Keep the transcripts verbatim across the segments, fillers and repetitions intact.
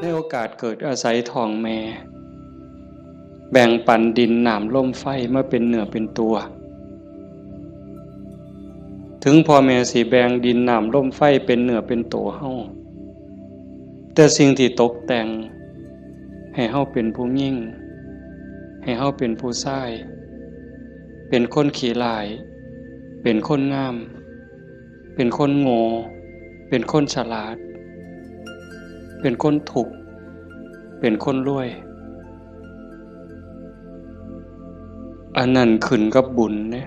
ในโอกาสเกิดอาศัยท้องแม่ แบ่งปันดินน้ำลมไฟมาเป็นเนื้อเป็นตัว ถึงพ่อแม่สิแบ่งดินน้ำลมไฟเป็นเนื้อเป็นตัวเฮา แต่สิ่งที่ตกแต่งให้เฮาเป็นผู้หญิง ให้เฮาเป็นผู้ชาย เป็นคนขี้ร้าย เป็นคนงาม เป็นคนโง่ เป็นคนฉลาด เป็นคนทุกข์ เป็นคนรวย อันนั้นขึ้นกับบุญเด้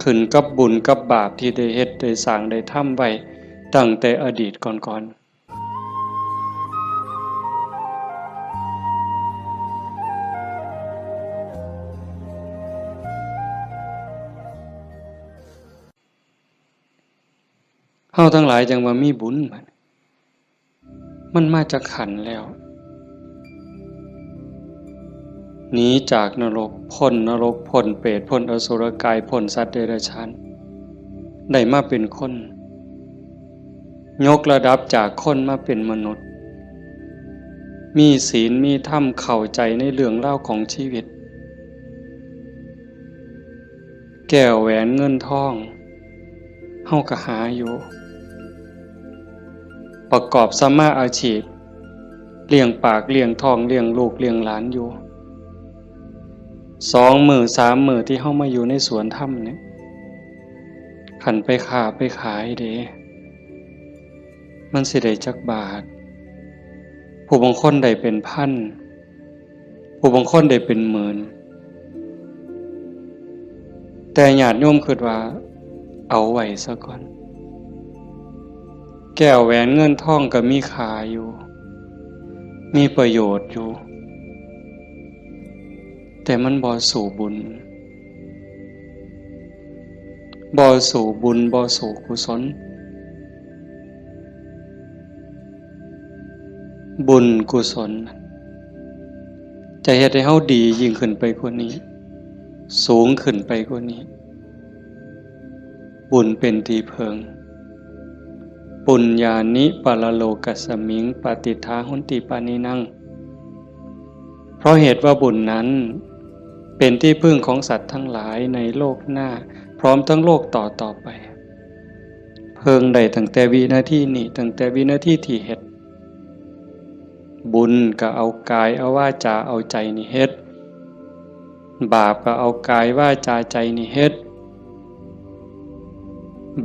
ขึ้นกับบุญกับบาปที่ได้เฮ็ดได้สร้างได้ทำไว้ตั้งแต่อดีตก่อนๆ เฮาทั้งหลายจั่งว่ามีบุญบัด มันมาจากขันธ์แล้ว หนีจากนรก พ้นนรก พ้นเปรต พ้นอสุรกาย พ้นสัตว์เดรัจฉาน ได้มาเป็นคน ยกระดับจากคนมาเป็นมนุษย์ มีศีล มีธรรม เข้าใจในเรื่องราวของชีวิต แก้วแหวนเงินทอง เฮาก็หาอยู่ ประกอบสัมมาอาชีพ เลี้ยงปากเลี้ยงท้อง เลี้ยงลูกเลี้ยงหลานอยู่ สองมื้อสามมื้อที่เฮามาอยู่ในสวนธรรมเนี่ย คันไปค้าไปขายเด้ มันสิได้จักบาท ผู้บางคนได้เป็นพัน ผู้บางคนได้เป็นหมื่น แต่ญาติโยมคิดว่า เอาไว้ซะก่อน แก้วแหวนเงินทองก็มีค่าอยู่ มีประโยชน์อยู่ แต่มันบ่สู้บุญ บ่สู้บุญ บ่สู้กุศล บุญกุศล จะเฮ็ดให้เฮาดียิ่งขึ้นไปกว่านี้ สูงขึ้นไปกว่านี้ บุญเป็นที่เพิ่ง ปุญญานิปรโลกัสมิง ปฏิฏฐาหุนติปานินัง เพราะเหตุว่าบุญนั้น เป็นที่พึ่งของสัตว์ทั้งหลายในโลกหน้า พร้อมทั้งโลกต่อต่อไป เพิ่งได้ตั้งแต่วินาทีนี้ ตั้งแต่วินาทีที่เฮ็ด บุญก็เอากายเอาวาจาเอาใจนี่เฮ็ด บาปก็เอากายวาจาใจนี่เฮ็ด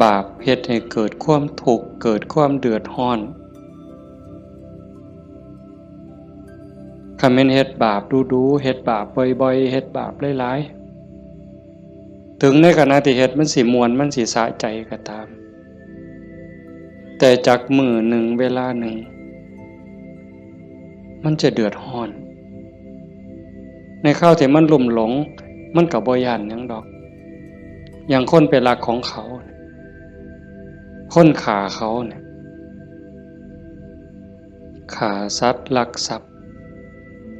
บาปเฮ็ดให้เกิดความทุกข์ เกิดความเดือดร้อน คันแม่นเฮ็ดบาปดูๆ เฮ็ดบาปบ่อยๆ เฮ็ดบาปหลายๆ ถึงในขณะที่เฮ็ดมันสิม่วน มันสิสะใจก็ตาม แต่จักมื้อหนึ่งเวลาหนึ่ง มันจะเดือดร้อน ในคราวที่มันลุ่มหลง มันก็บ่ย้านหยังดอก อย่างคนไปลักของเขา คนฆ่าเขาเนี่ย ฆ่าสัตว์ ลักทรัพย์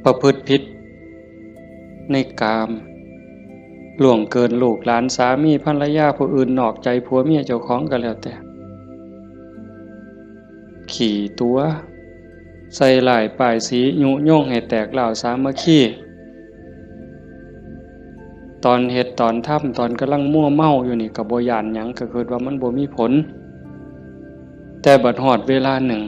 ประพฤติผิดในกาม ล่วงเกินลูกหลานสามีภรรยาผู้อื่นนอกใจผัวเมียเจ้าของก็แล้วแต่ ขี้ตั๋ว ใส่ร้ายป้ายสี ยุยงให้แตกร้าวสามัคคี ตอนเฮ็ดตอนทำ ตอนกำลังมัวเมาอยู่นี่ก็บ่ย้านหยัง ก็คิดว่ามันบ่มีผล แต่บัดฮอดเวลาหนึ่ง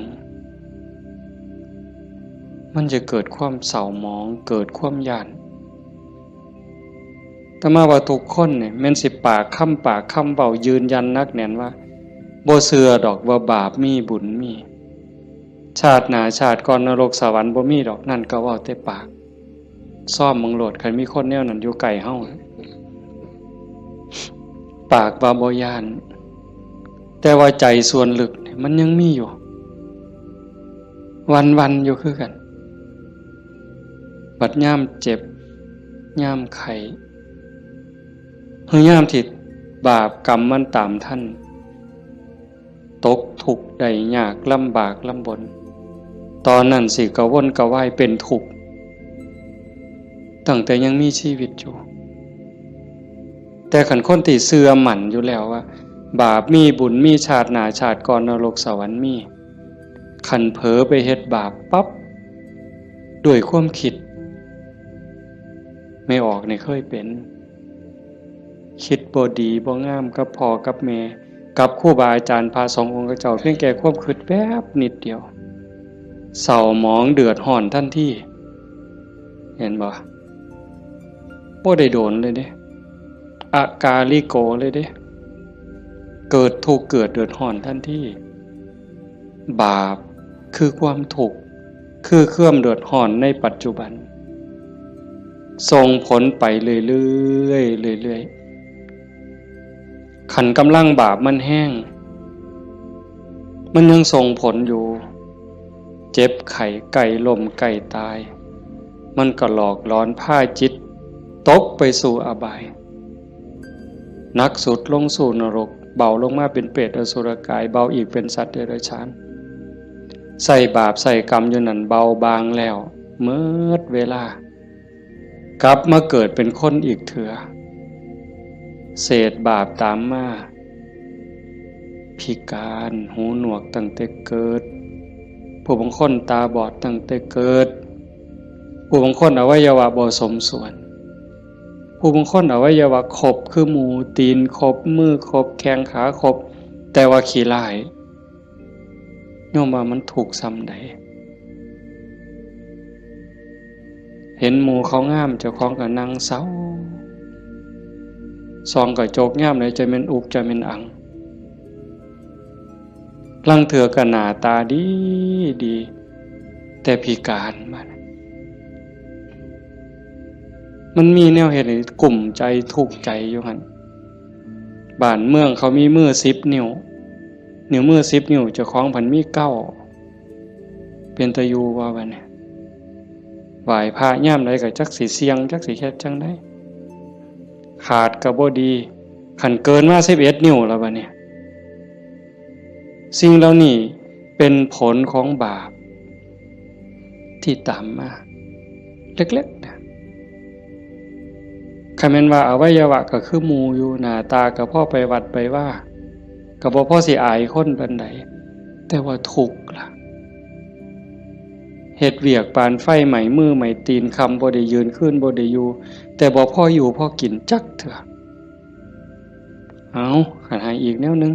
มันจะเกิดความเศร้าหมอง เกิดความย้าน อาตมาว่าทุกคนเนี่ย แม่นสิปากคำ ปากคำเว้ายืนยันหนักแน่นว่า บ่เชื่อดอกว่าบาปมีบุญมี ชาติหน้าชาติก่อนนรกสวรรค์บ่มีดอก นั่นก็เว้าแต่ปาก ซ่อมเบิ่งโลด คันมีคนแนวนั้นอยู่ใกล้เฮา ปากว่าบ่ย้าน แต่ว่าใจส่วนลึกนี่มันยังมีอยู่ วันๆ อยู่คือกัน บัดยามเจ็บ ยามไข้ หรือยามที่บาปกรรมมันตามทัน ตกทุกข์ได้ยากลำบากลำบน ตอนนั้นสิกระวนกระวายเป็นทุกข์ ตั้งแต่ยังมีชีวิตอยู่ แต่คันคนที่เชื่อมั่นอยู่แล้วว่า บาปมีบุญมี ชาติหน้าชาติก่อนนรกสวรรค์มี คันเผลอไปเฮ็ดบาปปั๊บ ด้วยความคิด แม่ออกนี่เคยเป็น คิดบ่ดีบ่งามกับพ่อกับแม่ กับครูบาอาจารย์พระสงฆ์องค์เจ้า เพียงแค่ความคิดแป๊บนิดเดียว เศร้าหมองเดือดร้อนทันที เห็นบ่ บ่ได้โดนเลยเด้ อากาลิโกเลยเด้ เกิดทุกข์เกิดเดือดร้อนทันที บาปคือความทุกข์ คือความเดือดร้อนในปัจจุบัน ส่งผลไปเรื่อยๆ เรื่อยๆ คันกำลังบาปมันแฮง มันยังส่งผลอยู่ เจ็บไข้ใกล้ล้มใกล้ตาย มันก็หลอกหลอนพาจิตตกไปสู่อบาย หนักสุดลงสู่นรก เบาลงมาเป็นเปรตอสุรกาย เบาอีกเป็นสัตว์เดรัจฉาน ใส่บาปใส่กรรมอยู่นั่นเบาบางแล้ว เมิดเวลา กลับมาเกิดเป็นคนอีกเถื่อ เศษบาปตามมา พิการ หูหนวกตั้งแต่เกิด ผู้บางคนตาบอดตั้งแต่เกิด ผู้บางคนอวัยวะบ่สมส่วน ผู้บางคนอวัยวะครบคือหมู ตีนครบ มือครบ แข้งขาครบ แต่ว่าขี้ร้าย โยมว่ามันทุกข์ส่ำใด เห็นหมู่เขางาม เจ้าของก็นั่งเศร้า ส่องกระจกยามใดจะแม่นอุกจะแม่นอัง ลางเทื่อก็หน้าตาดีดี แต่พิการมา มันมีแนวเฮ็ดให้กุ้มใจทุกข์ใจอยู่หั่น บ้านเมืองเขามีมือสิบนิ้ว นิ้วมือสิบนิ้ว เจ้าของพันมีเก้า เป็นตาอยู่บ่บัดนี้ ไหว้พระยามใดก็จักสิเสี่ยง จักสิเฮ็ดจั่งใด ขาดก็บ่ดี คันเกินมาสิบเอ็ดนิ้วแล้วบัดนี้ สิ่งเหล่านี้เป็นผลของบาป ที่ตามมา เล็กๆ นะ คันแม่นว่าอวัยวะก็คือหมู่อยู่ หน้าตาก็พอไปวัดไปวา ก็บ่พอสิอายคนปานใด แต่ว่าทุกข์ล่ะ เฮ็ดเวียกปานไฟไหม้มือไหม้ตีน ค่ำบ่ได้ยืน คืนบ่ได้อยู่ แต่บ่พออยู่พอกินจักเทื่อ เอา คันให้อีกแนวหนึ่ง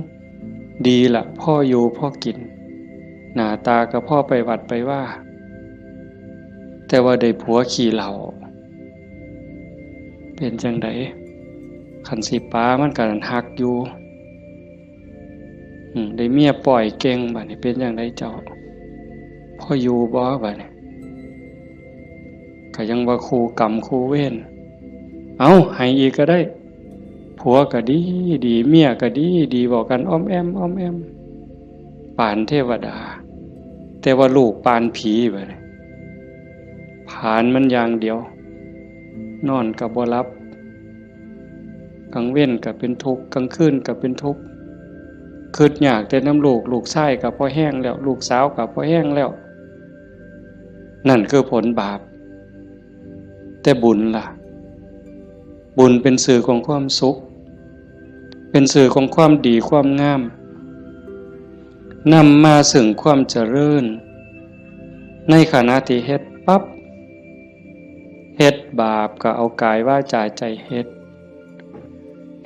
ดีละ พออยู่พอกิน หน้าตาก็พอไปวัดไปวา แต่ว่าได้ผัวขี้เหล้า เป็นจั่งใด คันสิปามันก็ฮักอยู่ อืม ได้เมียป้อยเก่ง บัดนี้เป็นจั่งใดเจ้า พออยู่บ่ บัดนี้ ก็ยังว่าคู่กรรมคู่เวร เอา ให้อีกก็ได้ ผัวก็ดีดี เมียก็ดีดี เว้ากันอ้อมแอ้มอ้อมแอ้ม ปานเทวดา แต่ว่าลูกปานผีบัดนี้ ผลาญมันอย่างเดียว นอนก็บ่หลับ กลางเว็นก็เป็นทุกข์ กลางคืนก็เป็นทุกข์ คิดยากแต่นำลูก ลูกชายก็พอแฮงแล้ว ลูกสาวก็พอแฮงแล้ว นั่นคือผลบาป แต่บุญล่ะ บุญเป็นสื่อของความสุข เป็นสื่อของความดีความงาม นำมาซึ่งความเจริญ ในขณะที่เฮ็ดปั๊บ เฮ็ดบาปก็เอากายวาจาใจเฮ็ด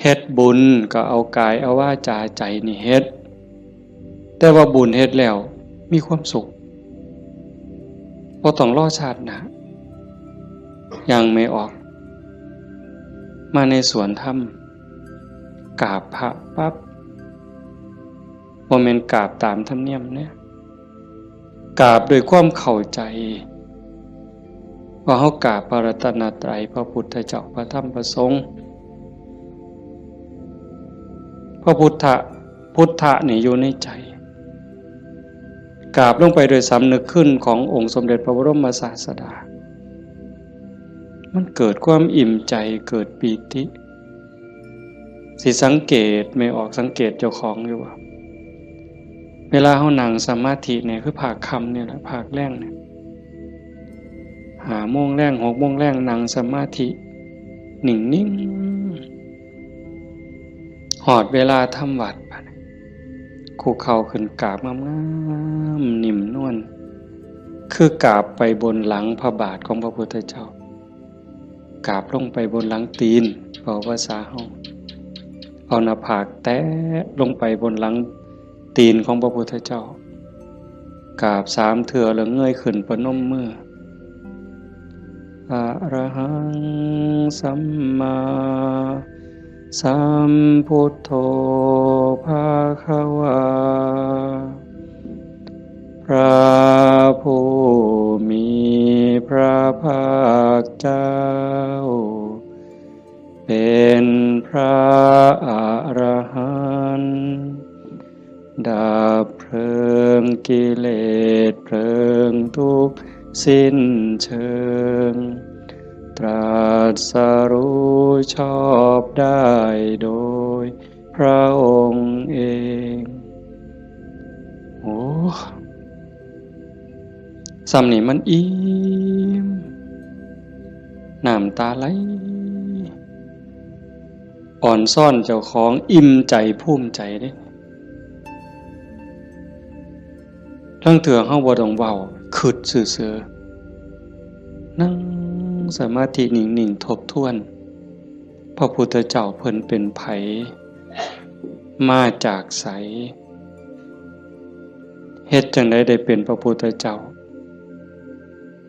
เฮ็ดบุญก็เอากายเอาวาจาใจนี่เฮ็ด แต่ว่าบุญเฮ็ดแล้วมีความสุข บ่ต้องรอชาติหน้า ย่างแม่ออก มาในสวนธรรม กราบพระปั๊บ บ่แม่นกราบตามธรรมเนียมเด้ กราบด้วยความเข้าใจ ว่าเฮากราบพระรัตนตรัย พระพุทธเจ้า พระธรรม พระสงฆ์ พระพุทธะ พุทธะนี่อยู่ในใจ กราบลงไปโดยสำนึกคุณขององค์สมเด็จพระบรมศาสดา มันเกิดความอิ่มใจ เกิดปีติ สิสังเกต แม่ออกสังเกตเจ้าของอยู่ว่า เวลาเฮานั่งสมาธิเนี่ย คือภาคค่ำเนี่ยแหละ ภาคแลงเนี่ย ห้าโมงแลง หกโมงแลง นั่งสมาธิ นิ่งๆ ฮอดเวลาทำวัตรบัดนี้ คุกเข่าขึ้นกราบงามๆ นิ่มนวล คือกราบไปบนหลังพระบาทของพระพุทธเจ้า กราบลงไปบนหลังตีน เว้าภาษาเฮา เอาหน้าผากแตะลงไปบนหลังตีนของพระพุทธเจ้า กราบสามเทื่อแล้วเงยขึ้นประนมมือ อะระหังสัมมาสัมพุทโธภะคะวา พระผู้มีพระภาคเจ้า เป็นพระอรหันต์ ดับเพลิงกิเลสเพลิงทุกข์สิ้นเชิง ตรัสรู้ชอบได้โดยพระองค์เอง โอ้ ส่ำนี่มันอิ่ม น้ำตาไหล อ่อนซ้อนเจ้าของ อิ่มใจภูมิใจเด้ ลางเทื่อเฮาบ่ต้องเว้า คิดซื่อๆ นั่งสมาธินิ่งๆ ทบทวน พระพุทธเจ้าเพิ่นเป็นไผ มาจากไส เฮ็ดจั่งใดได้เป็นพระพุทธเจ้า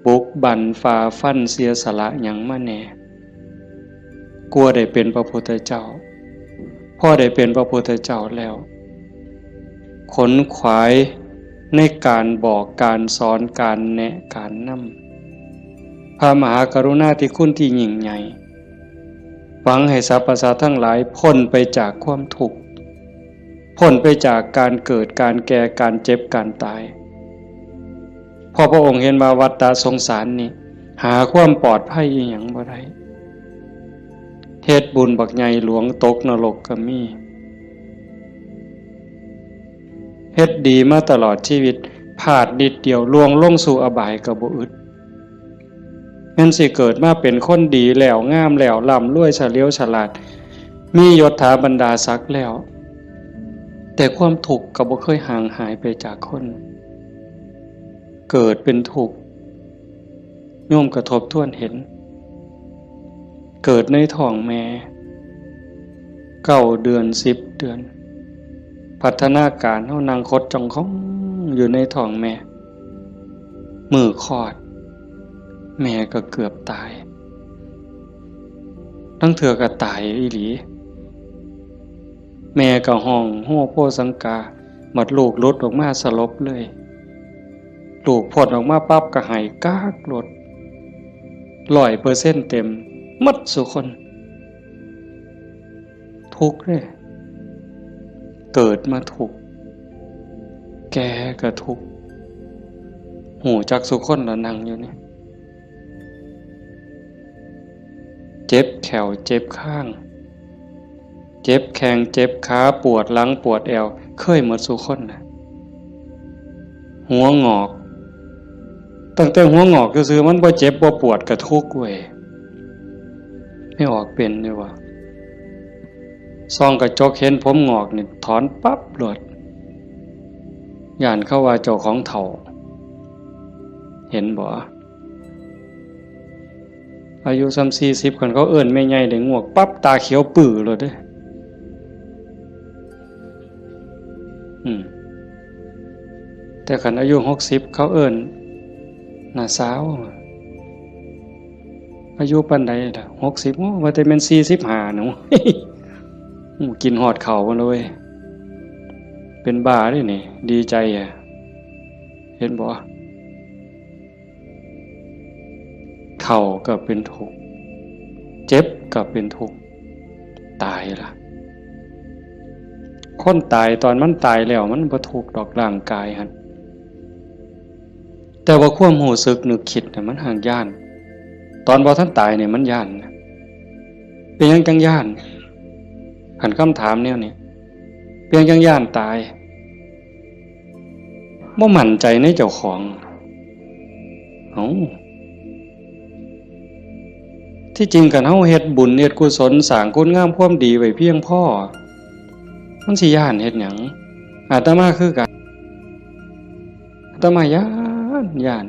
บุกบั่นฝ่าฟันเสียสละหยังมาแหน่ กว่าได้เป็นพระพุทธเจ้า พอได้เป็นพระพุทธเจ้าแล้ว ขนขวายในการบอกการสอนการแนะการนำ พระมหากรุณาธิคุณที่ยิ่งใหญ่ หวังให้สรรพสัตว์ทั้งหลายพ้นไปจากความทุกข์ พ้นไปจากการเกิด การแก่ การเจ็บ การตาย เพราะพระองค์เห็นว่าวัฏฏะสงสารนี่ หาความปลอดภัยอีหยังบ่ได้ เฮ็ดบุญบักใหญ่หลวงตกนรกก็มี เฮ็ดดีมาตลอดชีวิต พลาดนิดเดียวล่วงลงสู่อบายก็บ่อึด แม่นสิเกิดมาเป็นคนดีแล้ว งามแล้ว ร่ำรวยเฉลียวฉลาด มียศถาบรรดาศักดิ์แล้ว แต่ความทุกข์ก็บ่เคยห่างหายไปจากคน เกิดเป็นทุกข์ โยมก็ทบทวนเห็น เกิดในท้องแม่ เก้าเดือน สิบเดือน พัฒนาการเฮานั่งขดจ้องของอยู่ในท้องแม่ มื้อคลอด แม่ก็เกือบตาย ลางเทื่อก็ตายอีหลี แม่ก็ฮ้องโฮโฮสังกา บัดลูกหลุดออกมาสลบเลย ลูกพ้นออกมาปั๊บก็ไห้ก๊ากโลด ร้อยเปอร์เซ็นต์เต็ม หมดซุคน ทุกข์เด้ เกิดมาทุกข์ แก่ก็ทุกข์ ฮู้จักซุคนล่ะนั่งอยู่นี่ เจ็บแข้วเจ็บคาง เจ็บแข้งเจ็บขา ปวดหลังปวดแอว เคยหมดซุคนน่ะ หัวงอก ตั้งแต่หัวงอกซื่อๆ มันบ่เจ็บบ่ปวดก็ทุกข์เว้ย ไม่ออกเป็นเลยว่ะ ส่องกระจกเห็นผมงอกนี่ถอนปั๊บโลด ย้านเขาว่าเจ้าของเฒ่า เห็นบ่ อายุส่ำสี่สิบ คันเขาเอิ้นแม่ใหญ่ได้งวกปั๊บ ตาเขียวปื้อโลดเด้ อืม แต่คันอายุหกสิบ เขาเอิ้นน้าสาว อายุปานใดล่ะ หกสิบ โอ้ ว่าแต่แม่นสี่สิบห้าหนู โอ้ กินฮอดข้าวหมดเลย เป็นบ้าเด้นี่ ดีใจอะ เห็นบ่ เฒ่าก็เป็นทุกข์ เจ็บก็เป็นทุกข์ ตายล่ะ คนตายตอนมันตายแล้วมันบ่ทุกข์ดอกร่างกายหั่น แต่ว่าความรู้สึกนึกคิดน่ะมันห่างย้าน ตอนบ่ทันตายเนี่ยมันย้านนะ เป็นหยังจั่งย้าน คันคำถามแนวนี้ เป็นหยังจั่งย้านตาย บ่มั่นใจในเจ้าของ เอ้า ที่จริงคันเฮาเฮ็ดบุญเฮ็ดกุศลสร้างคุณงามความดีไว้เพียงพอ มันสิย้านเฮ็ดหยัง อาตมาคือกัน อาตมาย้านย้าน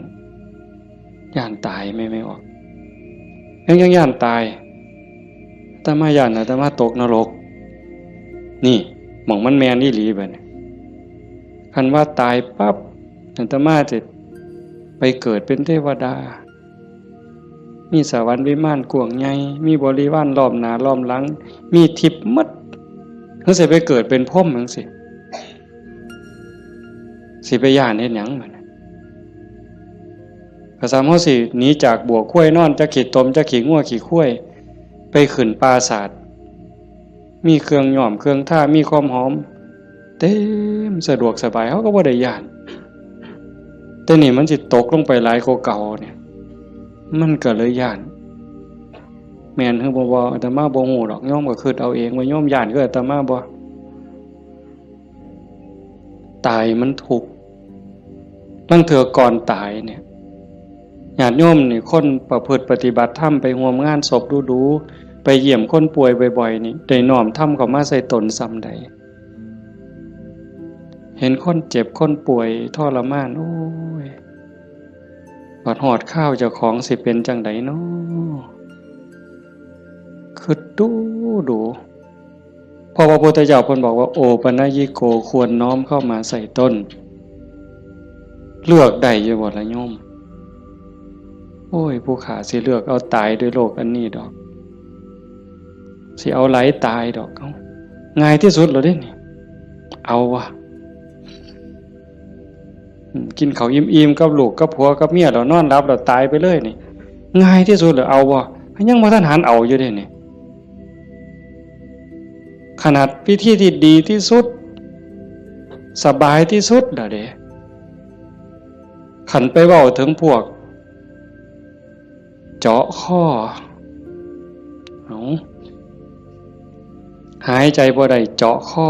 ย้านตายแม่นบ่ ยังยังย้านตาย อาตมาย้านอาตมาตกนรก นี่หม่องมันแม่นอีหลีบัดนี้ คันว่าตายปั๊บ อาตมาจะไปเกิดเป็นเทวดา มีสวรรค์วิมานกว้างใหญ่ มีบริวารล้อมหน้าล้อมหลัง มีทิพย์หมด คือสิไปเกิดเป็นพรหมจั่งซี้ สิไปย้านเฮ็ดหยังบัดนี้ ก็ส่ำเฮาสิหนีจากบั้วควายนอน จักขี้ตม จักขี้งัวขี้ควาย ไปขึ้นปราสาท มีเครื่องย้อมเครื่องทา มีความหอม เต็มสะดวกสบาย เฮาก็บ่ได้ย้าน แต่นี่มันสิตกลงไปหลายกว่าเก่าเนี่ย มันก็เลยย้าน แม่นหรือบ่ บ่ อาตมาบ่ฮู้ดอก โยมก็คิดเอาเองว่าโยมย้านคืออาตมาบ่ ตายมันทุกข์ ลางเทื่อก่อนตายเนี่ย ญาติโยมนี่ คนประพฤติปฏิบัติธรรม ไปร่วมงานศพดูๆ ไปเยี่ยมคนป่วยบ่อยๆ นี่ ได้น้อมธรรมเข้ามาใส่ตนส่ำใด เห็นคนเจ็บคนป่วยทรมาน โอ้ย บัดฮอดคราวเจ้าของสิเป็นจั่งใดน้อ คิดดูดู เพราะว่าพระพุทธเจ้าเพิ่นบอกว่า โอปัญญิโก ควรน้อมเข้ามาใส่ตน เลือกได้อยู่บ่ล่ะโยม โอ้ย ผู้ข้าสิเลือกเอาตายด้วยโรคอันนี้ดอก สิเอาไหลตายดอก เอ้า ง่ายที่สุดแล้วเด้นี่ เอาวะ อืม กินข้าวอิ่มๆ กับลูกกับผัวกับเมียแล้วนอนหลับแล้วตายไปเลยนี่ ง่ายที่สุดแล้ว เอาวะ ยังบ่ทันหันเอาอยู่เด้นี่ ขนาดวิธีที่ดีที่สุด สบายที่สุดแล้วเด้ คันไปเว้าถึงพวก เจาะคอ เอา หายใจบ่ได้เจาะคอ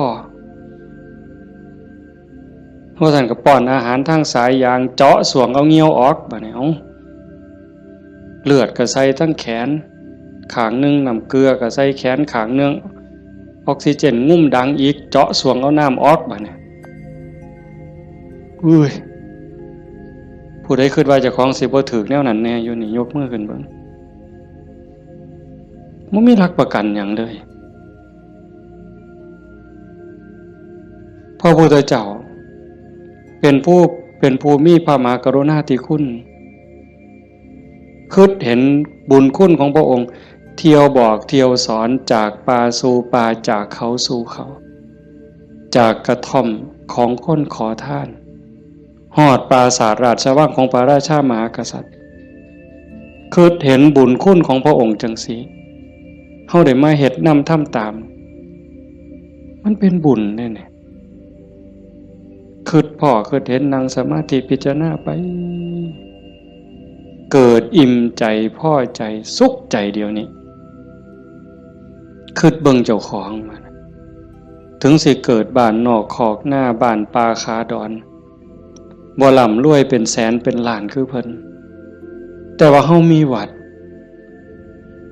ว่าซั่นก็ป้อนอาหารทางสายยาง เจาะส่วงเอาเหงื่อออก บัดนี้ เอา เลือดก็ใส่ทั้งแขนข้างหนึ่ง น้ำเกลือก็ใส่แขนข้างหนึ่ง ออกซิเจนงุ้มดังอีก เจาะส่วงเอาน้ำออก บัดนี้ อุ้ย ผู้ใดคิดว่าเจ้าของสิบ่ถืกแนวนั้นแน่อยู่นี่ ยกมือขึ้นเบิ่ง บ่มีหลักประกันหยังเลย พระพุทธเจ้า เป็นผู้ เป็นผู้มีพระมหากรุณาธิคุณ คิดเห็นบุญคุณของพระองค์ เที่ยวบอกเที่ยวสอน จากป่าสู่ป่า จากเขาสู่เขา จากกระท่อมของคนขอทาน ฮอดปราสาทราชวังของพระราชามหากษัตริย์ คิดเห็นบุญคุณของพระองค์จั่งซี้ เฮาได้มาเฮ็ดนำทำตาม มันเป็นบุญเด้เนี่ย คิดพ้อคิดเห็น นั่งสมาธิพิจารณาไป เกิดอิ่มใจ พอใจ สุขใจเดี๋ยวนี้ คิดเบิ่งเจ้าของมัน ถึงสิเกิดบ้านนอกคอกนา บ้านป่าขาดอน บ่ร่ำรวยเป็นแสนเป็นล้านคือเพิ่น แต่ว่าเฮามีวัด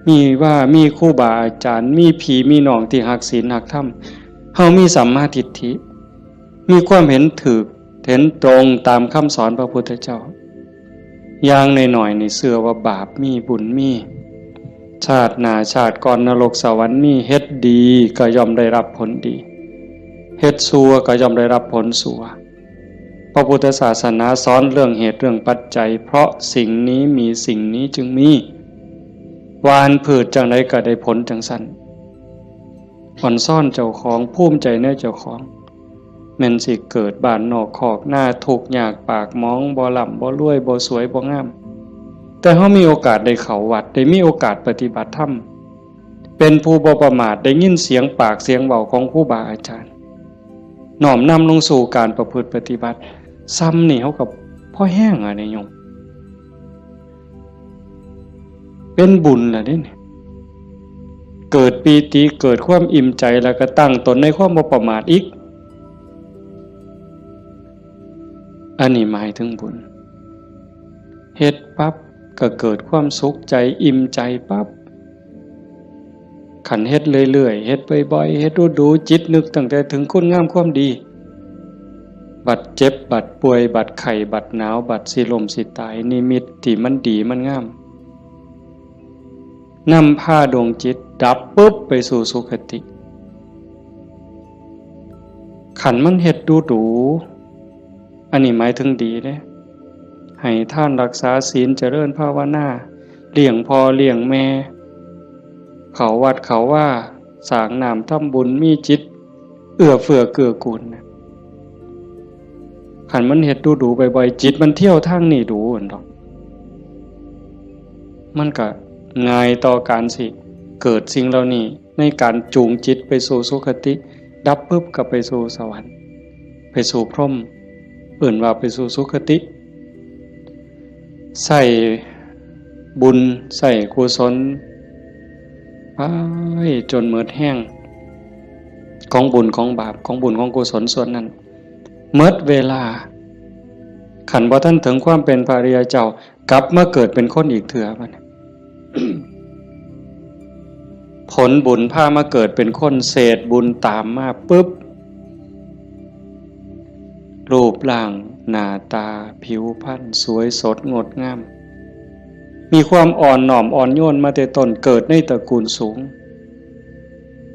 มีว่า มีครูบาอาจารย์ มีพี่มีน้องที่ฮักศีลฮักธรรม เฮามีสัมมาทิฏฐิ มีความเห็นถูก เห็นตรงตามคำสอนพระพุทธเจ้า อย่างน้อยๆ นี่เชื่อว่าบาปมี บุญมี ชาติหน้าชาติก่อนนรกสวรรค์มี เฮ็ดดีก็ย่อมได้รับผลดี เฮ็ดชั่วก็ย่อมได้รับผลชั่ว พระพุทธศาสนาสอนเรื่องเหตุเรื่องปัจจัย เพราะสิ่งนี้มีสิ่งนี้จึงมี หว่านพืชจั่งใดก็ได้ผลจั่งซั้น อ่อนซ้อนเจ้าของ ภูมิใจในเจ้าของ แม่นสิเกิดบ้านนอกคอกนา ทุกข์ยากปากหมอง บ่ร่ำบ่รวย บ่สวยบ่งาม แต่เฮามีโอกาสได้เข้าวัด ได้มีโอกาสปฏิบัติธรรม เป็นผู้บ่ประมาท ได้ยินเสียงปากเสียงเว้าของครูบาอาจารย์ น้อมนำลงสู่การประพฤติปฏิบัติ ส่ำนี่เฮาก็พอแฮงอะเนี่ยโยม เป็นบุญล่ะเด้เนี่ย เกิดปีติ เกิดความอิ่มใจ แล้วก็ตั้งตนในความบ่ประมาทอีก อันนี้หมายถึงบุญ เฮ็ดปั๊บก็เกิดความสุขใจ อิ่มใจปั๊บ คันเฮ็ดเรื่อยๆ เฮ็ดบ่อยๆ เฮ็ดดูๆ จิตนึกตั้งแต่ถึงคุณงามความดี บัดเจ็บ บัดป่วย บัดไข้ บัดหนาว บัดสิล้มสิตาย นิมิตที่มันดีมันงาม นำพาดวงจิตดับปุ๊บไปสู่สุคติ คันมันเฮ็ดดูดู อันนี้หมายถึงดีเด้ ให้ทานรักษาศีลเจริญภาวนา เลี้ยงพ่อเลี้ยงแม่ เข้าวัดเข้าวา สร้างน้ำทำบุญ มีจิตเอื้อเฟื้อเกื้อกูลนะ คันมันเฮ็ดดูดูบ่อยๆ จิตมันเที่ยวทางนี้ดูหั่นดอก มันก็ง่ายต่อการสิเกิดสิ่งเหล่านี้ ในการจูงจิตไปสู่สุคติ ดับปุ๊บก็ไปสู่สวรรค์ ไปสู่พรหม เอิ้นว่าไปสู่สุคติ ใส่บุญใส่กุศลไปจนหมดแฮง ของบุญของบาป ของบุญของกุศลส่วนนั้น หมดเวลา คันบ่ทันถึงความเป็นพระอริยเจ้า กลับมาเกิดเป็นคนอีกเทื่อบัดนี้ ผลบุญพามาเกิดเป็นคน เศษบุญตามมาปุ๊บ รูปร่างหน้าตาผิวพรรณสวยสดงดงาม มีความอ่อนน้อมอ่อนโยนมาแต่ต้น เกิดในตระกูลสูง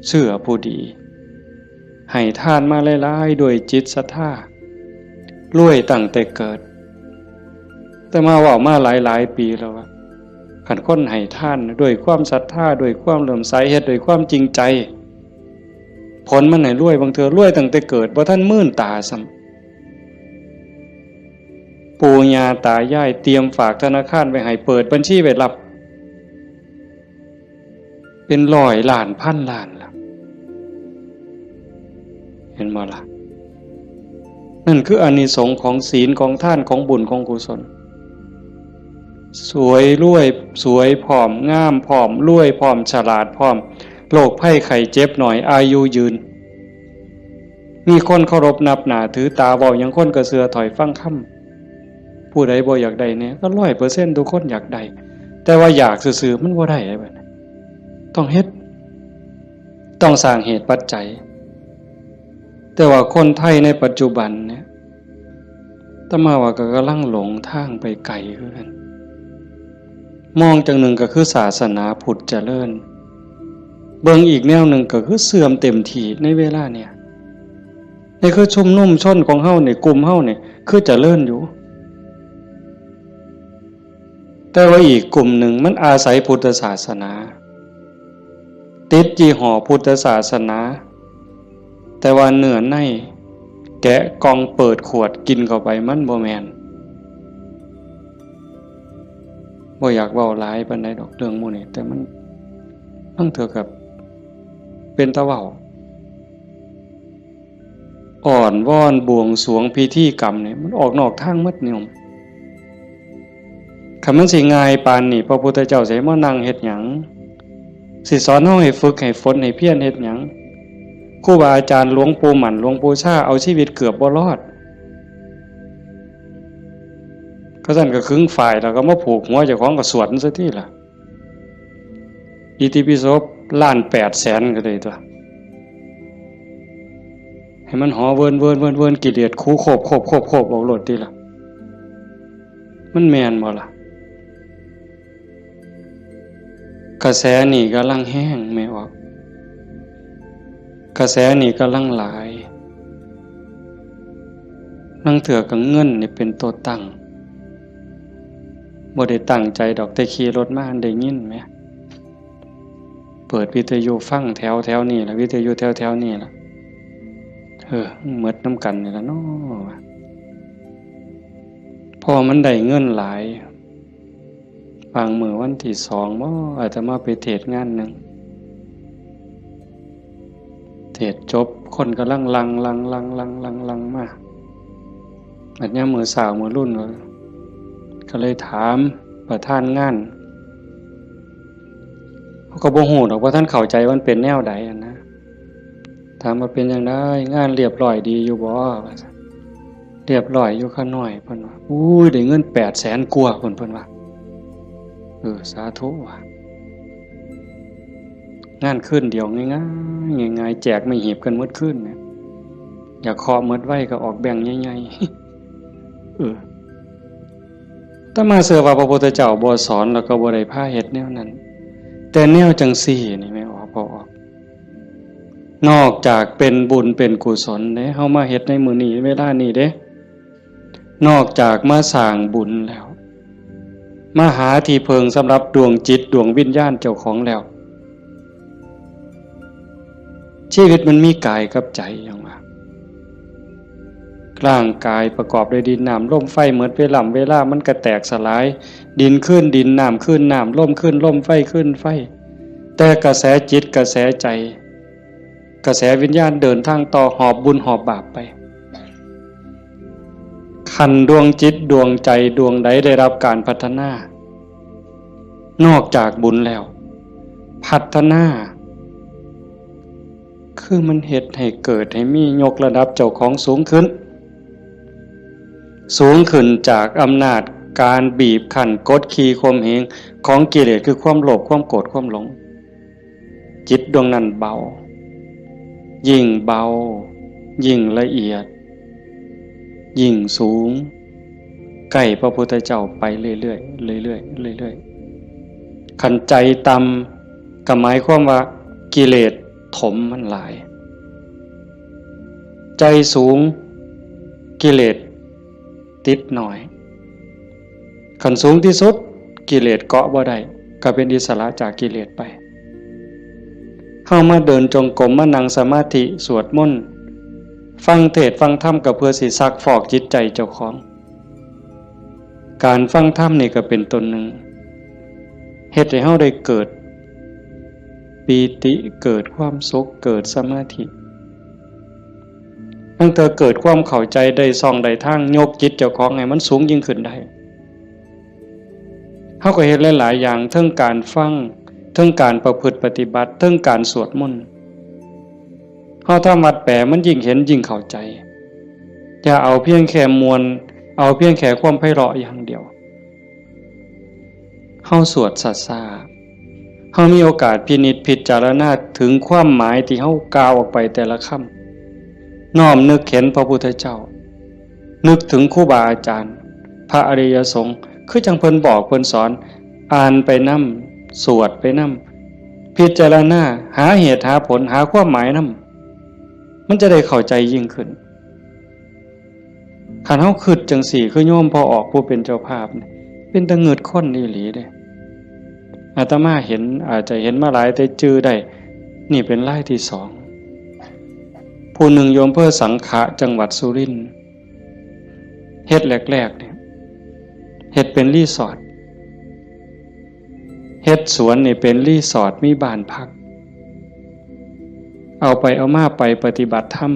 เชื้อผู้ดี ให้ทานมาหลายๆ ด้วยจิตศรัทธา รวยตั้งแต่เกิด แต่มาเว้ามาหลายๆ ปีแล้วว่า คันคนให้ทานด้วยความศรัทธา ด้วยความเลื่อมใส เฮ็ดด้วยความจริงใจ ผลมันให้รวย บางเทื่อรวยตั้งแต่เกิด บ่ทันมื่นตาซ้ำ ปู่ย่าตายายเตรียมฝากธนาคารไว้ให้ เปิดบัญชีไว้รับ เป็นร้อยล้านพันล้านล่ะ เห็นบ่ล่ะ นั่นคืออานิสงส์ของศีล ของทาน ของบุญ ของกุศล สวยรวย สวยพร้อม งามพร้อม รวยพร้อม ฉลาดพร้อม โรคภัยไข้เจ็บน้อย อายุยืน มีคนเคารพนับหน้าถือตา เว้าหยังคนก็เชื่อถ้อยฟังคำ ผู้ใดบ่อยากได้แน่ ก็ร้อยเปอร์เซ็นต์ ทุกคนอยากได้ แต่ว่าอยากซื่อๆ มันบ่ได้บัดนี้ ต้องเฮ็ด ต้องสร้างเหตุปัจจัย แต่ว่าคนไทยในปัจจุบันเนี่ย อาตมาว่าก็กำลังหลงทางไปไกลคือกัน มองจั่งหนึ่งก็คือศาสนาพุทธเจริญ เบิ่งอีกแนวหนึ่งก็คือเสื่อมเต็มที่ในเวลาเนี่ย นี่คือชุมนุมชนของเฮานี่ กลุ่มเฮานี่ คือเจริญอยู่ แต่ว่าอีกกลุ่มหนึ่งมันอาศัยพุทธศาสนา ติดยี่ห้อพุทธศาสนา แต่ว่าเนื้อในแกะกล่องเปิดขวดกินเข้าไป มันบ่แม่น บ่อยากเว้าหลายปานใดดอกเรื่องหมู่นี้ แต่มัน มันเถื่อกับเป็นตาเว้า อ้อนวอนบวงสรวงพิธีกรรมนี่ มันออกนอกทางหมดโยม คันมันสิง่ายปานนี้ พระพุทธเจ้าสิให้มานั่งเฮ็ดหยัง สิสอนเฮาให้ฝึกให้ฝนให้เพียรเฮ็ดหยัง ครูบาอาจารย์หลวงปู่หมั่น หลวงปู่ชา เอาชีวิตเกือบบ่รอด เขาซั่นก็ขึงฝ้ายแล้วก็มาผูกหัวเจ้าของก็สวดมันซะติล่ะ อิติปิโสล้านแปดแสนก็ได้ตั๊ว ให้มันหอเวินเวินเวินเวิน กิเลสคูโคบโคบโคบโคบออกโลดติล่ะ มันแม่นบ่ล่ะ กระแสนี่กำลังแฮงแม่ออก กระแสนี่กำลังหลาย ลางเทื่อก็เงินนี่เป็นตัวตั้ง บ่ได้ตั้งใจดอก แต่ขี่รถมาได้ยินแหม เปิดวิทยุฟังแถวแถวนี่ล่ะ วิทยุแถวแถวนี่ล่ะ เออ หมดนำกันนี่ล่ะเนาะ เพราะว่ามันได้เงินหลาย บางมื้อวันที่สองบ่ อาตมาไปเทศน์งานหนึ่ง เทศน์จบ คนกำลังหลั่ง หลั่ง หลั่ง หลั่ง หลั่ง หลั่งมา บัดยามมื้อเช้ามื้อรุ่นก็ ก็เลยถามประธานงาน เขาก็บ่ฮู้ดอกว่าท่านเข้าใจว่ามันเป็นแนวใดอะนะ ถามว่าเป็นจั่งใด งานเรียบร้อยดีอยู่บ่ ว่าซั่น เรียบร้อยอยู่ข้าน้อย เพิ่นว่า อุ้ย ได้เงินแปดแสนกว่า เพิ่น เพิ่นว่า เออ สาธุ ว่ะ งานคืนเดียวง่ายๆ ง่ายๆ แจกไม่หีบกันหมดคืนเนี่ย อยากเคาะหมดไวก็ออกแบงค์ใหญ่ๆ เออ อาตมาเชื่อว่าพระพุทธเจ้าบ่สอนแล้วก็บ่ได้พาเฮ็ดแนวนั้น แต่แนวจังซี่นี่แม่ออก พอออก นอกจากเป็นบุญเป็นกุศลเด้ เฮามาเฮ็ดในมื้อนี้เวลานี้เด้ นอกจากมาสร้างบุญแล้ว มาหาที่เพิ่งสำหรับดวงจิตดวงวิญญาณเจ้าของแล้ว ชีวิตมันมีกายกับใจอย่างว่า ร่างกายประกอบด้วยดินน้ำลมไฟ หมดเวลา เวลามันก็แตกสลาย ดินคืนดิน น้ำคืนน้ำ ลมคืนลม ไฟคืนไฟ แต่กระแสจิตกระแสใจ กระแสวิญญาณเดินทางต่อ หอบบุญหอบบาปไป คันดวงจิตดวงใจดวงใดได้รับการพัฒนา นอกจากบุญแล้ว พัฒนา คือมันเฮ็ดให้เกิดให้มี ยกระดับเจ้าของสูงขึ้น สูงขึ้นจากอำนาจการบีบคั้นกดขี่ข่มเหงของกิเลส คือความโลภ ความโกรธ ความหลง จิตดวงนั้นเบา ยิ่งเบา ยิ่งละเอียด ยิ่งสูง ใกล้พระพุทธเจ้าไปเรื่อยๆ เรื่อยๆ เรื่อยๆ คันใจต่ำก็หมายความว่ากิเลสถมมันหลาย ใจสูง กิเลสติดน้อย คันสูงที่สุด กิเลสเกาะบ่ได้ ก็เป็นอิสระจากกิเลสไป เฮามาเดินจงกรม มานั่งสมาธิ สวดมนต์ ฟังเทศน์ฟังธรรม ก็เพื่อสิซักฟอกจิตใจเจ้าของ การฟังธรรมนี่ก็เป็นต้นหนึ่ง เฮ็ดให้เฮาได้เกิดปีติ เกิดความสุข เกิดสมาธิ ตั้งแต่เกิดความเข้าใจ ได้ช่องได้ทาง ยกจิตเจ้าของให้มันสูงยิ่งขึ้นได้ เฮาก็เฮ็ดหลายๆ อย่าง เทิงการฟัง เทิงการประพฤติปฏิบัติ เทิงการสวดมนต์ เฮาทำวัดแปล มันยิ่งเห็นยิ่งเข้าใจ อย่าเอาเพียงแค่ม่วน เอาเพียงแค่ความไพเราะอย่างเดียว เฮาสวดช้าๆ เฮามีโอกาสพินิจพิจารณาถึงความหมายที่เฮากล่าวออกไปแต่ละคำ น้อมนึกเห็นพระพุทธเจ้า นึกถึงครูบาอาจารย์ พระอริยสงฆ์ คือจั่งเพิ่นบอกเพิ่นสอน อ่านไปนำ สวดไปนำ พิจารณา หาเหตุหาผล หาความหมายนำ มันจะได้เข้าใจยิ่งขึ้น คันเฮาคิดจั่งซี้ คือโยมพ่อออกผู้เป็นเจ้าภาพนี่ เป็นตาเงิดคนอีหลีเด้ อาตมาเห็น อาจจะเห็นมาหลายแต่จื่อได้ นี่เป็นรายที่สอง ผู้หนึ่งอยู่อำเภอสังขะ จังหวัดสุรินทร์ เฮ็ดแรกๆ เนี่ย เฮ็ดเป็นรีสอร์ท เฮ็ดสวนนี่เป็นรีสอร์ท มีบ้านพัก เอาไปเอามาไปปฏิบัติธรรม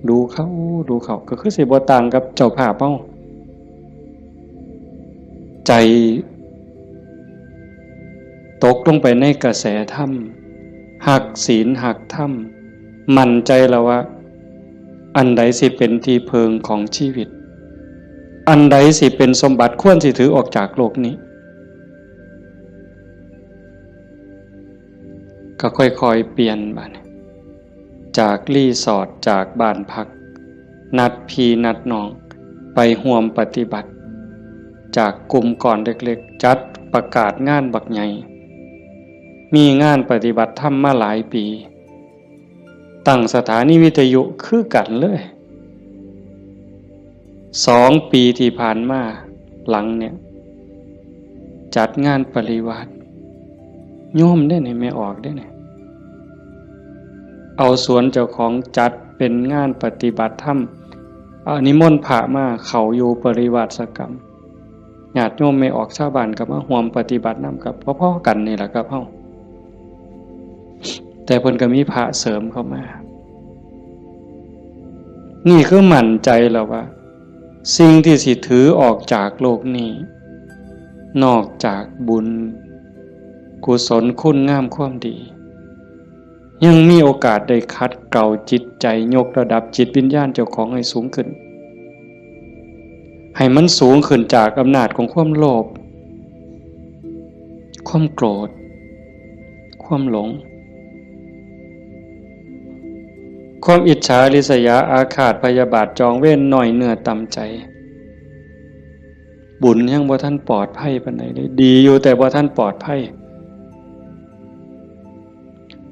ดูเข้า ดูเข้า ก็คือสิบ่ต่างกับเจ้าภาพเฮา ใจตกลงไปในกระแสธรรม ฮักศีลฮักธรรม มั่นใจแล้วว่า อันใดสิเป็นที่เพิ่งของชีวิต อันใดสิเป็นสมบัติควรสิถือออกจากโลกนี้ ก็ค่อยๆ เปลี่ยนบัดนี้ จากรีสอร์ท จากบ้านพัก นัดพี่นัดน้อง ไปร่วมปฏิบัติ จากกลุ่มก้อนเล็กๆ จัดประกาศงานบักใหญ่ มีงานปฏิบัติธรรมมาหลายปี ตั้งสถานีวิทยุคือกันเลย สองปีที่ผ่านมาหลังเนี่ย จัดงานปริวาส โยมเด้เนี่ย แม่ออกเด้เนี่ย เอาสวนเจ้าของจัดเป็นงานปฏิบัติธรรม เอานิมนต์พระมาเข้าอยู่ปริวาสกรรม ญาติโยมแม่ออกชาวบ้านก็มาร่วมปฏิบัตินำ กับพอๆ กันนี่แหละครับเฮา แต่เพิ่นก็มีพระเสริมเข้ามา นี่คือมั่นใจแล้วว่า สิ่งที่สิถือออกจากโลกนี้ นอกจากบุญ กุศลคุณงามความดี ยังมีโอกาสได้ขัดเกลาจิตใจ ยกระดับจิตวิญญาณเจ้าของให้สูงขึ้น ให้มันสูงขึ้นจากอำนาจของความโลภ ความโกรธ ความหลง ความอิจฉาริษยาอาฆาตพยาบาทจองเวรน้อยเนื้อต่ำใจ บุญยังบ่ทันปลอดภัยปานใดเลย ดีอยู่แต่บ่ทันปลอดภัย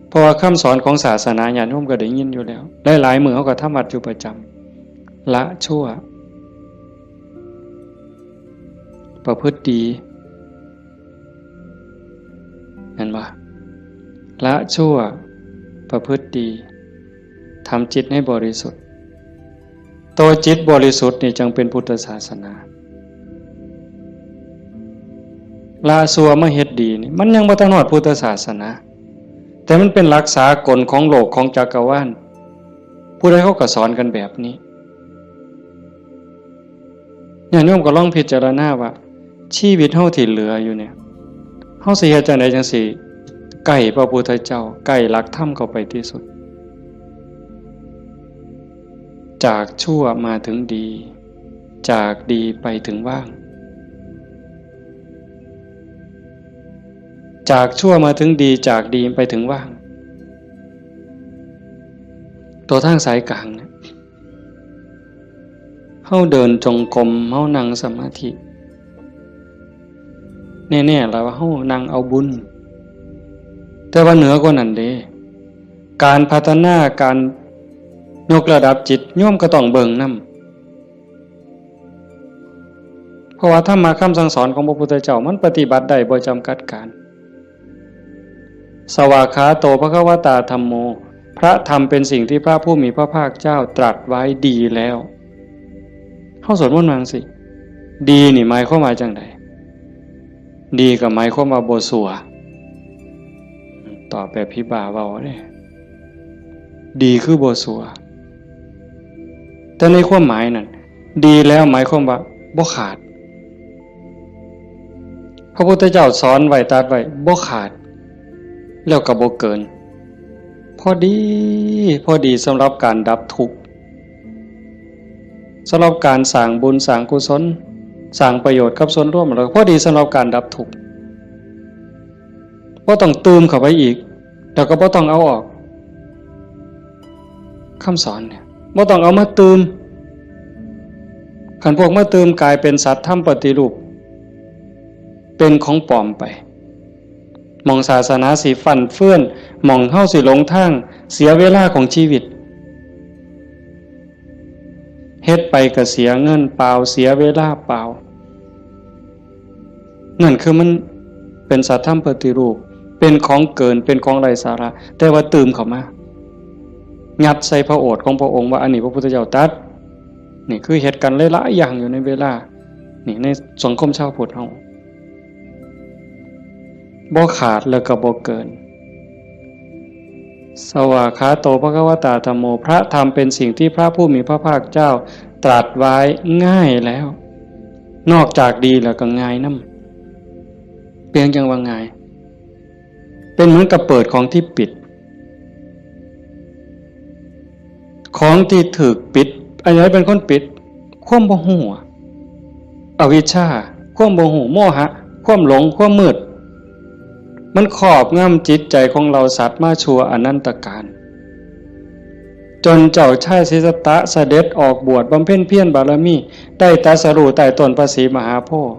เพราะว่าคำสอนของศาสนาญาติโยมก็ได้ยินอยู่แล้ว หลายๆมื้อเฮาก็ทำวัดอยู่ประจำ ละชั่ว ประพฤติดี เห็นบ่ ละชั่ว ประพฤติดี ทำจิตให้บริสุทธิ์ ตัวจิตบริสุทธิ์นี่จังเป็นพุทธศาสนา ละชั่วมาเฮ็ดดีนี่ มันยังบ่ทันฮอดพุทธศาสนา แต่มันเป็นหลักสากลของโลกของจักรวาล ผู้ใดเขาก็สอนกันแบบนี้ ญาติโยมก็ลองพิจารณาว่า ชีวิตเฮาที่เหลืออยู่เนี่ย เฮาสิเฮ็ดจั่งใดจั่งสิใกล้พระพุทธเจ้า ใกล้หลักธรรมเข้าไปที่สุด จากชั่วมาถึงดี จากดีไปถึงว่าง จากชั่วมาถึงดี จากดีไปถึงว่าง ตัวทางสายกลางเนี่ย เฮาเดินจงกรม เฮานั่งสมาธิ แน่ๆ แล้วว่าเฮานั่งเอาบุญ แต่ว่าเหนือกว่านั้นเด้ การพัฒนา การยกระดับจิต โยมก็ต้องเบิ่งนำ เพราะว่าธรรมะคำสั่งสอนของพระพุทธเจ้ามันปฏิบัติได้บ่จำกัดการ สวากขาโตภควตาธัมโม พระธรรมเป็นสิ่งที่พระผู้มีพระภาคเจ้าตรัสไว้ดีแล้ว เฮาสวดมนต์ว่าจั่งซี้ ดีนี่หมายความว่าจั่งใด ดีก็หมายความว่าบ่ซั่ว ตอบแบบผีบ้าเว้าเด้ ดีคือบ่ซั่ว แต่ในความหมายนั้น ดีแล้วหมายความว่าบ่ขาด พระพุทธเจ้าสอนไว้ตรัสไว้บ่ขาด แล้วก็บ่เกิน พอดี พอดีสำหรับการดับทุกข์ สำหรับการสร้างบุญสร้างกุศล สร้างประโยชน์กับส่วนรวม แล้วก็พอดีสำหรับการดับทุกข์ บ่ต้องตื่มเข้าไปอีก แล้วก็บ่ต้องเอาออก คำสอนเนี่ย บ่ต้องเอามาตื่ม คันพวกมาตื่มกลายเป็นสัตว์ธรรมปฏิรูป เป็นของปลอมไป หม่องศาสนาสิฟั่นเฟือน หม่องเฮาสิหลงทาง เสียเวลาของชีวิต เฮ็ดไปก็เสียเงินเปล่า เสียเวลาเปล่า นั่นคือมันเป็นสัตว์ธรรมปฏิรูป เป็นของเกิน เป็นของไร้สาระ แต่ว่าตื่มเข้ามา ยัดใส่พระโอษฐ์ของพระองค์ว่าอันนี้พระพุทธเจ้าตรัส นี่คือเฮ็ดกันหลายๆอย่างอยู่ในเวลา นี่ในสังคมชาวพุทธเฮา บ่ขาดแล้วก็บ่เกิน สวากขาโตภควตาธัมโม พระธรรมเป็นสิ่งที่พระผู้มีพระภาคเจ้าตรัสไว้ง่ายแล้ว นอกจากดีแล้วก็ง่ายนำ เพียงจั่งว่าง่าย เป็นเหมือนกับเปิดของที่ปิด ของที่ถูกปิด อันไหนเป็นคนปิด ความบ่ฮู้อะ อวิชชา ความบ่ฮู้ โมหะ ความหลง ความมืด มันครอบงำจิตใจของเราสัตว์มาชั่วอนันตกาล จนเจ้าชายสิทธัตถะเสด็จออกบวชบำเพ็ญเพียรบารมี ได้ตรัสรู้ใต้ต้นพระศรีมหาโพธิ์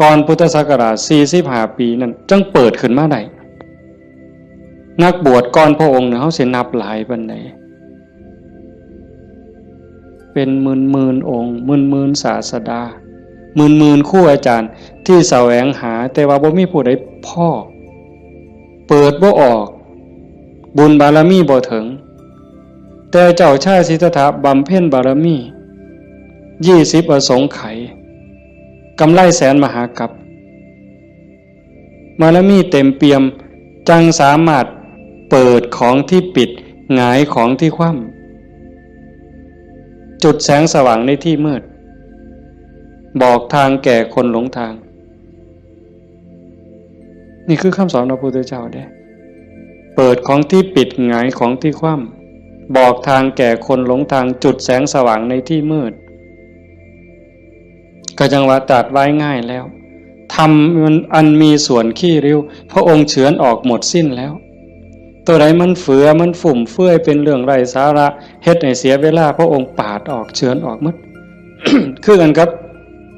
ก่อนพุทธศักราชสี่สิบห้าปีนั่น จั่งเปิดขึ้นมาได้ นักบวชก่อนพระองค์เนี่ย เฮาสินับหลายปานใด เป็นหมื่นๆองค์ หมื่นๆศาสดา หมื่นๆครูอาจารย์ที่แสวงหา แต่ว่าบ่มีผู้ใดพ้อ เปิดบ่ออก บุญบารมีบ่ถึง แต่เจ้าชายสิทธัตถะบำเพ็ญบารมี ยี่สิบอสงไขย กำไรแสนมหากัป บารมีเต็มเปี่ยม จั่งสามารถเปิดของที่ปิด หงายของที่คว่ำ จุดแสงสว่างในที่มืด บอกทางแก่คนหลงทาง นี่คือคำสอนพระพุทธเจ้าเด้ เปิดของที่ปิด หงายของที่คว่ำ บอกทางแก่คนหลงทาง จุดแสงสว่างในที่มืด ก็จั่งว่าตรัสไว้ง่ายแล้ว ธรรมอันมีส่วนขี้ริ้ว พระองค์เฉือนออกหมดสิ้นแล้ว ตัวใดมันเฟือ มันฟุ่มเฟือย เป็นเรื่องไร้สาระ เฮ็ดให้เสียเวลา พระองค์ปาดออก เฉือนออกหมด คือกันกับ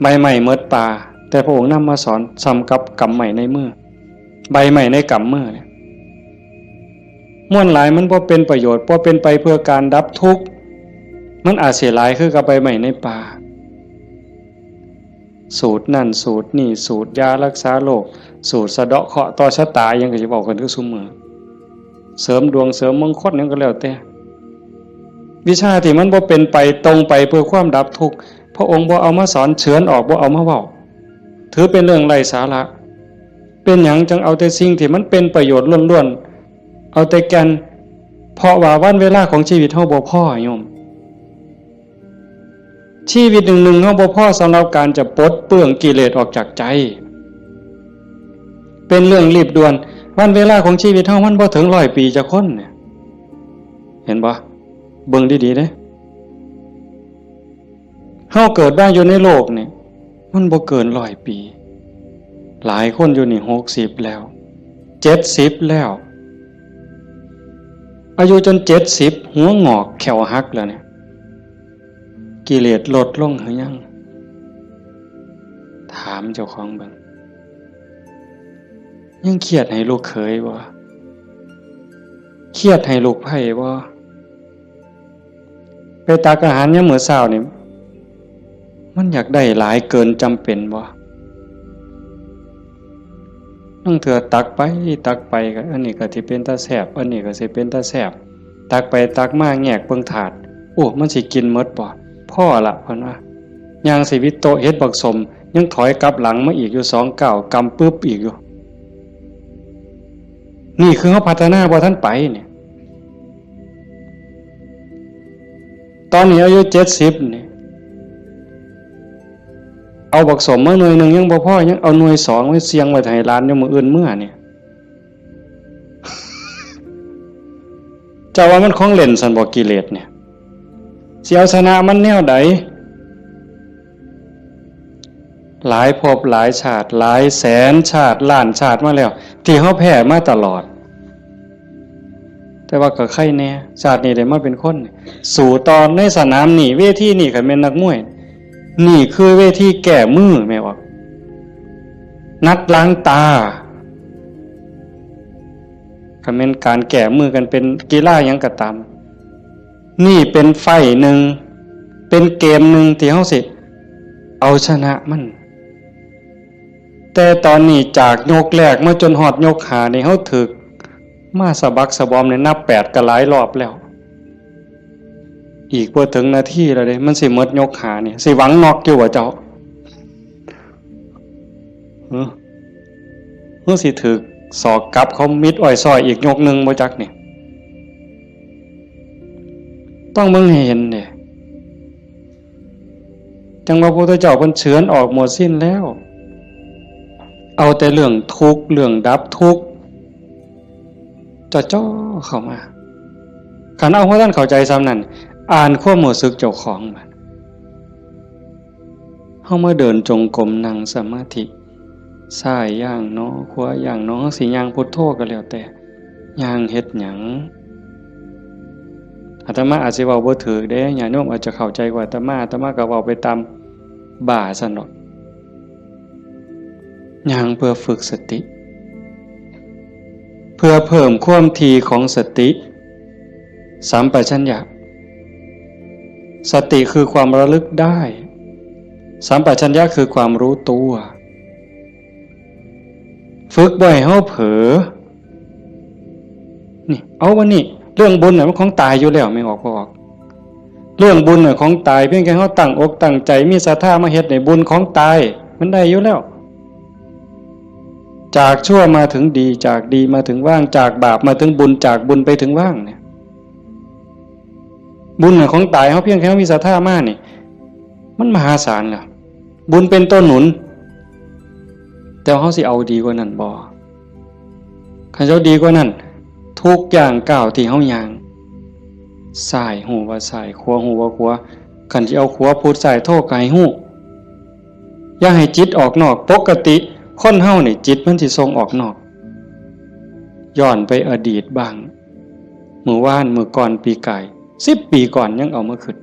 ใบไม้หมดป่า แต่พระองค์นำมาสอน ส่ำกับกำไม้ในมือ ใบไม้ในกำมือเนี่ย มวลหลายมันบ่เป็นประโยชน์ บ่เป็นไปเพื่อการดับทุกข์ มันอาจสิหลายคือกับใบไม้ในป่า สูตรนั่นสูตรนี่ สูตรยารักษาโรค สูตรสะเดาะเคราะห์ต่อชะตา อิหยังก็สิเว้ากันคือซุมื้อ เสริมดวงเสริมมงคลหยังก็แล้วแต่ วิชาที่มันบ่เป็นไปตรงไปเพื่อความดับทุกข์ พระองค์บ่เอามาสอน เฉือนออก บ่เอามาเว้า ถือเป็นเรื่องไร้สาระ เป็นหยังจังเอาแต่สิ่งที่มันเป็นประโยชน์ล้วนๆ เอาแต่แก่น เพราะว่าวันเวลาของชีวิตเฮาบ่พอโยม ชีวิตหนึ่งๆ เฮาบ่พอสำหรับการจะปลดเปลื้องกิเลสออกจากใจ เป็นเรื่องรีบด่วน วันเวลาของชีวิตเฮามันบ่ถึงร้อยปีจักคนเนี่ย เห็นบ่ เบิ่งดีๆ เด้ เฮาเกิดมาอยู่ในโลกนี่ มันบ่เกินร้อยปี หลายคนอยู่นี่หกสิบแล้ว เจ็ดสิบแล้ว อายุจนเจ็ดสิบ หัวงอกแข้วหักแล้วเนี่ย กิเลสลดลงหรือยัง ถามเจ้าของเบิ่ง ยังเครียดให้ลูกเขยบ่ เครียดให้ลูกไพร่บ่ ไปตักอาหารยามมื้อเช้านี่ มันอยากได้หลายเกินจำเป็นบ่ ลางเทื่อตักไปตักไปก็ อันนี้ก็สิเป็นตาแซ่บ อันนี้ก็สิเป็นตาแซ่บ ตักไปตักมาแงกเบิ่งถาด โอ้ มันสิกินหมดบ่ พอละ เพิ่นว่า ย่างสิวิดโต๊ะเฮ็ดบักสม ยังถอยกลับหลังมาอีกอยู่สองก้าว กำปึ๊บอีกอยู่ นี่คือเฮาพัฒนาบ่ทันไปเนี่ย ตอนนี้อายุเจ็ดสิบนี่ เอาบักสมมาหน่วยหนึ่งยังบ่พอ ยังเอาหน่วยสองไว้เสี่ยงไว้ให้หลานอยู่มื้ออื่นเมือเนี่ย เจ้าว่ามันของเล่นซั่นบ่ กิเลสเนี่ย สิเอาชนะมันแนวใด หลายภพหลายชาติ หลายแสนชาติ ล้านชาติมาแล้ว ที่เฮาแพ้มาตลอด แต่ว่าก็ไคแน่ ชาตินี้ได้มาเป็นคน สู้ต่อในสนามนี่ เวทีนี่ คันแม่นนักมวย นี่คือเวทีแก้มือ แม่นบ่ นัดล้างตา คันแม่นการแก้มือกันเป็นกีฬาหยังก็ตาม นี่เป็นไฟต์หนึ่ง เป็นเกมหนึ่งที่เฮาสิเอาชนะมัน แต่ตอนนี้จากยกแรกมาจนฮอดยกห้านี่ เฮาถืกมาสะบักสะบอมเนี่ย นับแปดก็หลายรอบแล้ว อีกบ่ถึงนาทีแล้วเด้ มันสิหมดยกห้านี่ สิหวังน็อกอยู่บ่เจ้า เออ เฮาสิถืกศอกกลับเขามิดอ้อยซ้อยอีกยกหนึ่งบ่จักนี่ ต้องเบิ่งให้เห็นเด้ จั่งว่าพระพุทธเจ้าเพิ่นเฉือนออกหมดสิ้นแล้ว เอาแต่เรื่องทุกข์ เรื่องดับทุกข์ จ่อๆ เข้ามา คันเอาบ่ทันเข้าใจส่ำนั้น อ่านความรู้สึกเจ้าของบัด เฮามาเดินจงกรม นั่งสมาธิ ซ้ายย่างหนอ ขวาย่างหนอ เฮาสิย่างพุทโธก็แล้วแต่ ย่างเฮ็ดหยัง อาตมาอาจสิเว้าบ่ถูกเด้ ญาติโยมอาจจะเข้าใจกว่าอาตมา อาตมาก็เว้าไปตามบ้าซั่นดอก ย่างเพื่อฝึกสติ เพื่อเพิ่มความถี่ของสติ สัมปชัญญะ สติคือความระลึกได้ สัมปชัญญะคือความรู้ตัว ฝึกบ่ให้เฮาเผลอ นี่ เอาวันนี้ เรื่องบุญน่ะมันของตายอยู่แล้ว แม่นออกบ่ออก เรื่องบุญน่ะของตาย เพียงแค่เฮาตั้งอกตั้งใจ มีศรัทธามาเฮ็ดนี่ บุญของตาย มันได้อยู่แล้ว จากชั่วมาถึงดี จากดีมาถึงว่าง จากบาปมาถึงบุญ จากบุญไปถึงว่างเนี่ย บุญน่ะของตาย เฮาเพียงแค่เฮามีศรัทธามานี่ มันมหาศาลแล้ว บุญเป็นตัวหนุน แต่เฮาสิเอาดีกว่านั้นบ่ คันเฮาดีกว่านั้น ทุกย่างก้าวที่เฮาย่าง ซ้ายฮู้ว่าซ้าย ขวาฮู้ว่าขวา คันสิเอาขวาพุทซ้ายโธก็ให้ฮู้ อย่าให้จิตออกนอก ปกติคนเฮานี่จิตมันสิส่งออกนอก ย้อนไปอดีตบ้าง มื้อวาน มื้อก่อน ปีกาย สิบปีก่อนยังเอามาคิด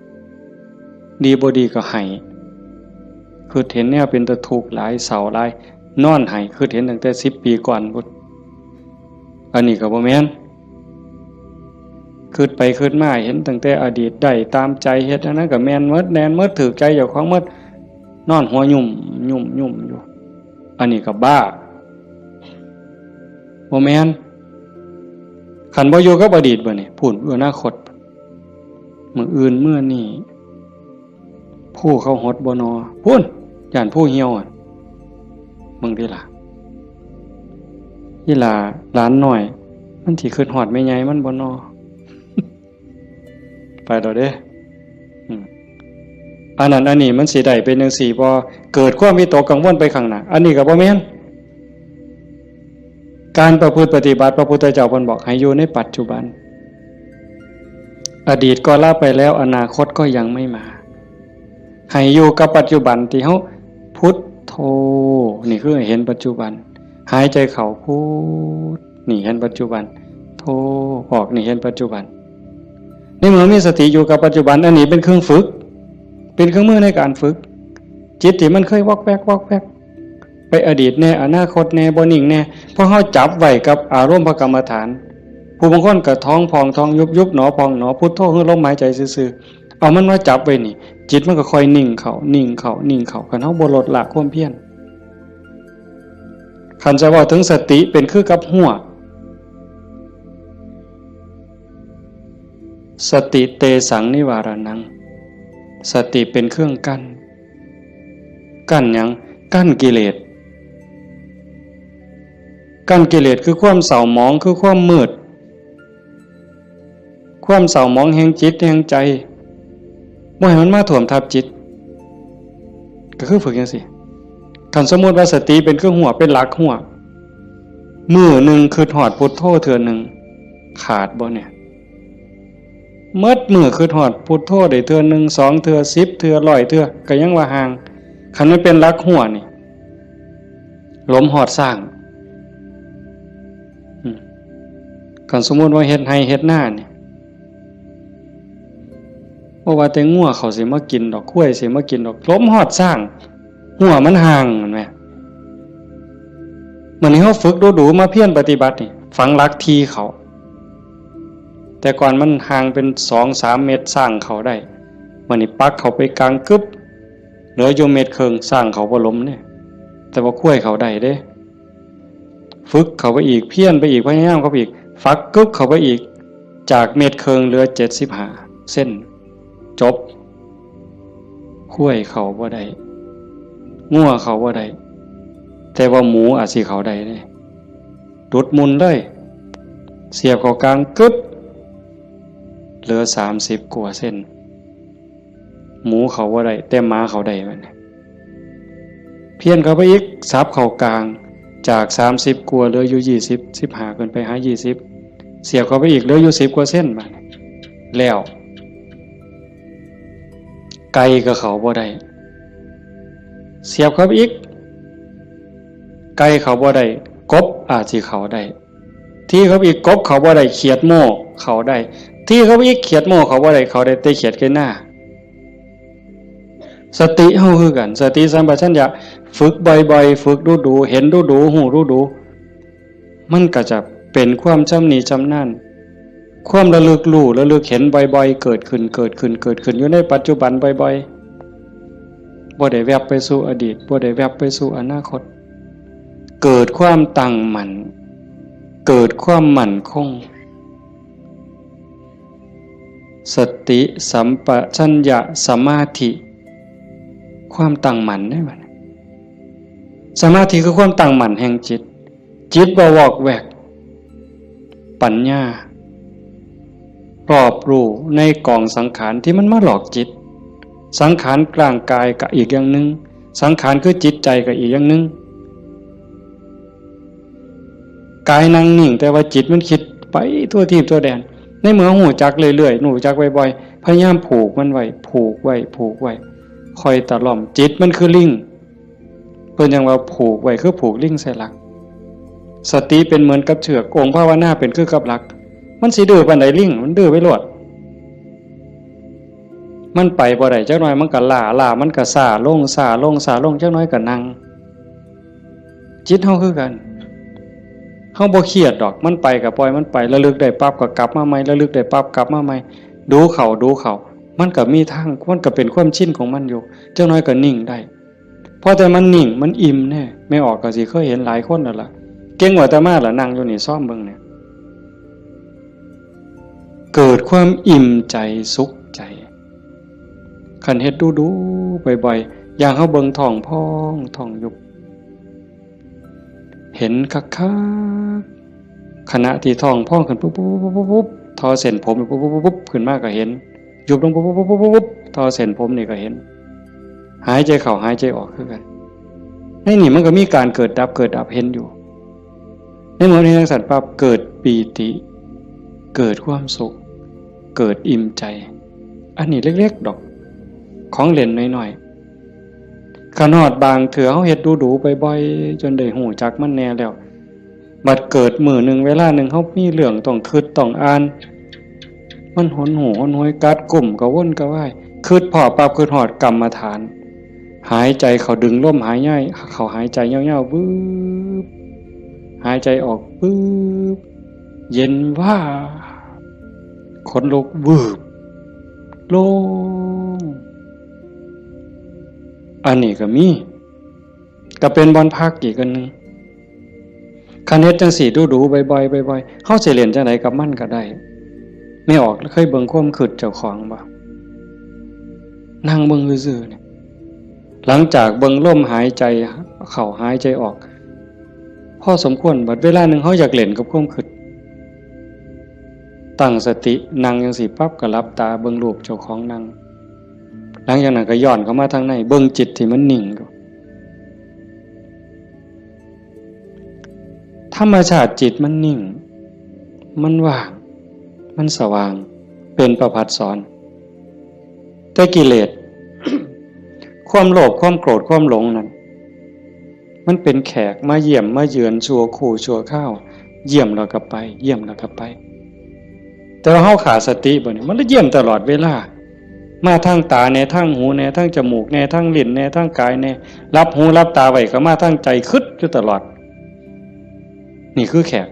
ดีบ่ดีก็ไห้ คิดเห็นแนวเป็นตาทุกข์หลาย เศร้าหลาย นอนไห้ คิดเห็นตั้งแต่สิบปีก่อนพุ้น อันนี้ก็บ่แม่น คิดไปคิดมาเห็นตั้งแต่อดีต ได้ตามใจ เฮ็ดอันนั้นก็แม่นหมด แม่นหมด ถูกใจเจ้าของหมด นอนหัวยุ่มยุ่มยุ่มอยู่ อันนี้ก็บ้า บ่แม่น คันบ่อยู่กับอดีตบัดนี้ พู้น อนาคต มื้ออื่นมื้อนี้ ผู้เขาหดบ่นอ พู้น ย่านผู้เหี่ยวอะ เบิ่งติล่ะ อีหล่าหลานน้อย มันสิคิดฮอดแม่ใหญ่มันบ่นอ ไปแล้วเด้ อืม อันนั้นอันนี้มันสิได้เป็นจั่งซี้บ่ เกิดความวิตกกังวลไปข้างหน้า อันนี้ก็บ่แม่น การประพฤติปฏิบัติ พระพุทธเจ้าเพิ่นบอกให้อยู่ในปัจจุบัน อดีตก็ละไปแล้ว อนาคตก็ยังไม่มา ให้อยู่กับปัจจุบันที่เฮาพุทโธ นี่คือให้เห็นปัจจุบัน หายใจเข้าพุท นี่เห็นปัจจุบัน โธ ออก นี่เห็นปัจจุบัน ในเมื่อมีสติอยู่กับปัจจุบัน อันนี้เป็นเครื่องฝึก เป็นเครื่องมือในการฝึก จิตที่มันเคยวอกแวกวอกแวก ไปอดีตแน่ อนาคตแน่ บ่นิ่งแน่ เพราะเฮาจับไว้กับอารมณ์พระกรรมฐาน ผู้บางคนก็ท้องพองท้องยุบ ยุบหนอพองหนอ พุทโธคือลมหายใจซื่อๆ เอามันมาจับไว้นี่ จิตมันก็ค่อยนิ่งเข้า นิ่งเข้า นิ่งเข้า คันเฮาบ่ลดละความเพียร คันจะเว้าถึงสติเป็นคือกับฮั้ว สติเตสังนิวารณัง สติเป็นเครื่องกั้น กั้นหยัง กั้นกิเลส กั้นกิเลสคือความเศร้าหมอง คือความมืด ความเศร้าหมองแห่งจิตแห่งใจ บ่ให้มันมาท่วมทับจิต ก็คือฝึกจั่งซี้ คันสมมุติว่าสติเป็นเครื่องฮั้ว เป็นหลักฮั้ว มื้อหนึ่งคิดฮอดพุทโธเทื่อหนึ่ง ขาดบ่เนี่ย หมดมื้อคิดฮอดพุทโธได้เทื่อหนึ่ง สองเทื่อ สิบเทื่อ ร้อยเทื่อ ก็ยังว่าห่าง คันมันเป็นหลักฮั้วนี่ หลมฮอดซ้าง อืม คันสมมุติว่าเฮ็ดไร่เฮ็ดนานี่ บ่ว่าแต่งัวเขาสิมากินดอก ควายสิมากินดอก หลมฮอดซ้าง ฮั้วมันห่าง แม่นบ่ มื้อนี้เฮาฝึกดูๆ มาเพียรปฏิบัตินี่ ฝังหลักที่เข้า แต่ก่อนมันห่างเป็นสองสามเมตร ซ้างเข้าได้ มื้อนี้ปักเข้าไปกลางกึ๊บ เหลืออยู่เมตรครึ่ง ซ้างเข้าบ่หลมเนี่ย แต่ว่าควายเข้าได้เด้ ฝึกเข้าไปอีก เพียรไปอีก พยายามเข้าไปอีก ฝักกึ๊บเข้าไปอีก จากเมตรครึ่งเหลือเจ็ดสิบห้าเซน จบ ควายเข้าบ่ได้ งัวเข้าบ่ได้ แต่ว่าหมูอาจสิเข้าได้เด้ ดุดมุ่นเลย เสียบเข้ากลางกึ๊บ เหลือสามสิบกว่าเซน หมูเข้าบ่ได้ แต่หมาเข้าได้บัดนี้ เพี้ยนเข้าไปอีก สับเข้ากลาง จากสามสิบกว่าเหลืออยู่ยี่สิบ สิบห้าขึ้นไปหายี่สิบ เสียบเข้าไปอีกเหลืออยู่สิบกว่าเซนบัดนี้ แล้ว ไก่ก็เข้าบ่ได้ เสียบเข้าไปอีก ไก่เข้าบ่ได้ กบอาจสิเข้าได้ ทีเข้าไปอีก กบเข้าบ่ได้ เขียดโม่เข้าได้ ทีเข้าไปอีก เขียดโม่เข้าบ่ได้ เข้าได้แต่เขียดไก่นา สติเฮาคือกัน สติสัมปชัญญะ ฝึกบ่อยๆ ฝึกดูๆ เห็นดูๆ ฮู้ดูๆ มันก็จะเป็นความชำนิชำนาญ ความระลึกรู้ ระลึกเห็นบ่อยๆ เกิดขึ้น เกิดขึ้น เกิดขึ้น อยู่ในปัจจุบันบ่อยๆ บ่ได้แวบไปสู่อดีต บ่ได้แวบไปสู่อนาคต เกิดความตั้งมั่น เกิดความมั่นคง สติสัมปชัญญะสมาธิ ความตั้งมั่นเด้บัดนี้ สมาธิคือความตั้งมั่นแห่งจิต จิตบ่วอกแวก ปัญญา รอบรู้ในกองสังขารที่มันมาหลอกจิต สังขารร่างกายก็อีกอย่างหนึ่ง สังขารคือจิตใจก็อีกอย่างหนึ่ง กายนั่งนิ่ง แต่ว่าจิตมันคิดไปทั่วทีปทั่วแดน ในเมื่อฮู้จักเรื่อยๆ ฮู้จักบ่อยๆ พยายามผูกมันไว้ ผูกไว้ ผูกไว้ ค่อยตะล่อม จิตมันคือลิง เพิ่นยังว่าผูกไว้คือผูกลิงใส่หลัก สติเป็นเหมือนกับเชือก องค์ภาวนาเป็นคือกับหลัก มันสิดื้อปานใด ลิง มันดื้อไปโลด มันไปบ่ได้ จักหน่อยมันก็ล้า ล้ามันก็ซ้าลง ซ้าลง ซ้าลง จักหน่อยก็นั่ง จิตเฮาคือกัน เฮาบ่เครียดดอก มันไปก็ปล่อยมันไป ระลึกได้ปั๊บก็กลับมาใหม่ ระลึกได้ปั๊บกลับมาใหม่ ดูเข้า ดูเข้า มันก็มีทาง มันก็เป็นความชินของมันอยู่ จักหน่อยก็นิ่งได้ พอแต่มันนิ่ง มันอิ่มแน่ แม่ออกก็สิเคยเห็นหลายคนแล้วล่ะ เก่งกว่าอาตมาล่ะ นั่งอยู่นี่ ซ่อมเบิ่งเนี่ย เกิดความอิ่มใจ สุขใจ คันเฮ็ดดูๆ บ่อยๆ อย่างเฮาเบิ่งท้องพอง ท้องยุบ เห็นคักๆ ขณะที่ท้องพองขึ้นปุ๊บปุ๊บปุ๊บปุ๊บปุ๊บ ทอเส้นผมปุ๊บปุ๊บปุ๊บปุ๊บ ขึ้นมาก็เห็น ยุบลงปุ๊บปุ๊บปุ๊บปุ๊บปุ๊บ ทอเส้นผมนี่ก็เห็น หายใจเข้า หายใจออกคือกัน ในนี่มันก็มีการเกิดดับ เกิดดับ เห็นอยู่ ในเมื่อเห็นจั่งซั้นปั๊บ เกิดปีติ เกิดความสุข เกิดอิ่มใจ อันนี้เล็กๆ ดอก ของเล่นน้อยๆ คันฮอดบางเทื่อเฮาเฮ็ดดูๆ บ่อยๆ จนได้ฮู้จักมันแน่แล้ว บัดเกิดมื้อหนึ่งเวลาหนึ่ง เฮามีเรื่องต้องคิดต้องอ่าน มันหนหูหนหวย กัดกุ้มกระวนกระวาย คิดพ้อปั๊บ คิดฮอดกรรมฐาน หายใจเข้า ดึงลมหายใจเข้า หายใจยาวๆ วืบ หายใจออก วืบ เย็นวาบ ขนลุก วืบ โล่ง อันนี้ก็มี ก็เป็นบ่อนพักอีกอันหนึ่ง คันเฮ็ดจั่งซี้ดูๆ บ่อยๆ บ่อยๆ เฮาสิเล่นจั่งใดกับมันก็ได้ แม่ออกเคยเบิ่งความคิดเจ้าของบ่ นั่งเบิ่งซื่อๆ เนี่ย หลังจากเบิ่งลมหายใจเข้า หายใจออก พอสมควร บัดเวลาหนึ่งเฮาอยากเล่นกับความคิด ตั้งสติ นั่งจั่งซี้ปั๊บ ก็หลับตาเบิ่งรูปเจ้าของนั่ง หลังจากนั้นก็ย้อนเข้ามาทางใน เบิ่งจิตที่มันนิ่งอยู่ ธรรมชาติจิตมันนิ่ง มันว่าง มันสว่าง เป็นประภัสสร แต่กิเลส ความโลภ ความโกรธ ความหลงนั่น มันเป็นแขกมาเยี่ยมมาเยือนชั่วครู่ชั่วคราว เยี่ยมแล้วก็ไป เยี่ยมแล้วก็ไป แต่ว่าเฮาขาดสติบัดนี้ มันเลยเยี่ยมตลอดเวลา มาทางตาแน่ ทางหูแน่ ทางจมูกแน่ ทางลิ้นแน่ ทางกายแน่ หลับหูหลับตาไว้ก็มาทางใจ คิดอยู่ตลอด นี่คือแขก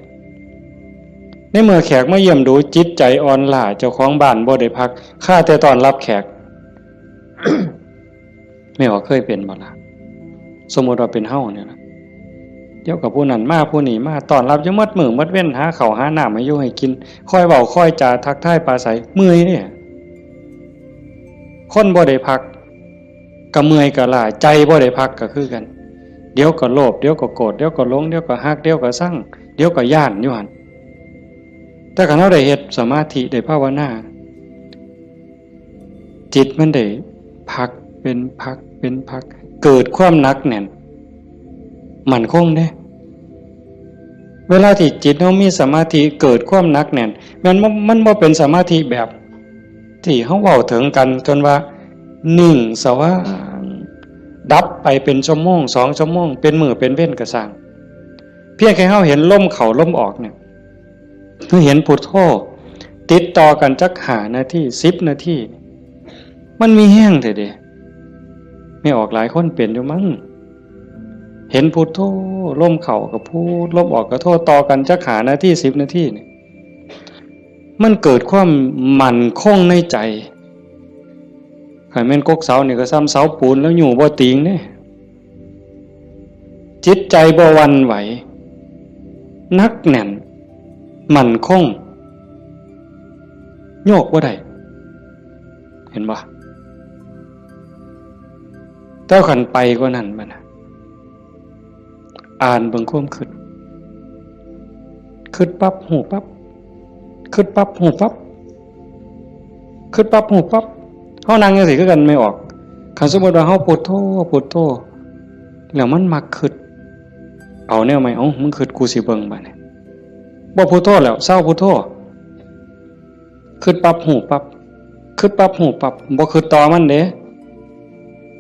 ในเมื่อแขกมาเยี่ยมดู จิตใจอ่อนล้า เจ้าของบ้านบ่ได้พัก ข้าแต่ต้อนรับแขก แม่ออกเคยเป็นบ่ล่ะ สมมุติว่าเป็นเฮาเนี่ยล่ะ เดี๋ยวก็ผู้นั้นมา ผู้นี้มา ต้อนรับอยู่หมดมื้อหมดเว็น หาข้าวหาน้ำให้อยู่ให้กิน คอยเว้าคอยจา ทักทายปราศรัย เมื่อยเนี่ย คนบ่ได้พัก ก็เมื่อยก็ล้า ใจบ่ได้พักก็คือกัน เดี๋ยวก็โลภ เดี๋ยวก็โกรธ เดี๋ยวก็หลง เดี๋ยวก็ฮัก เดี๋ยวก็ซัง เดี๋ยวก็ย้านอยู่หั่น แต่คันเฮาได้เฮ็ดสมาธิ ได้ภาวนา จิตมันได้พักเป็นพักเป็นพัก เกิดความหนักแน่น มั่นคงเด้ เวลาที่จิตเฮามีสมาธิ เกิดความหนักแน่น แม่นบ่ มันบ่เป็นสมาธิแบบที่เฮาเว้าถึงกัน จนว่านิ่งสว่าง ดับไปเป็นชั่วโมง สองชั่วโมง เป็นมื้อเป็นเว็นก็ซ่าง เพียงแค่เฮาเห็นลมเข้าลมออกเนี่ย คือเห็นพุทโธติดต่อกันจักห้านาที สิบนาที มันมีแฮงแท้เด้ แม่ออกหลายคนเป็นอยู่มั้ง เห็นพุทโธ ลมเข้าก็พุท ลมออกก็โธ ต่อกันจักห้านาที สิบนาทีนี่ มันเกิดความมั่นคงในใจ คันแม่นกกเสานี่ก็ส่ำเสาปูนแล้วอยู่บ่ติงเด้ จิตใจบ่หวั่นไหว หนักแน่น มั่นคง โยกบ่ได้ เห็นบ่ แต่คันไปกว่านั้นบัดน่ะ อ่านเบิ่งความคิด คิดปั๊บ ฮู้ปั๊บ คิดปั๊บ ฮู้ปั๊บ คิดปั๊บ ฮู้ปั๊บ เฮานั่งจั่งซี้คือกัน แม่ออก คันสมมุติว่าเฮาพุทโธ พุทโธ แล้วมันมักคิด เอาแนวใหม่ เอ้า มึงคิด กูสิเบิ่งบัดนี้ บ่พุทโธแล้ว เซาพุทโธ คิดปั๊บ ฮู้ปั๊บ คิดปั๊บ ฮู้ปั๊บ บ่คิดต่อมันเด้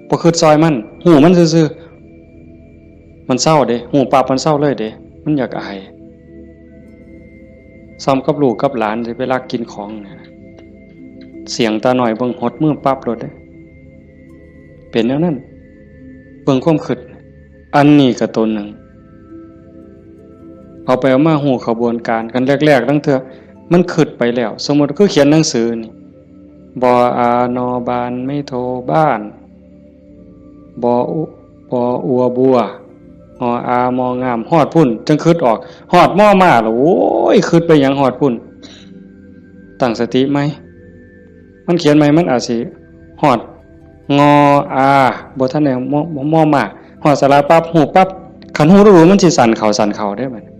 บ่คิดซอยมัน ฮู้มันซื่อๆ มันเซาเด้ ฮู้ปั๊บ มันเซาเลยเด้ มันอยากอาย ซ้ำกับลูกกับหลานสิไปลักกินของเนี่ยนะ เสี้ยงตาน้อยเบิ่งหดมือปั๊บโลดเด้ เป็นแนวนั้น เบิ่งความคิด อันนี้ก็ตัวหนึ่ง เอาไปเอามาฮู้ขบวนการกันแรกๆ ตั้งเทื่อมันคิดไปแล้ว สมมุติคือเขียนหนังสือนี่ บออา นอ บาน ไม้โท บ้าน บออุ บออัว บัว ฮอ อา มอ งาม ฮอดพุ้น จั่งคิดออก ฮอดมอ มาแล้ว โอ้ย คิดไปหยังฮอดพุ้น ตั้งสติใหม่ มันเขียนใหม่ มันอาจสิฮอด งอ อา บ่ทันได้ มอ มอ มา ฮอดสระปั๊บ ฮู้ปั๊บ คันฮู้ดูมันสิสั่นเข้า สั่นเข้าเด้บัดนี้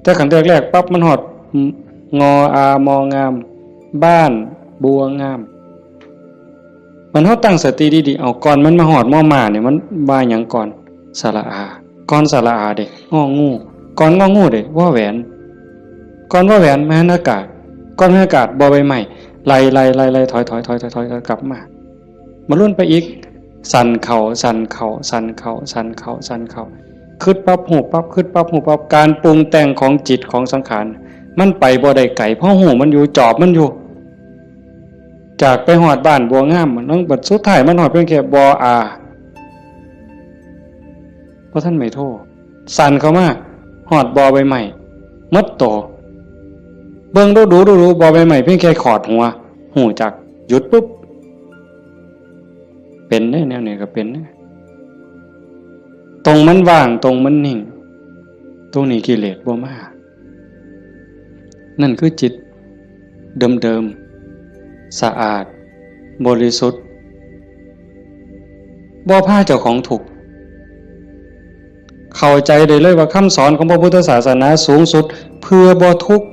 แต่คันแรกๆ ปั๊บ มันฮอด งอ อา มอ งาม บ้าน บัวงาม มันเฮาตั้งสติดีๆ เอา ก่อนมันมาฮอดมอ มาเนี่ย มันว่าหยังก่อน สระอา ก่อนสระอาเด้ งอ งู ก่อนงอ งูเด้ วอ แหวน ก่อนวอ แหวน มหันอากาศ ก่อนมหันอากาศ บอใบไม้ ไล่ๆๆๆ ถอยๆๆๆๆ กลับมา มาลุ้นไปอีก สั่นเข้า สั่นเข้า สั่นเข้า สั่นเข้า สั่นเข้า คิดปั๊บ ฮู้ปั๊บ คิดปั๊บ ฮู้ปั๊บ การปรุงแต่งของจิตของสังขาร มันไปบ่ได้ไกล เพราะฮู้มันอยู่ จอบมันอยู่ จากไปฮอดบ้านบัวงาม มันบัดสุดท้ายมันฮอดเพียงแค่บออา บ่ทันไม้โท สั่นเข้ามา ฮอดบอใบไม้ หมดโต เบิ่งดูๆๆๆ บอใบไม้เพียงแค่ขอดหัว ฮู้จัก หยุดปุ๊บ เป็นเด้ แนวนี้ก็เป็นเด้ ตรงมันว่าง ตรงมันนิ่ง ตรงนี้กิเลสบ่มา นั่นคือจิตเดิมๆ สะอาด บริสุทธิ์ บ่พาเจ้าของทุกข์ เข้าใจได้เลยว่าคำสอนของพระพุทธศาสนาสูงสุดเพื่อบ่ทุกข์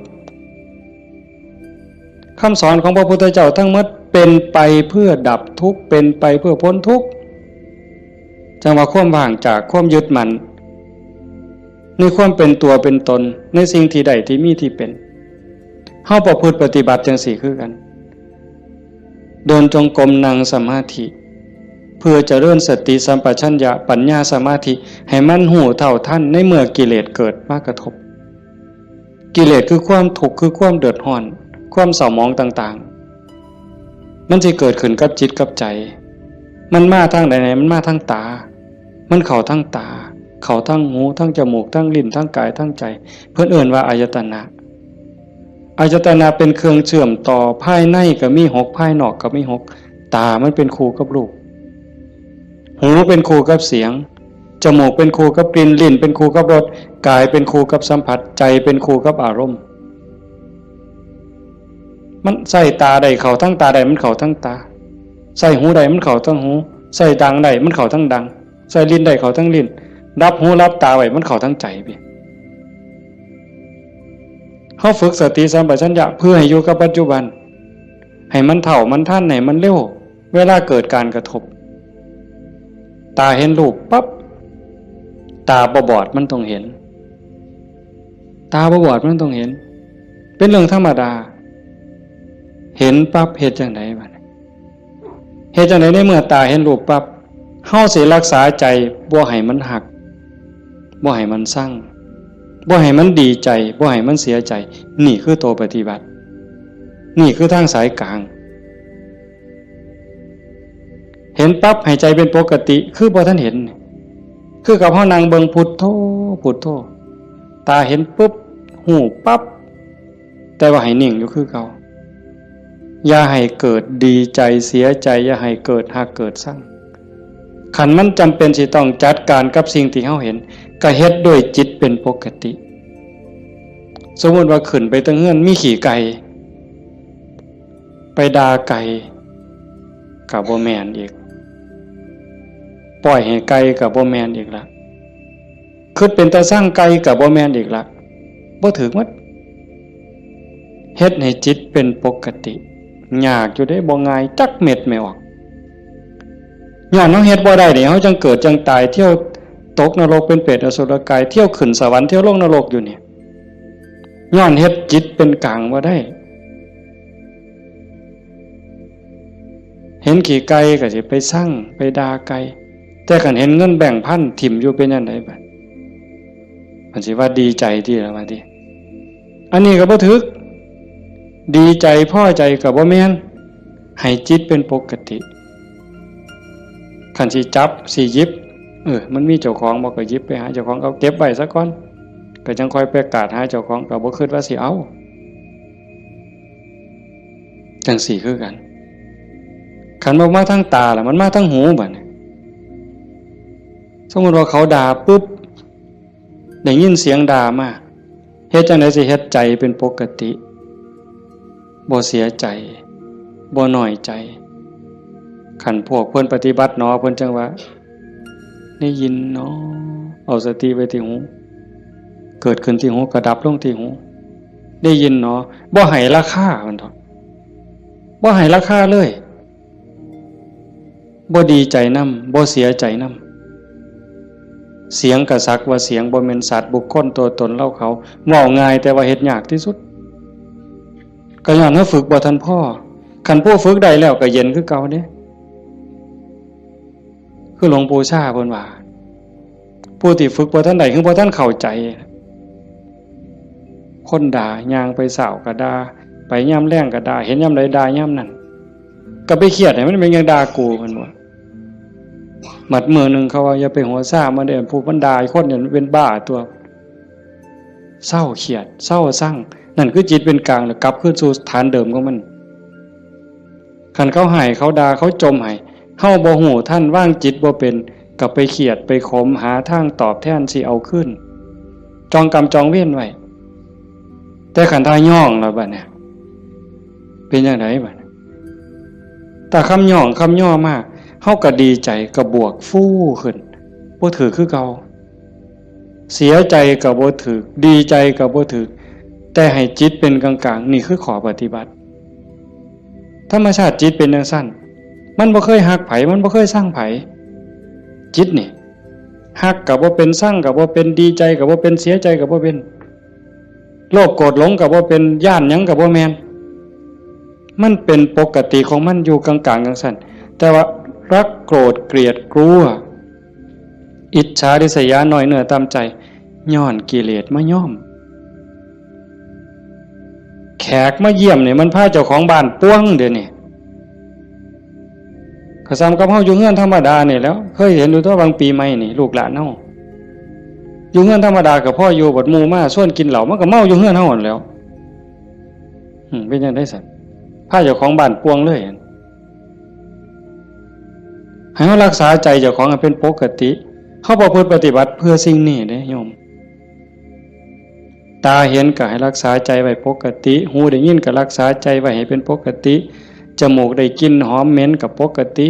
คำสอนของพระพุทธเจ้าทั้งหมดเป็นไปเพื่อดับทุกข์ เป็นไปเพื่อพ้นทุกข์ จั่งว่าความว่างจากความยึดมั่น ในความเป็นตัวเป็นตน ในสิ่งที่ได้ที่มีที่เป็น เฮาประพฤติปฏิบัติจั่งซี้คือกัน เดินจงกรม นั่งสมาธิ เพื่อเจริญสติสัมปชัญญะ ปัญญาสมาธิ ให้มันฮู้เท่าทันในเมื่อกิเลสเกิดมากระทบ กิเลสคือความทุกข์ คือความเดือดร้อน ความเศร้าหมองต่างๆ มันสิเกิดขึ้นกับจิตกับใจ มันมาทางใด มันมาทางตา มันเข้าทางตา เข้าทางหู ทางจมูก ทางลิ้น ทางกาย ทางใจ เพิ่นเอิ้นว่าอายตนะ อายตนะเป็นเครื่องเชื่อมต่อ ภายในก็มีหก ภายนอกก็มีหก ตามันเป็นคู่กับรูป หูเป็นคู่กับเสียง จมูกเป็นคู่กับกลิ่น ลิ้นเป็นคู่กับรส กายเป็นคู่กับสัมผัส ใจเป็นคู่กับอารมณ์ มันใส่ตาได้เข้าทั้งตาได้ มันเข้าทั้งตา ใส่หูได้มันเข้าทั้งหู ใส่ดังได้มันเข้าทั้งดัง ใส่ลิ้นได้เข้าทั้งลิ้น รับหูรับตาไว้มันเข้าทั้งใจไป เฮาฝึกสติสัมปชัญญะเพื่อให้อยู่กับปัจจุบัน ให้มันเท่ามันทัน ให้มันเร็ว เวลาเกิดการกระทบ ตาเห็นรูปปั๊บ ตาบ่บอดมันต้องเห็น ตาบ่บอดมันต้องเห็น เป็นเรื่องธรรมดา เห็นปั๊บเฮ็ดจั่งใดบัดนี้ เฮ็ดจั่งใดในเมื่อตาเห็นรูปปั๊บ เฮาสิรักษาใจบ่ให้มันฮัก บ่ให้มันชัง บ่ให้มันดีใจ บ่ให้มันเสียใจ นี่คือตัวปฏิบัติ นี่คือทางสายกลาง เห็นปั๊บให้ใจเป็นปกติ คือบ่ทันเห็น คือกับเฮานั่งเบิ่งพุทโธ พุทโธ ตาเห็นปุ๊บ ฮู้ปั๊บ แต่ว่าให้นิ่งอยู่คือเก่า อย่าให้เกิดดีใจเสียใจ อย่าให้เกิดฮักเกิดชัง คันมันจำเป็นสิต้องจัดการกับสิ่งที่เฮาเห็น ก็เฮ็ดด้วยจิตเป็นปกติ สมมุติว่าขึ้นไปเทิงเฮือนมีขี้ไก่ ไปด่าไก่ ก็บ่แม่นอีก ปล่อยให้ไก่ก็บ่แม่นอีกละ คิดเป็นตาซังไก่ก็บ่แม่นอีกละ บ่ถืกหมด เฮ็ดให้จิตเป็นปกติ ยากอยู่เด้ บ่ง่ายจักเม็ดแม่ออก ย้อนเฮาเฮ็ดบ่ได้นี่ เฮาจั่งเกิดจั่งตาย เที่ยวตกนรกเป็นเปรตอสุรกาย เที่ยวขึ้นสวรรค์ เที่ยวลงนรกอยู่นี่ ย้อนเฮ็ดจิตเป็นกลางบ่ได้ เห็นขี้ไก่ก็สิไปซัง ไปด่าไก่ แต่คันเห็นเงินแบงค์พันถิ่มอยู่เป็นจั่งใดบัด มันสิว่าดีใจติล่ะว่าติ อันนี้ก็บ่ถืก ดีใจพอใจก็บ่แม่น ให้จิตเป็นปกติ คันสิจับสิหยิบ เออ มันมีเจ้าของบ่ก็หยิบไปหาเจ้าของ เอาเก็บไว้ซะก่อน ก็จั่งค่อยไปกาดหาเจ้าของ ก็บ่คิดว่าสิเอา จั่งซี้คือกัน คันบ่มาทางตาล่ะ มันมาทางหูบัดนี้ สมมุติว่าเขาด่าปุ๊บ ได้ยินเสียงด่ามา เฮ็ดจั่งใดสิเฮ็ดใจเป็นปกติ บ่เสียใจ บ่น้อยใจ คันพวกเพิ่นปฏิบัติหนอ เพิ่นจั่งว่า ได้ยินหนอ เอาสติไว้ที่หู เกิดขึ้นที่หู ก็ดับลงที่หู ได้ยินหนอ บ่ให้ราคา เพิ่นเถาะ บ่ให้ราคาเลย บ่ดีใจนำ บ่เสียใจนำ เสียงก็สักว่าเสียง บ่แม่นสัตว์บุคคลตัวตนเราเขา เว้าง่ายแต่ว่าเฮ็ดยากที่สุด ก็ย้อนว่าฝึกบ่ทันพอ คันผู้ฝึกได้แล้วก็เย็นคือเก่าเด้ คือหลวงปู่ชาเพิ่นว่า ผู้ที่ฝึกบ่ทันได้ คือบ่ทันเข้าใจ คนด่า ย่างไปเช้าก็ด่า ไปยามแลงก็ด่า เห็นยามใดด่ายามนั้น ก็ไปเครียดให้มันเป็นหยังด่ากู เพิ่นว่า บัดมื้อหนึ่งเขาว่า อย่าไปหัวซ่ามันเด้อ ผู้มันด่าคนเนี่ยมันเป็นบ้าตัว เซาเครียด เซาซัง นั่นคือจิตเป็นกลาง แล้วกลับคืนสู่ฐานเดิมของมัน คันเขาให้ เขาด่า เขาจ่มให้ เฮาบ่ฮู้ทัน วางจิตบ่เป็น ก็ไปเครียด ไปขม หาทางตอบแทนสิเอาคืน จองกรรมจองเวรไว้ แต่คันถ้าย้องแล้วบัดเนี่ย เป็นจั่งใดบัดเนี่ย ถ้าคำย้องคำย่อมา เฮาก็ดีใจ ก็บวกฟูขึ้น บ่ถืกคือเก่า เสียใจก็บ่ถืก ดีใจก็บ่ถืก แต่ให้จิตเป็นกลางๆ นี่คือข้อปฏิบัติ ธรรมชาติจิตเป็นจั่งซั้น มันบ่เคยฮักไผ มันบ่เคยซังไผ จิตนี่ ฮักก็บ่เป็น ซังก็บ่เป็น ดีใจก็บ่เป็น เสียใจก็บ่เป็น โลภโกรธหลงก็บ่เป็น ย้านหยังก็บ่แม่น มันเป็นปกติของมันอยู่กลางๆ จั่งซั้น แต่ว่ารักโกรธเกลียดกลัว อิจฉาริษยา น้อยเนื้อต่ำใจ ย้อนกิเลสมาย้อม แขกมาเยี่ยมนี่มันพาเจ้าของบ้านป่วงเดี๋ยวนี้ ก็ส่ำกับเฮาอยู่เฮือนธรรมดานี่แหล้ว เคยเห็นอยู่ตั๊ว บางปีใหม่นี่ ลูกหลานเฮาอยู่เฮือนธรรมดาก็พออยู่ บัดหมู่มาชวนกินเหล้า มันก็เมาอยู่เฮือนเฮาหั้นแหล้ว อืม เป็นจั่งใดซั้น พาเจ้าของบ้านป่วงเลย ให้เฮารักษาใจเจ้าของให้เป็นปกติ เฮาประพฤติปฏิบัติเพื่อสิ่งนี้เด้โยม ตาเห็นก็ให้รักษาใจไว้ปกติ หูได้ยินก็รักษาใจไว้ให้เป็นปกติ จมูกได้กลิ่นหอมเหม็นก็ปกติ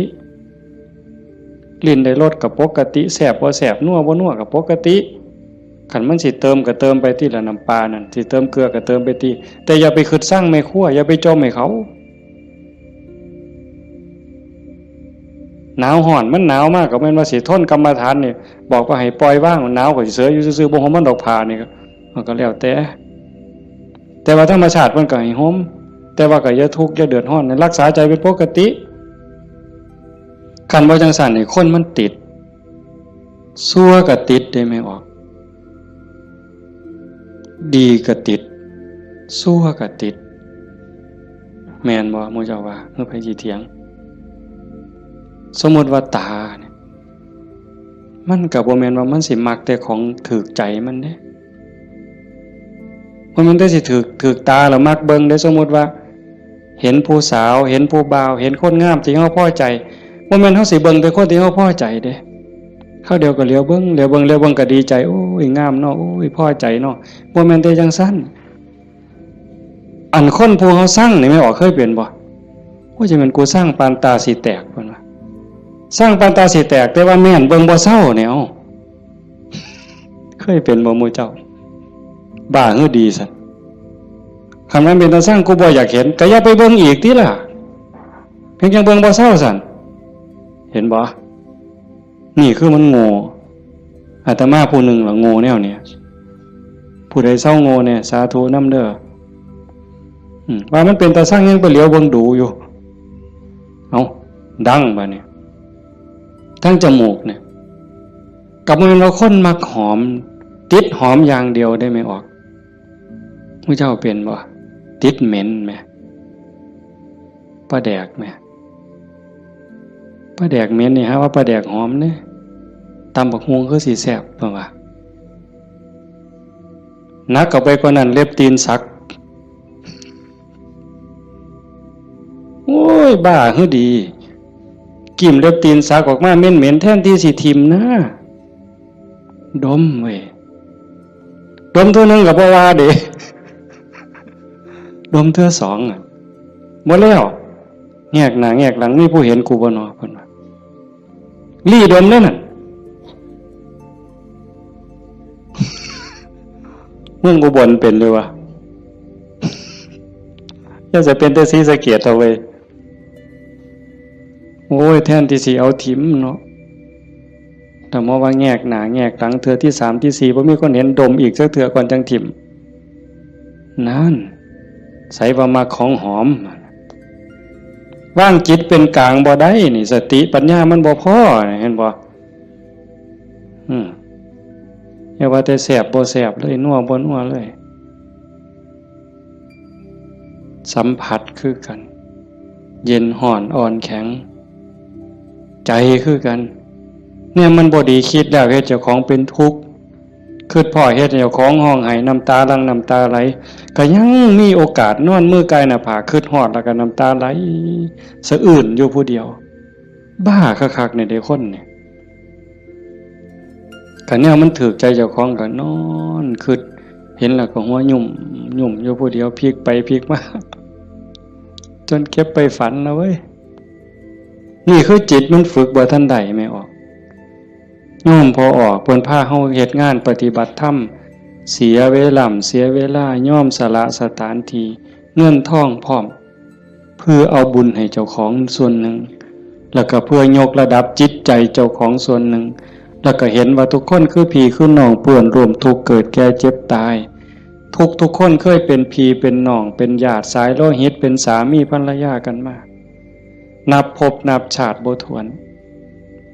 ลิ้นได้รสก็ปกติ แซ่บบ่แซ่บ นัวบ่นัวก็ปกติ คันมันสิเติมก็เติมไปติละ น้ำปลานั่น สิเติมเกลือก็เติมไปติ แต่อย่าไปคิดซังแม่ครัว อย่าไปจ่มให้เขา หนาวฮ้อน มันหนาวมากก็แม่นว่าสิทนกรรมฐานนี่ บอกว่าให้ปล่อยวาง หนาวก็สิเสยอยู่ซื่อๆ บ่ห่มมันดอกผ้านี่ก็ มันก็แล้วแต่ แต่ว่าธรรมชาติมันก็ให้ห่ม แต่ว่าก็อย่าทุกข์อย่าเดือดร้อน รักษาใจเป็นปกติ คันบ่จั่งซั้นนี่คนมันติด ชั่วก็ติดเด้แม่ออก ดีก็ติด ชั่วก็ติด แม่นบ่หมู่เจ้าว่า คือไผสิเถียง สมมุติว่าตาเนี่ย มันก็บ่แม่นว่ามันสิมักแต่ของถืกใจมันเด้ บ่แม่นแต่สิถืก ถืกตาแล้วมักเบิ่งเด้ สมมุติว่า เห็นผู้สาว เห็นผู้บ่าว เห็นคนงามที่เฮาพอใจ บ่แม่นเฮาสิเบิ่งแต่คนที่เฮาพอใจเด้ คราวเดียวก็เหลียวเบิ่ง เหลียวเบิ่ง เหลียวเบิ่งก็ดีใจ โอ้ย งามเนาะ โอ้ย พอใจเนาะ บ่แม่นแต่จั่งซั้น อันคนผู้เฮาซังนี่แม่ออกเคยเป็นบ่ โอ้ย จะแม่นกูซังปานตาสิแตก เพิ่นว่า ซังปานตาสิแตก แต่ว่าแม่นเบิ่งบ่เซาเนี่ย เอ้า เคยเป็นบ่หมู่เจ้า บ้าหือดีซั้น คันมันเป็นตาซัง กูบ่อยากเห็น ก็อย่าไปเบิ่งอีกติล่ะ เพียงจั่งเบิ่งบ่เซาซั้น เห็นบ่ นี่คือมันโง่ อาตมาผู้หนึ่งล่ะโง่แนวเนี้ย ผู้ใดเซาโง่แน่ สาธุนำเด้อ อืม ว่ามันเป็นตาซังยังไปเหลียวเบิ่งดูอยู่ เอ้า ดังบาดนี้ ทั้งจมูกเนี่ย ก็บ่แม่นว่าคนมักหอม ติดหอมอย่างเดียวเด้แม่ออก มื้อเจ้าเป็นบ่ ติดเหม็นแหม ปลาแดกแหม ปลาแดกเหม็นนี่ หาว่าปลาแดกหอมเด้ ตำบักหุ่งคือสิแซ่บ เพิ่นว่า หนักเข้าไปกว่านั้น เล็บตีนสัก โอ้ย บ้าคือดี กิ่มเล็บตีนสักออกมาเหม็นๆ แทนที่สิถิ่มนะ ดมเว้ย ดมเทื่อหนึ่งก็บ่ว่าเด้ ดมเทื่อสองอะ บ่แล้ว แงกหน้าแงกหลัง มีผู้เห็นกูบ่นอ เพิ่นว่า ลี่ดมเด้อนั่น เมืองอุบลเป็นอยู่วะ อย่าจะเป็นแต่ศรีสะเกษเอาเว้ย โอ้ย แทนที่สิเอาถิ่มเนาะ แต่มาว่าแงกหน้าแงกหลัง เทื่อที่สามที่สี่ บ่มีคนเห็น ดมอีกจักเทื่อก่อนจั่งถิ่ม นั่น ใสว่ามักของหอม วางจิตเป็นกลางบ่ได้นี่ สติปัญญามันบ่พอ เห็นบ่ อืม อย่าว่าแต่แซ่บบ่แซ่บเลย นัวบ่นัวเลย สัมผัสคือกัน เย็นฮ้อนอ่อนแข็ง ใจคือกัน เนี่ยมันบ่ดี คิดแล้วเฮ็ดเจ้าของเป็นทุกข์ คิดพ้อเฮ็ดให้เจ้าของฮ้องไห้ น้ำตาหลั่งน้ำตาไหล ก็ยังมีโอกาสนอนมือกายหน้าผาก คิดฮอดแล้วก็น้ำตาไหลสะอื้นอยู่ผู้เดียว บ้าคักๆ เนี่ยเด้คนเนี่ย คันแนวมันถืกใจเจ้าของก็นอนคิด เห็นแล้วก็หัวยุ่มยุ่มอยู่ผู้เดียว พลิกไปพลิกมา จนเก็บไปฝันนะเว้ย นี่คือจิตมันฝึกบ่ทันได้ แม่ออก โยมพ่อออก เพิ่นพาเฮาเฮ็ดงานปฏิบัติธรรม เสียเวลา เสียเวลา ยอมสละสถานที่ เงินทองพร้อม เพื่อเอาบุญให้เจ้าของส่วนหนึ่ง แล้วก็เพื่อยกระดับจิตใจเจ้าของส่วนหนึ่ง แล้วก็เห็นว่าทุกคนคือพี่คือน้อง เปื้อนร่วมทุกข์เกิดแก่เจ็บตาย ทุกทุกคนเคยเป็นพี่เป็นน้อง เป็นญาติสายโลหิต เป็นสามีภรรยากันมา นับภพนับชาติบ่ถ้วน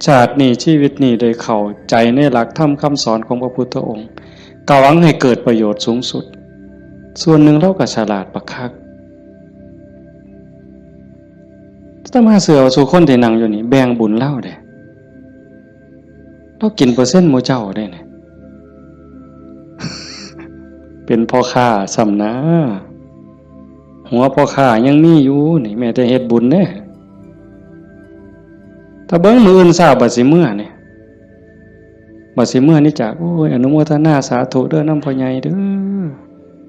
ชาตินี้ชีวิตนี้ได้เข้าใจในหลักธรรมคำสอนของพระพุทธองค์ ก็หวังให้เกิดประโยชน์สูงสุด ส่วนหนึ่งลาวก็ฉลาดบักคัก อาตมาเชื่อว่าซุคนที่นั่งอยู่นี่แบ่งบุญลาวเด้ ลาวกินเปอร์เซ็นต์หมู่เจ้าเด้เนี่ย เป็นพ่อค้าซ้ำนะ หัวพ่อค้ายังมีอยู่นี่ แม้แต่เฮ็ดบุญเด้ ถ้าเบิ่งมื้ออื่นเช้าบัดสิเมือนี่ บัดสิเมือนี่จาก โอ้ย อนุโมทนาสาธุเด้อนำพ่อใหญ่เด้อ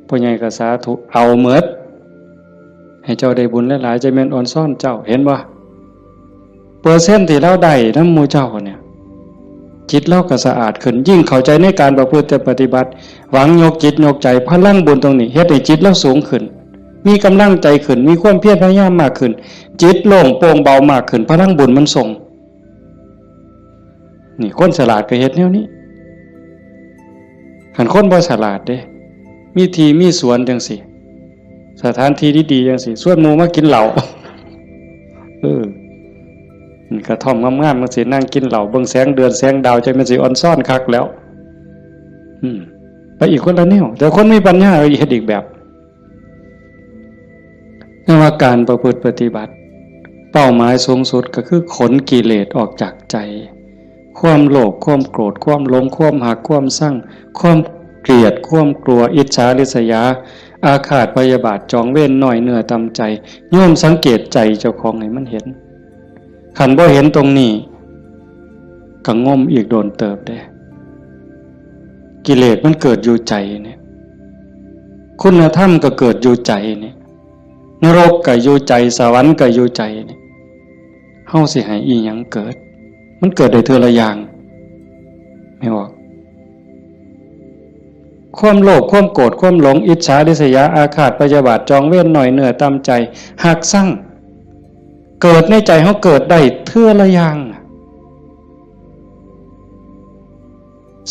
พ่อใหญ่ก็สาธุ เอาหมด ให้เจ้าได้บุญหลายๆ จะแม่นออนซ่อนเจ้า เห็นบ่ เปอร์เซ็นต์ที่ลาวได้นำหมู่เจ้าเนี่ย จิตลาวก็สะอาดขึ้น ยิ่งเข้าใจในการประพฤติปฏิบัติ หวังยกจิตยกใจ พลังบุญตรงนี้เฮ็ดให้จิตลาวสูงขึ้น มีกำลังใจขึ้น มีความเพียรพยายามมากขึ้น จิตโล่งโปร่งเบามากขึ้น พลังบุญมันส่ง นี่คนฉลาดก็เฮ็ดแนวนี้ คันคนบ่ฉลาดเด้ มีที่มีสวนจังซี่ สถานที่ดีๆจังซี่ ชวนหมู่มากินเหล้า เออ นี่กระท่อมงามๆจังซี่ นั่งกินเหล้า เบิ่งแสงเดือนแสงดาว จังแม่นสิออนซ่อนคักแล้ว อืม ไปอีกคนละแนว แต่คนมีปัญญาเฮ็ดอีกแบบ เรียกว่าการประพฤติปฏิบัติ เป้าหมายสูงสุดก็คือขนกิเลสออกจากใจ ความโลภ ความโกรธ ความหลง ความฮัก ความชัง ความเกลียด ความกลัว อิจฉาริษยา อาฆาตพยาบาท จองเวร น้อยเนื้อต่ำใจ โยมสังเกตใจเจ้าของให้มันเห็น คันบ่เห็นตรงนี้ ก็งมอีกโดนเติบเด้ กิเลสมันเกิดอยู่ใจเนี่ย คุณธรรมก็เกิดอยู่ใจเนี่ย นรกก็อยู่ใจ สวรรค์ก็อยู่ใจเนี่ย เฮาสิให้อีหยังเกิด มันเกิดได้เทื่อละอย่าง แม่นบ่ ความโลภ ความโกรธ ความหลง อิจฉาริษยา อาฆาตพยาบาท จองเวร น้อยเนื้อต่ำใจ ฮักชัง เกิดในใจเฮาเกิดได้เทื่อละอย่าง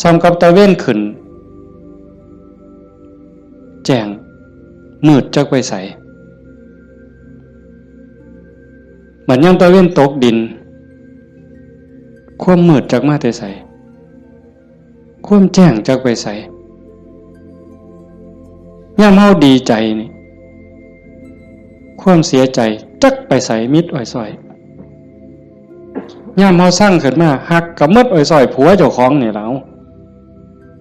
ส่ำกับตะเวนขึ้น แจ้ง มืดจักไปไส บัดยามตะเวนตกดิน ความมืดจักมาแต่ไส ความแจ้งจักไปไส ยามเฮาดีใจนี่ ความเสียใจจักไปไส มิดอ้อยซ้อย ยามเฮาซังขึ้นมา ฮักก็มิดอ้อยซ้อย ผัวเจ้าของนี่ล่ะ เอ้า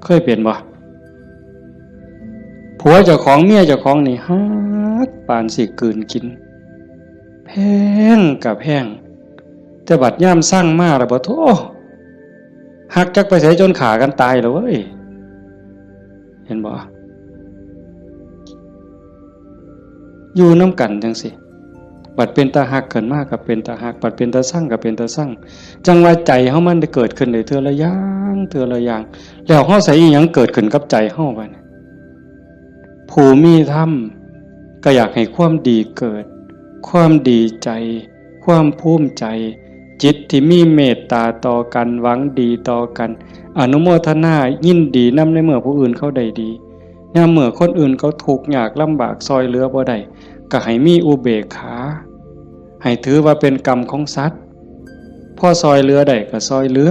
เคยเป็นบ่ ผัวเจ้าของ เมียเจ้าของนี่ ฮักปานสิกลืนกิน แพงก็แพง แต่บัดยามซังมาแล้วบ่ โธ่ ฮักจักไปไส จนฆ่ากันตายแล้วเว้ย เห็นบ่ อยู่นำกันจั่งซี้ บัดเป็นตาฮักขึ้นมาก็เป็นตาฮัก บัดเป็นตาซังก็เป็นตาซัง จั่งว่าใจเฮามันได้เกิดขึ้นได้เทื่อละอย่าง เทื่อละอย่าง แล้วเฮาใส่อีหยังเกิดขึ้นกับใจเฮาบัดนี้ ผู้มีธรรมก็อยากให้ความดีเกิด ความดีใจ ความภูมิใจ จิตที่มีเมตตาต่อกัน หวังดีต่อกัน อนุโมทนายินดีนำในเมื่อผู้อื่นเขาได้ดี ยามเมื่อคนอื่นเขาทุกข์ยากลำบาก ซอยเหลือบ่ได้ ก็ให้มีอุเบกขา ให้ถือว่าเป็นกรรมของสัตว์ พอซอยเหลือได้ก็ซอยเหลือ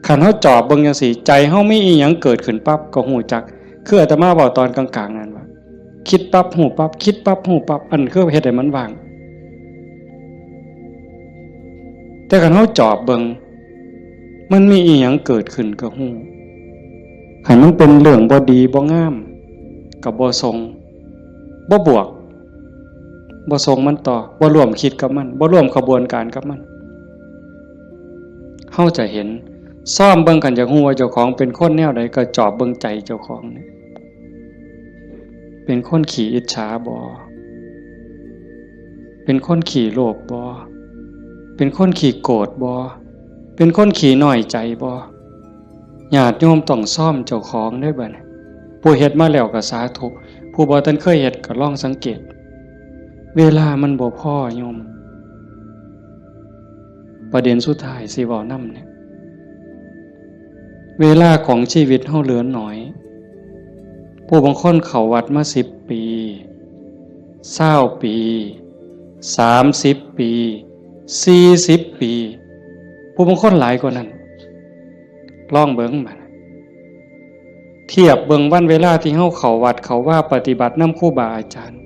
คันเฮาจอบเบิ่งจั่งซี้ ใจเฮามีอีหยังเกิดขึ้นปั๊บก็ฮู้จัก คืออาตมาเว้าตอนกลางๆ นั่นว่า คิดปั๊บฮู้ปั๊บ คิดปั๊บฮู้ปั๊บ อันคือเฮ็ดให้มันว่าง แต่คันเฮาจอบเบิ่ง มันมีอีหยังเกิดขึ้นก็ฮู้ คันมันเป็นเรื่องบ่ดีบ่งาม ก็บ่ส่ง บ่บวก บ่ส่งมันต่อ บ่ร่วมคิดกับมัน บ่ร่วมขบวนการกับมัน เฮาจะเห็น ซ่อมเบิ่ง คันอยากฮู้ว่าเจ้าของเป็นคนแนวใด ก็จอบเบิ่งใจเจ้าของนี่ เป็นคนขี้อิจฉาบ่ เป็นคนขี้โลภบ่ เป็นคนขี้โกรธบ่ เป็นคนขี้น้อยใจบ่ ญาติโยมต้องซ่อมเจ้าของเด้อบัดนี้ ผู้เฮ็ดมาแล้วก็สาธุ ผู้บ่ทันเคยเฮ็ดก็ลองสังเกต เวลามันบ่พอโยม ประเด็นสุดท้ายสิเว้านำเนี่ย เวลาของชีวิตเฮาเหลือน้อย ผู้บางคนเข้าวัดมาสิบปี ซาวปี สามสิบปี สี่สิบปี ผู้บางคนหลายกว่านั้น ลองเบิ่งบัด เทียบเบิ่งวันเวลาที่เฮาเข้าวัดเข้าวาปฏิบัตินำครูบาอาจารย์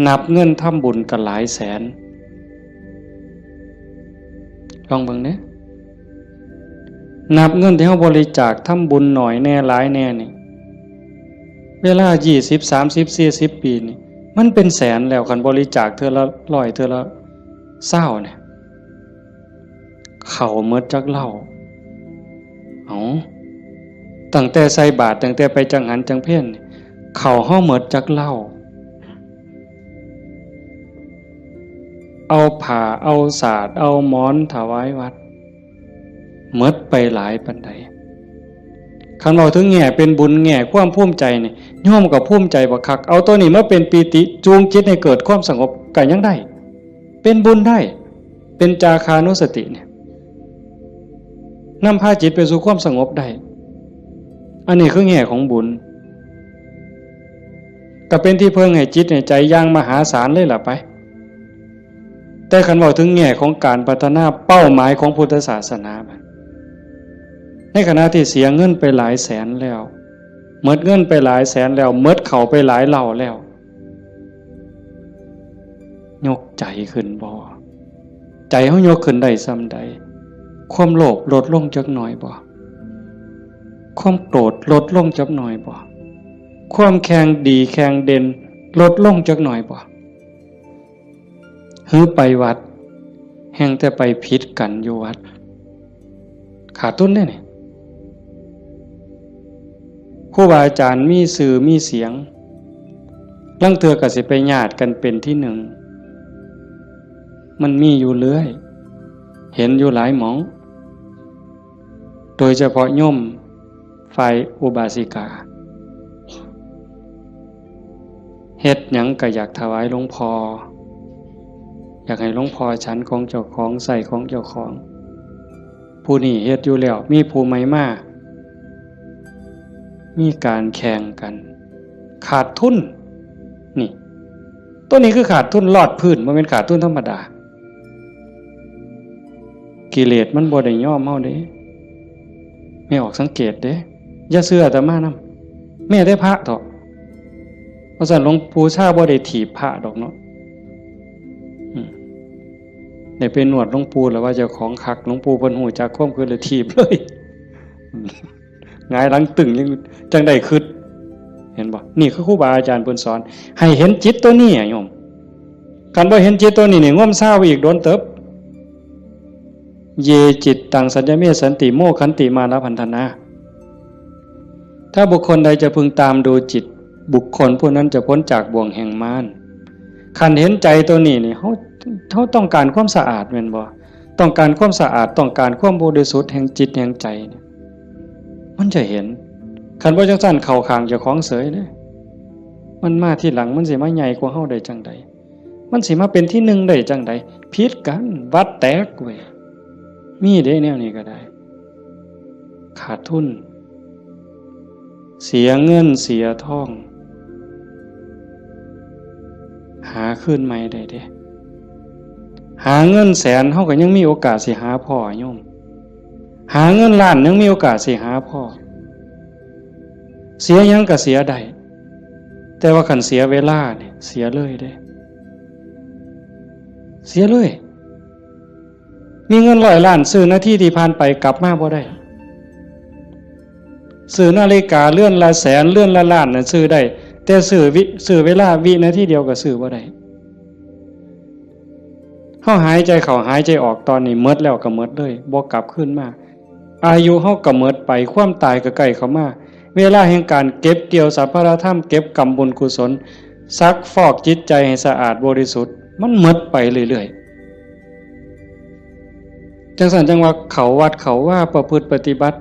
นับเงินทำบุญก็หลายแสน ลองเบิ่งเด้ นับเงินที่เฮาบริจาคทำบุญหน่อยแน่หลายแน่นี่ เวลายี่สิบ สามสิบ สี่สิบ ปีนี่ มันเป็นแสนแล้ว คันบริจาคเทื่อละร้อย เทื่อละซาวเนี่ย เข้าหมดจักเหล้า เอ้า ตั้งแต่ใส่บาตร ตั้งแต่ไปจังหันจังเพลนี่ เข้าเฮาหมดจักเหล้า เอาผ้า เอาสาด เอาหมอนถวายวัด หมดไปหลายปานใด คันเว้าถึงแง่เป็นบุญ แง่ความภูมิใจนี่ โยมก็ภูมิใจบักคัก เอาตัวนี้มาเป็นปีติ จูงจิตให้เกิดความสงบก็ยังได้ เป็นบุญได้ เป็นจาคานุสติเนี่ย นำพาจิตไปสู่ความสงบได้ อันนี้คือแง่ของบุญ ก็เป็นที่เพิ่งให้จิตให้ใจอย่างมหาศาลเลยล่ะไป แต่คันเว้าถึงแง่ของการพัฒนาเป้าหมายของพุทธศาสนาบัด ในขณะที่เสียเงินไปหลายแสนแล้ว หมดเงินไปหลายแสนแล้ว หมดเข้าไปหลายเหล้าแล้ว ยกใจขึ้นบ่ ใจเฮายกขึ้นได้ส่ำใด ความโลภลดลงจักหน่อยบ่ ความโกรธลดลงจักหน่อยบ่ ความแข่งดีแข่งเด่นลดลงจักหน่อยบ่ หือไปวัด แฮ่งแต่ไปผิดกันอยู่วัด ขาดทุนเด้นี่ ครูบาอาจารย์มีชื่อมีเสียง ลางเทื่อก็สิไปญาติกันเป็นที่หนึ่ง มันมีอยู่เรื่อย เห็นอยู่หลายหม่อง โดยเฉพาะโยมฝ่ายอุบาสิกา เฮ็ดหยังก็อยากถวายหลวงพ่อ อยากให้หลวงพ่อฉันของเจ้าของ ใช้ของเจ้าของ ผู้นี้เฮ็ดอยู่แล้ว มีผู้ใหม่มา มีการแข่งกัน ขาดทุน นี่ ตัวนี้คือขาดทุนลอดพื้น บ่แม่นขาดทุนธรรมดา กิเลสมันบ่ได้ยอมเฮาเด้ แม่ออกสังเกตเด้ อย่าเชื่ออาตมานำ แม้แต่พระเถาะ เพราะฉะนั้นหลวงปู่ชาบ่ได้ถีบพระดอกเนาะ อืม ได้ไปนวดหลวงปู่แล้วว่าเจ้าของคัก หลวงปู่เพิ่นฮู้จักความคิดเลยถีบเลย หงายหลังตึงยังจังได้คิด เห็นบ่ นี่คือครูบาอาจารย์เพิ่นสอน ให้เห็นจิตตัวนี้อะโยม คันบ่เห็นจิตตัวนี้นี่ งมซาวอีกโดนเติบ เย จิตตัง สัญญเม สันติ โม ขันติ มานะ พันธนา ถ้าบุคคลใดจะพึงตามดูจิต บุคคลผู้นั้นจะพ้นจากบ่วงแห่งมาร คันเห็นใจตัวนี้นี่ เฮา เฮาต้องการความสะอาดแม่นบ่ ต้องการความสะอาด ต้องการความบริสุทธิ์แห่งจิตแห่งใจเนี่ย มันจะเห็น คันบ่จังซั่นเข้าข้างเจ้าของเสยเด้ มันมาทีหลัง มันสิมาใหญ่กว่าเฮาได้จังใด มันสิมาเป็นที่หนึ่งได้จังใด ผิดกัน วัดแตกเว้ย มีเด้แนวนี้ก็ได้ ขาดทุน เสียเงินเสียทอง หาคืนใหม่ได้เด้ หาเงินแสน เฮาก็ยังมีโอกาสสิหาพ้อโยม หาเงินล้านยังมีโอกาสสิหาพ้อ เสียหยังก็เสียได้ แต่ว่าคันเสียเวลาเนี่ย เสียเลยเด้ เสียเลย มีเงินร้อยล้าน ซื้อนาทีที่ผ่านไปกลับมาบ่ได้ ซื้อนาฬิกาเรือนละแสน เรือนละล้านน่ะซื้อได้ แต่ซื้อวิ ซื้อเวลาวินาทีเดียวก็ซื้อบ่ได้ เฮาหายใจเข้าหายใจออกตอนนี้หมดแล้วก็หมดเลย บ่กลับคืนมา อายุเฮาก็หมดไป ความตายก็ใกล้เข้ามา เวลาแห่งการเก็บเกี่ยวสรรพธรรม เก็บกำบุญกุศล ซักฟอกจิตใจให้สะอาดบริสุทธิ์ มันหมดไปเรื่อยๆ จังซั่นจังว่าเข้าวัดเข้าวาประพฤติปฏิบัติ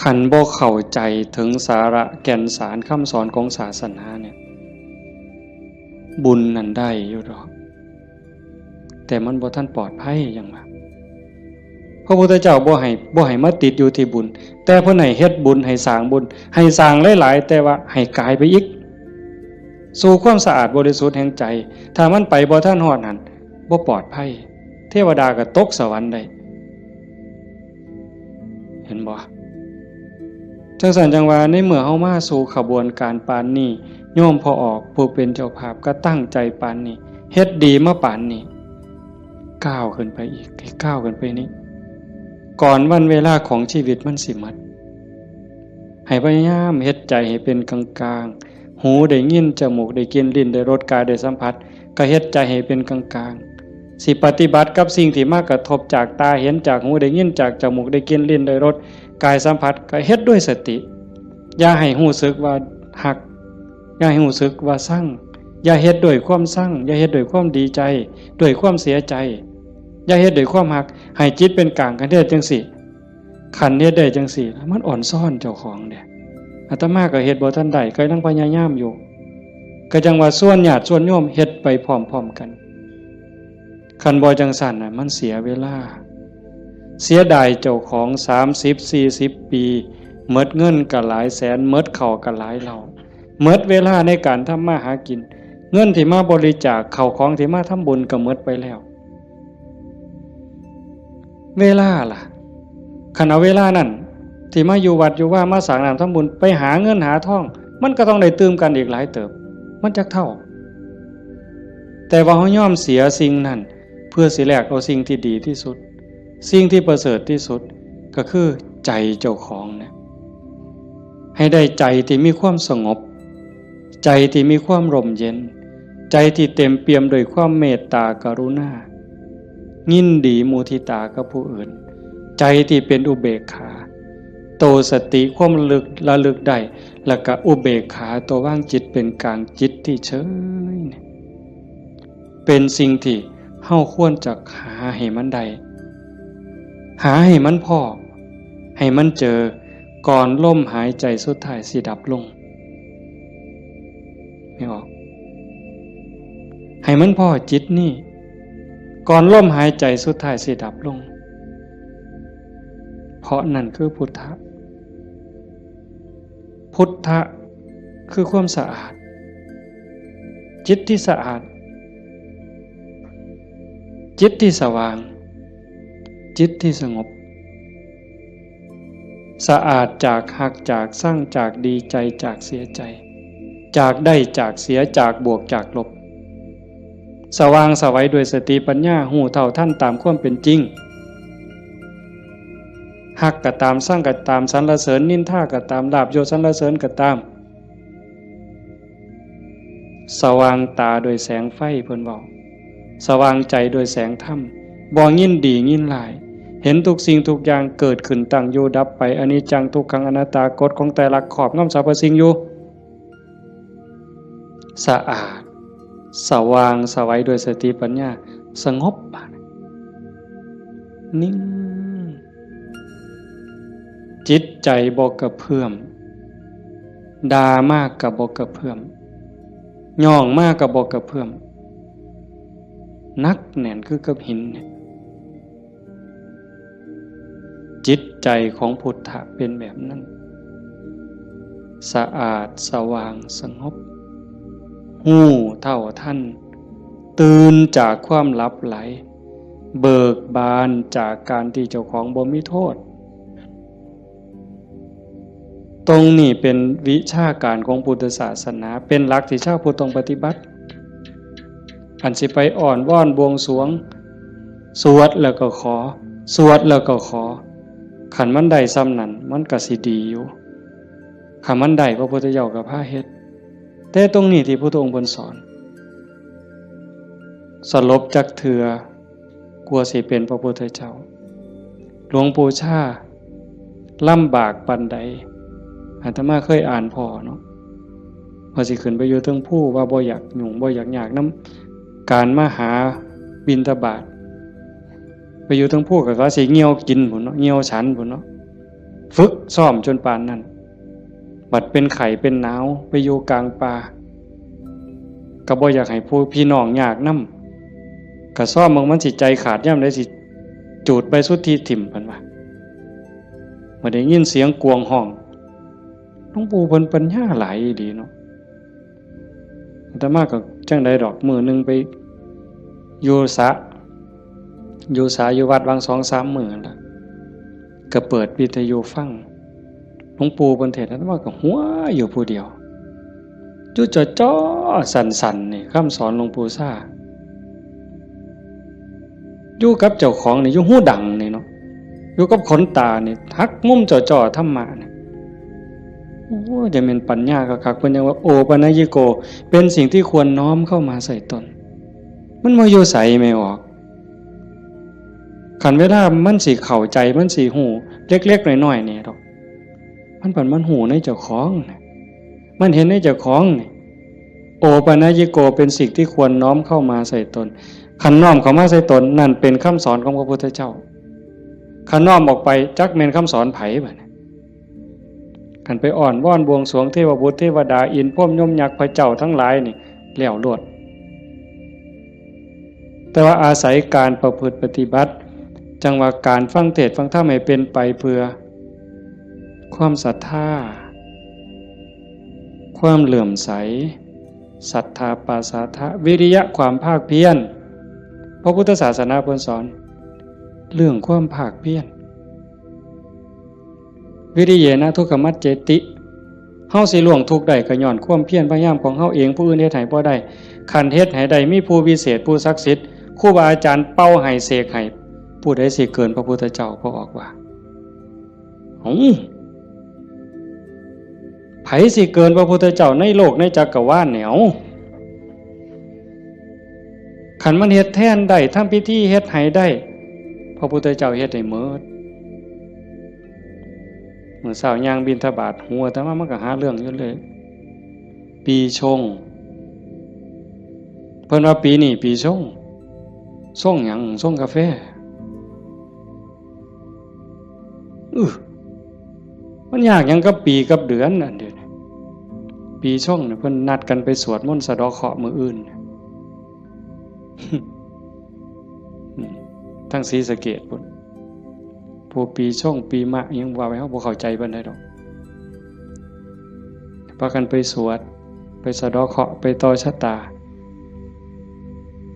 คันบ่เข้าใจถึงสาระแก่นสารคำสอนของศาสนาเนี่ย บุญนั่นได้อยู่ดอก แต่มันบ่ทันปลอดภัยหยังว่า พระพุทธเจ้าบ่ให้ บ่ให้มาติดอยู่ที่บุญ แต่เพิ่นให้เฮ็ดบุญ ให้สร้างบุญ ให้สร้างหลายๆ แต่ว่าให้กายไปอีก สู่ความสะอาดบริสุทธิ์แห่งใจ ถ้ามันไปบ่ทันฮอดหั่น บ่ปลอดภัย เทวดาก็ตกสวรรค์ได้ เห็นบ่ จังซั่นจังว่า ในเมื่อเฮามาสู่ขบวนการปานนี้ โยมพ่อออกผู้เป็นเจ้าภาพก็ตั้งใจปานนี้ เฮ็ดดีมาปานนี้ ก้าวขึ้นไปอีก ให้ก้าวขึ้นไปนี้ ก่อนวันเวลาของชีวิตมันสิหมด ให้พยายามเฮ็ดใจให้เป็นกลางๆ หูได้ยิน จมูกได้กลิ่น ลิ้นได้รส กายได้สัมผัส ก็เฮ็ดใจให้เป็นกลางๆ สิปฏิบัติกับสิ่งที่มากระทบจากตาเห็น จากหูได้ยิน จากจมูกได้กลิ่น ลิ้นได้รส กายสัมผัส ก็เฮ็ดด้วยสติ อย่าให้รู้สึกว่าฮัก อย่าให้รู้สึกว่าซัง อย่าเฮ็ดด้วยความซัง อย่าเฮ็ดด้วยความดีใจ ด้วยความเสียใจ อย่าเฮ็ดด้วยความฮัก ให้จิตเป็นกลาง คันเฮ็ดจังซี่ คันเฮ็ดได้จังซี่ มันอ่อนซ้อนเจ้าของเด้ อาตมาก็เฮ็ดบ่ทันได้ ก็ยังพยายามอยู่ ก็จังว่าชวนญาติชวนโยมเฮ็ดไปพร้อมๆ กัน คันบ่จังซั่นน่ะ มันเสียเวลา เสียดายเจ้าของ สามสิบ สี่สิบ ปี หมดเงินก็หลายแสน หมดข้าวก็หลายเหล้า หมดเวลาในการทำมาหากิน เงินที่มาบริจาค ข้าวของที่มาทำบุญก็หมดไปแล้ว เวลาล่ะ คันเอาเวลานั่น ที่มาอยู่วัดอยู่วา มาสร้างน้ำทำบุญ ไปหาเงินหาทอง มันก็ต้องได้ตื่มกันอีกหลายเติบ มันจักเท่า แต่ว่าเฮายอมเสียสิ่งนั้น เพื่อสิแลกเอาสิ่งที่ดีที่สุด สิ่งที่ประเสริฐที่สุด ก็คือใจเจ้าของเนี่ย ให้ได้ใจที่มีความสงบ ใจที่มีความร่มเย็น ใจที่เต็มเปี่ยมด้วยความเมตตากรุณา ยินดีมุทิตากับผู้อื่น ใจที่เป็นอุเบกขา โตสติความระลึก ระลึกได้ แล้วก็อุเบกขา ตัววางจิตเป็นกลาง จิตที่เฉยเนี่ย เป็นสิ่งที่เฮาควรจะหาให้มันได้ หาให้มันพ้อ ให้มันเจอ ก่อนลมหายใจสุดท้ายสิดับลง ไม่ออก ให้มันพ้อจิตนี่ ก่อนลมหายใจสุดท้ายสิดับลง เพราะนั่นคือพุทธะ พุทธะคือความสะอาด จิตที่สะอาด จิตที่สว่าง จิตที่สงบ สะอาดจากฮัก จากซัง จากดีใจ จากเสียใจ จากได้ จากเสีย จากบวก จากลบ สว่างไสวด้วยสติปัญญา ฮู้เท่าทันตามความเป็นจริง ฮักก็ตาม ซังก็ตาม สรรเสริญนินทาก็ตาม ลาภยศสรรเสริญก็ตาม สว่างตาด้วยแสงไฟ เพิ่นเว้า สว่างใจด้วยแสงธรรม บ่ยินดียินร้าย เห็นทุกสิ่งทุกอย่างเกิดขึ้น ตั้งอยู่ดับไป อนิจจัง ทุกขัง อนัตตา กฎของไตรลักษณ์ครอบงำสรรพสิ่งอยู่ สะอาด สว่างไสวด้วยสติปัญญา สงบ บาดนี้ นิ่ง จิตใจบ่กระเพื่อม ด่ามากก็บ่กระเพื่อม ย่องมากก็บ่กระเพื่อม หนักแน่นคือกับหินเนี่ย จิตใจของพุทธะเป็นแบบนั้น สะอาด สว่าง สงบ ฮู้เท่าทัน ตื่นจากความหลับไหล เบิกบานจากการที่เจ้าของบ่มีโทษ ตรงนี้เป็นวิชาการของพุทธศาสนา เป็นหลักที่ชาวพุทธต้องปฏิบัติ อันสิไปอ้อนวอนบวงสรวง สวดแล้วก็ขอ สวดแล้วก็ขอ คันมันได้ส่ำนั้น มันก็สิดีอยู่ คันมันได้ พระพุทธเจ้าก็พาเฮ็ด แต่ตรงนี้ที่พุทธองค์เพิ่นสอน สลบจักเทื่อ กว่าสิเป็นพระพุทธเจ้า หลวงปู่ชาลำบากปานใด อาตมาเคยอ่านพ้อเนาะ ว่าสิขึ้นไปอยู่เทิงภู ว่าบ่อยากยุ่ง บ่อยากยากนำการมาหาบิณฑบาต ไปอยู่เทิงภูก็ว่าสิเหี่ยวกินพุ้นเนาะ เหี่ยวฉันพุ้นเนาะ ฝึกซ้อมจนปานนั้น บัดเป็นไข้เป็นหนาว ไปอยู่กลางป่า ก็บ่อยากให้ผู้พี่น้องยากนำ ก็ซ้อมเบิ่งมันสิใจขาดยามใด สิจูดใบสุทธิถิ่ม เพิ่นว่า บ่ได้ยินเสียงกวางฮ้อง หลวงปู่เพิ่นปัญญาหลายอีหลีเนาะ อาตมาก็จั่งใดดอก มื้อหนึ่งไปอยู่สระ อยู่สระอยู่วัด วางสองสามมื้อนั่นล่ะ ก็เปิดวิทยุฟัง หลวงปู่เพิ่นเทศน์ อาตมาก็หัวอยู่ผู้เดียว อยู่จ่อๆ สั่นๆ นี่ คำสอนหลวงปู่ชา อยู่กับเจ้าของนี่ อยู่หูดังนี่เนาะ อยู่กับขนตานี่ หักมุมจ่อๆ ธรรมะนี่ โอ้ จะเป็นปัญญาคักๆ เพิ่นยังว่า โอปัญญิโก เป็นสิ่งที่ควรน้อมเข้ามาใส่ตน มันบ่อยู่ไสแม่ออก คันเวลามันสิเข้าใจ มันสิฮู้ เล็กๆ น้อยๆ นี่ดอก มันเป็น มันฮู้ในเจ้าของน่ะ มันเห็นในเจ้าของนี่ โอปัญญิโก เป็นสิ่งที่ควรน้อมเข้ามาใส่ตน คันน้อมเข้ามาใส่ตน นั่นเป็นคำสอนของพระพุทธเจ้า คันน้อมออกไป จักแม่นคำสอนไผบัดนี้ คันไปอ้อนวอนบวงสรวงเทวบุตรเทวดา อินทร์พรหมยมยักษ์พระเจ้าทั้งหลายนี่ แล้วโลด แต่ว่าอาศัยการประพฤติปฏิบัติ จั่งว่าการฟังเทศน์ฟังธรรมให้เป็นไปเพื่อ ความศรัทธา ความเลื่อมใส ศรัทธาปาสาทะ วิริยะ ความภาคเพียร พระพุทธศาสนาเพิ่นสอน เรื่องความภาคเพียร วิริเยนะทุกขมัจเจติ เฮาสิล่วงทุกข์ได้ก็ย้อนความเพียรพยายามของเฮาเอง ผู้อื่นเฮ็ดให้บ่ได้ คันเฮ็ดให้ได้ มีผู้วิเศษ ผู้ศักดิ์สิทธิ์ ครูบาอาจารย์เป่าให้เสกให้ ผู้ใดสิเกินพระพุทธเจ้า พระออกว่า เอ้า ไผสิเกินพระพุทธเจ้าในโลกในจักรวาลเนี่ย เอ้า คันมันเฮ็ดแทนได้ ทำพิธีเฮ็ดให้ได้ พระพุทธเจ้าเฮ็ดให้หมด มื้อเช้าย่างบิณฑบาต หัวอาตมามันก็หาเรื่องอยู่เลย ปีชง เพิ่นว่าปีนี้ปีชง ชงหยัง ชงกาแฟ อื้อ มันยากหยังกับปีกับเดือนอันเดียวนี้ ปีชงเนี่ยเพิ่นนัดกันไปสวดมนต์สะเดาะเคราะห์มื้ออื่น อืม ทั้งศรีสะเกษพุ้น ผู้ปีชงปีมะยังว่าไป เฮาบ่เข้าใจปานใดดอก พากันไปสวด ไปสะเดาะเคราะห์ ไปต่อชะตา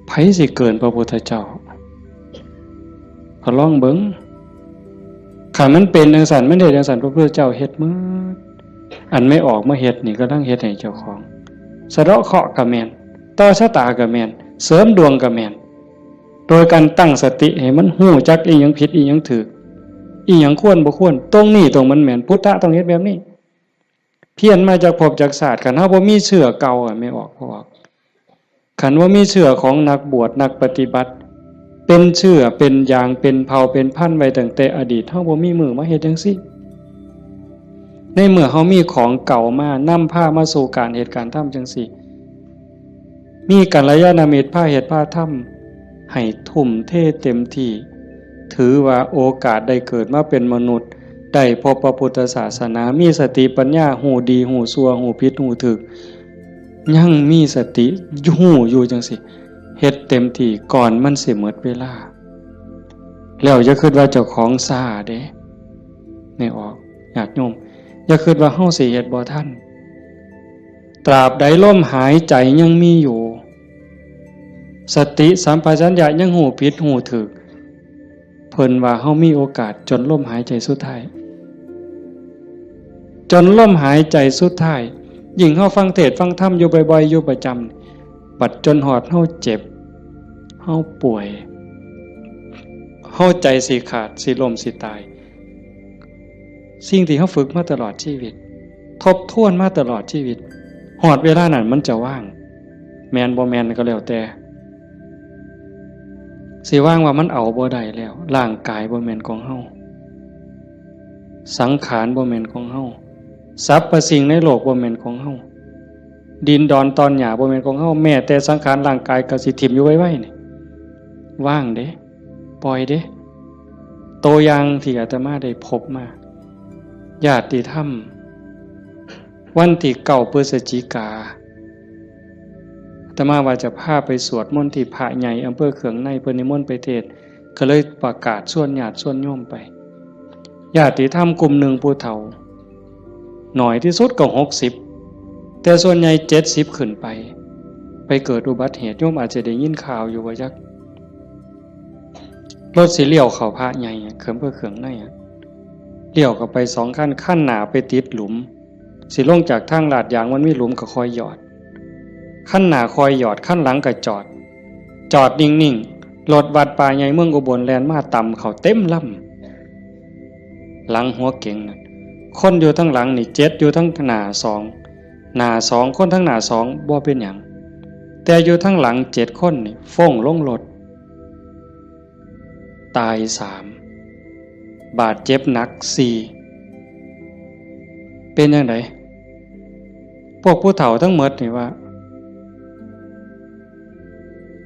ไผสิเกินพระพุทธเจ้า ก็ลองเบิ่ง คันมันเป็นจั่งซั้น มันเฮ็ดจั่งซั้น พระพุทธเจ้าเฮ็ดหมด อันแม่ออกมาเฮ็ดนี่ กำลังเฮ็ดให้เจ้าของ สะเดาะเคราะห์ก็แม่น ต่อชะตาก็แม่น เสริมดวงก็แม่น โดยการตั้งสติให้มันฮู้จักอีหยังผิดอีหยังถูก อีหยังควรบ่ควร ตรงนี้ตรงมันแม่น พุทธะต้องเฮ็ดแบบนี้ เพี้ยนมาจากภพจากชาติ คันเฮาบ่มีเชื้อเก่าอะ แม่ออก พ่อออก คันว่ามีเชื้อของนักบวชนักปฏิบัติ เป็นเชื้อเป็นยางเป็นเผ่าเป็นพันธุ์ไว้ตั้งแต่อดีต เฮาบ่มีมื้อมาเฮ็ดจั่งซี้ ในเมื่อเฮามีของเก่ามานำพามาสู่การเฮ็ดการทำจั่งซี้ มีกัลยาณมิตรพาเฮ็ดพาทำ ให้ทุ่มเทเต็มที่ ถือว่าโอกาสได้เกิดมาเป็นมนุษย์ ได้พบพระพุทธศาสนา มีสติปัญญา ฮู้ดีฮู้ชั่ว ฮู้ผิดฮู้ถูก ยังมีสติฮู้อยู่จั่งซี้ เฮ็ดเต็มที่ก่อนมันสิหมดเวลา แล้วอย่าคิดว่าเจ้าของช้าเด้ แม่ออก ญาติโยม อย่าคิดว่าเฮาสิเฮ็ดบ่ทัน ตราบใดลมหายใจยังมีอยู่ สติสัมปชัญญะยังฮู้ผิดฮู้ถูก เพิ่นว่าเฮามีโอกาสจนลมหายใจสุดท้าย จนลมหายใจสุดท้าย ยิ่งเฮาฟังเทศน์ฟังธรรมอยู่บ่อยๆ อยู่ประจำ บัดจนฮอดเฮาเจ็บ เฮาป่วย เฮาใจสิขาด สิล้มสิตาย สิ่งที่เฮาฝึกมาตลอดชีวิต ทบทวนมาตลอดชีวิต ฮอดเวลานั้นมันจะว่าง แม่นบ่แม่นก็แล้วแต่ สิว่างว่ามันเอาบ่ได้แล้ว ร่างกายบ่แม่นของเฮา สังขารบ่แม่นของเฮา สรรพสิ่งในโลกบ่แม่นของเฮา ดินดอนตอนหญ้าบ่แม่นของเฮา แม้แต่สังขารร่างกายก็สิถิ่มอยู่ไวๆ นี่ ว่างเด้ ปล่อยเด้ ตัวอย่างที่อาตมาได้พบมา ญาติธรรม วันที่เก้าพฤศจิกา อาตมาว่าจะพาไปสวดมนต์ที่พระใหญ่อำเภอเขืองใน เพิ่นนิมนต์ไปเทศน์ ก็เลยประกาศชวนญาติชวนโยมไป ญาติธรรมกลุ่มหนึ่งผู้เฒ่า น้อยที่สุดก็หกสิบ แต่ส่วนใหญ่เจ็ดสิบขึ้นไป ไปเกิดอุบัติเหตุ โยมอาจจะได้ยินข่าวอยู่ว่าจัก รถสิเลี้ยวเข้าพระใหญ่อะ เขืองเพื่อเขืองในอะ เลี้ยวเข้าไปสองคัน คันหน้าไปติดหลุม สิลงจากทางลาดยางมันมีหลุมก็คอยหยอด คันหน้าคอยหยอด คันหลังก็จอด จอดนิ่งๆ รถวัดป่าใหญ่เมืองอุบลแล่นมาตำเข้าเต็มลำ หลังหัวเก๋งนั่น คนอยู่ทั้งหลังนี่เจ็ด อยู่ทั้งหน้าสอง หน้าสอง คนทั้งหน้าสองบ่เป็นหยัง แต่อยู่ทั้งหลังเจ็ดคนนี่ฟ้งลงรถ ตายสาม บาดเจ็บหนักสี่ เป็นจั่งใด พวกผู้เฒ่าทั้งหมดนี่ว่า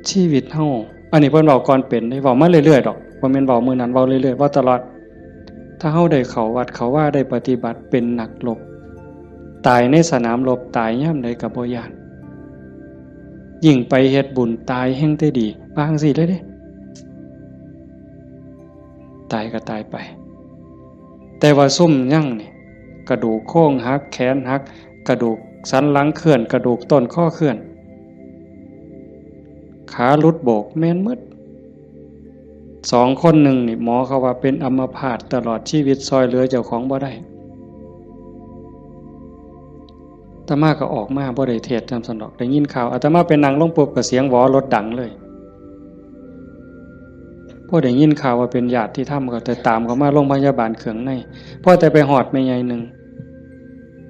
ชีวิตเฮา อันนี้เพิ่นเว้าก่อนเป็นเด้ เว้ามาเรื่อยๆ ดอก บ่แม่นเว้ามื้อนั้น เว้าเรื่อยๆ เว้าตลอด ถ้าเฮาได้เข้าวัดเข้าวา ได้ปฏิบัติ เป็นนักรบ ตายในสนามรบ ตายยามใดก็บ่ย้าน ยิ่งไปเฮ็ดบุญ ตายแฮ่งแต่ดี ว่าจั่งซี้เลยเด้ ตายก็ตายไป แต่ว่าซุมยังนี่ กระดูกโครงหัก แขนหัก กระดูกสันหลังเคลื่อน กระดูกต้นคอเคลื่อน ขาหลุดโบก แม่นหมด สองคนหนึ่งนี่ หมอเขาว่าเป็นอัมพาตตลอดชีวิต ซ่อยเหลือเจ้าของบ่ได้ อาตมาก็ออกมาบ่ได้เทศน์นำซั้นดอก ได้ยินข่าว อาตมาไปนั่งลงปุ๊บก็เสียงหวอรถดังเลย พอได้ยินข่าวว่าเป็นญาติธรรมก็แต่ตามเขามาโรงพยาบาลเขืองใน พอแต่ไปฮอดแม่ใหญ่หนึ่ง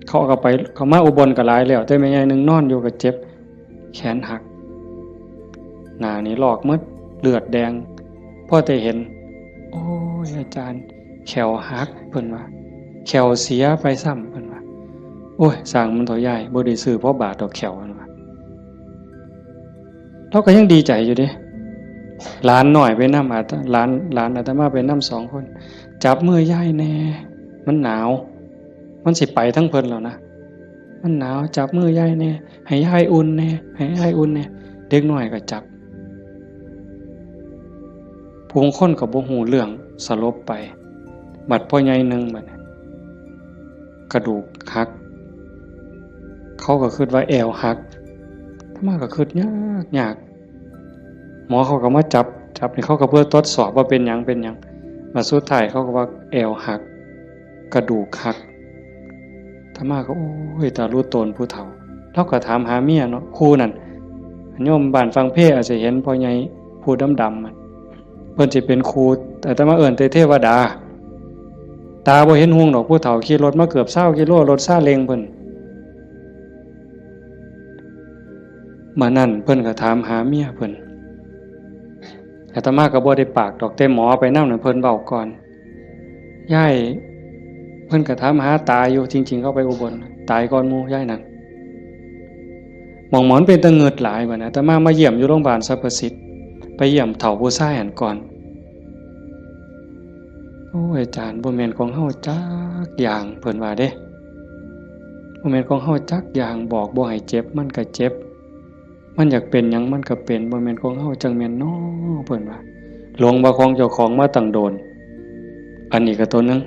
เขาก็ไป เขามาอุบลก็หลายแล้ว แต่แม่ใหญ่หนึ่งนอนอยู่ก็เจ็บ แขนหัก หน้านี่ลอกหมด เลือดแดง พอแต่เห็น โอ้ย อาจารย์ แข้วหัก เพิ่นว่า แข้วเสียไปซ้ำ เพิ่นว่า โอ้ย ซ่างมันเถาะยาย บ่ได้ซื้อพอบาทดอกแข้ว เพิ่นว่า เราก็ยังดีใจอยู่เด้ หลานน้อยไปนำ อาต- หลาน หลานอาตมาไปนำสองคน จับมือยายแน่ มันหนาว มันสิไปทั้งเพิ่นแล้วนะ มันหนาว จับมือยายแน่ ให้ยายอุ่นแน่ ให้ยายอุ่นแน่ เด็กน้อยก็จับ ผู้คนก็บ่ฮู้เรื่อง สลบไป บัดพ่อใหญ่หนึ่งบัดนี้ กระดูกหัก เขาก็คิดว่าแอวหัก อาตมาก็คิดยากยาก หมอเขาก็มาจับ จับนี่เขาก็เพื่อตรวจสอบว่าเป็นหยัง เป็นหยัง มาสุดท้ายเขาก็ว่าแอวหัก กระดูกหัก อาตมาก็ โอ้ย ตารู้ตนผู้เฒ่า เราก็ถามหาเมียเนาะ คู่นั่น โยมบ้านฟังเพลอาจจะเห็นพ่อใหญ่ผู้ดำๆ มัน เพิ่นสิเป็นครู อาตมาเอิ้นแต่เทวดา ตาบ่เห็นหุงดอก ผู้เฒ่าขี่รถมาเกือบซาวกิโล รถซาเล้งเพิ่น มื้อนั้นเพิ่นก็ถามหาเมียเพิ่น อาตมาก็บ่ได้ปากดอก แต่หมอไปนำน่ะเพิ่นเว้าก่อน ยาย เพิ่นก็ถามหาตาอยู่ จริงๆ เขาไปอุบล ตายก่อนหมู่ยายนั่น หม่องหมอนเป็นตะเงิดหลายบัดนี้ อาตมามาเยี่ยมอยู่โรงพยาบาลสรรพสิทธิ์ ไปเยี่ยมเฒ่าผู้ชายหั้นก่อน โอ้ย อาจารย์ บ่แม่นของเฮาจักอย่าง เพิ่นว่าเด้ บ่แม่นของเฮาจักอย่าง บอกบ่ให้เจ็บ มันก็เจ็บ มันอยากเป็นหยังมันก็เป็น บ่แม่นของเฮาจั่งแม่นน้อ เพิ่นว่า หลงว่าของเจ้าของมาตั้งโดน อันนี้ก็ตัวหนึ่ง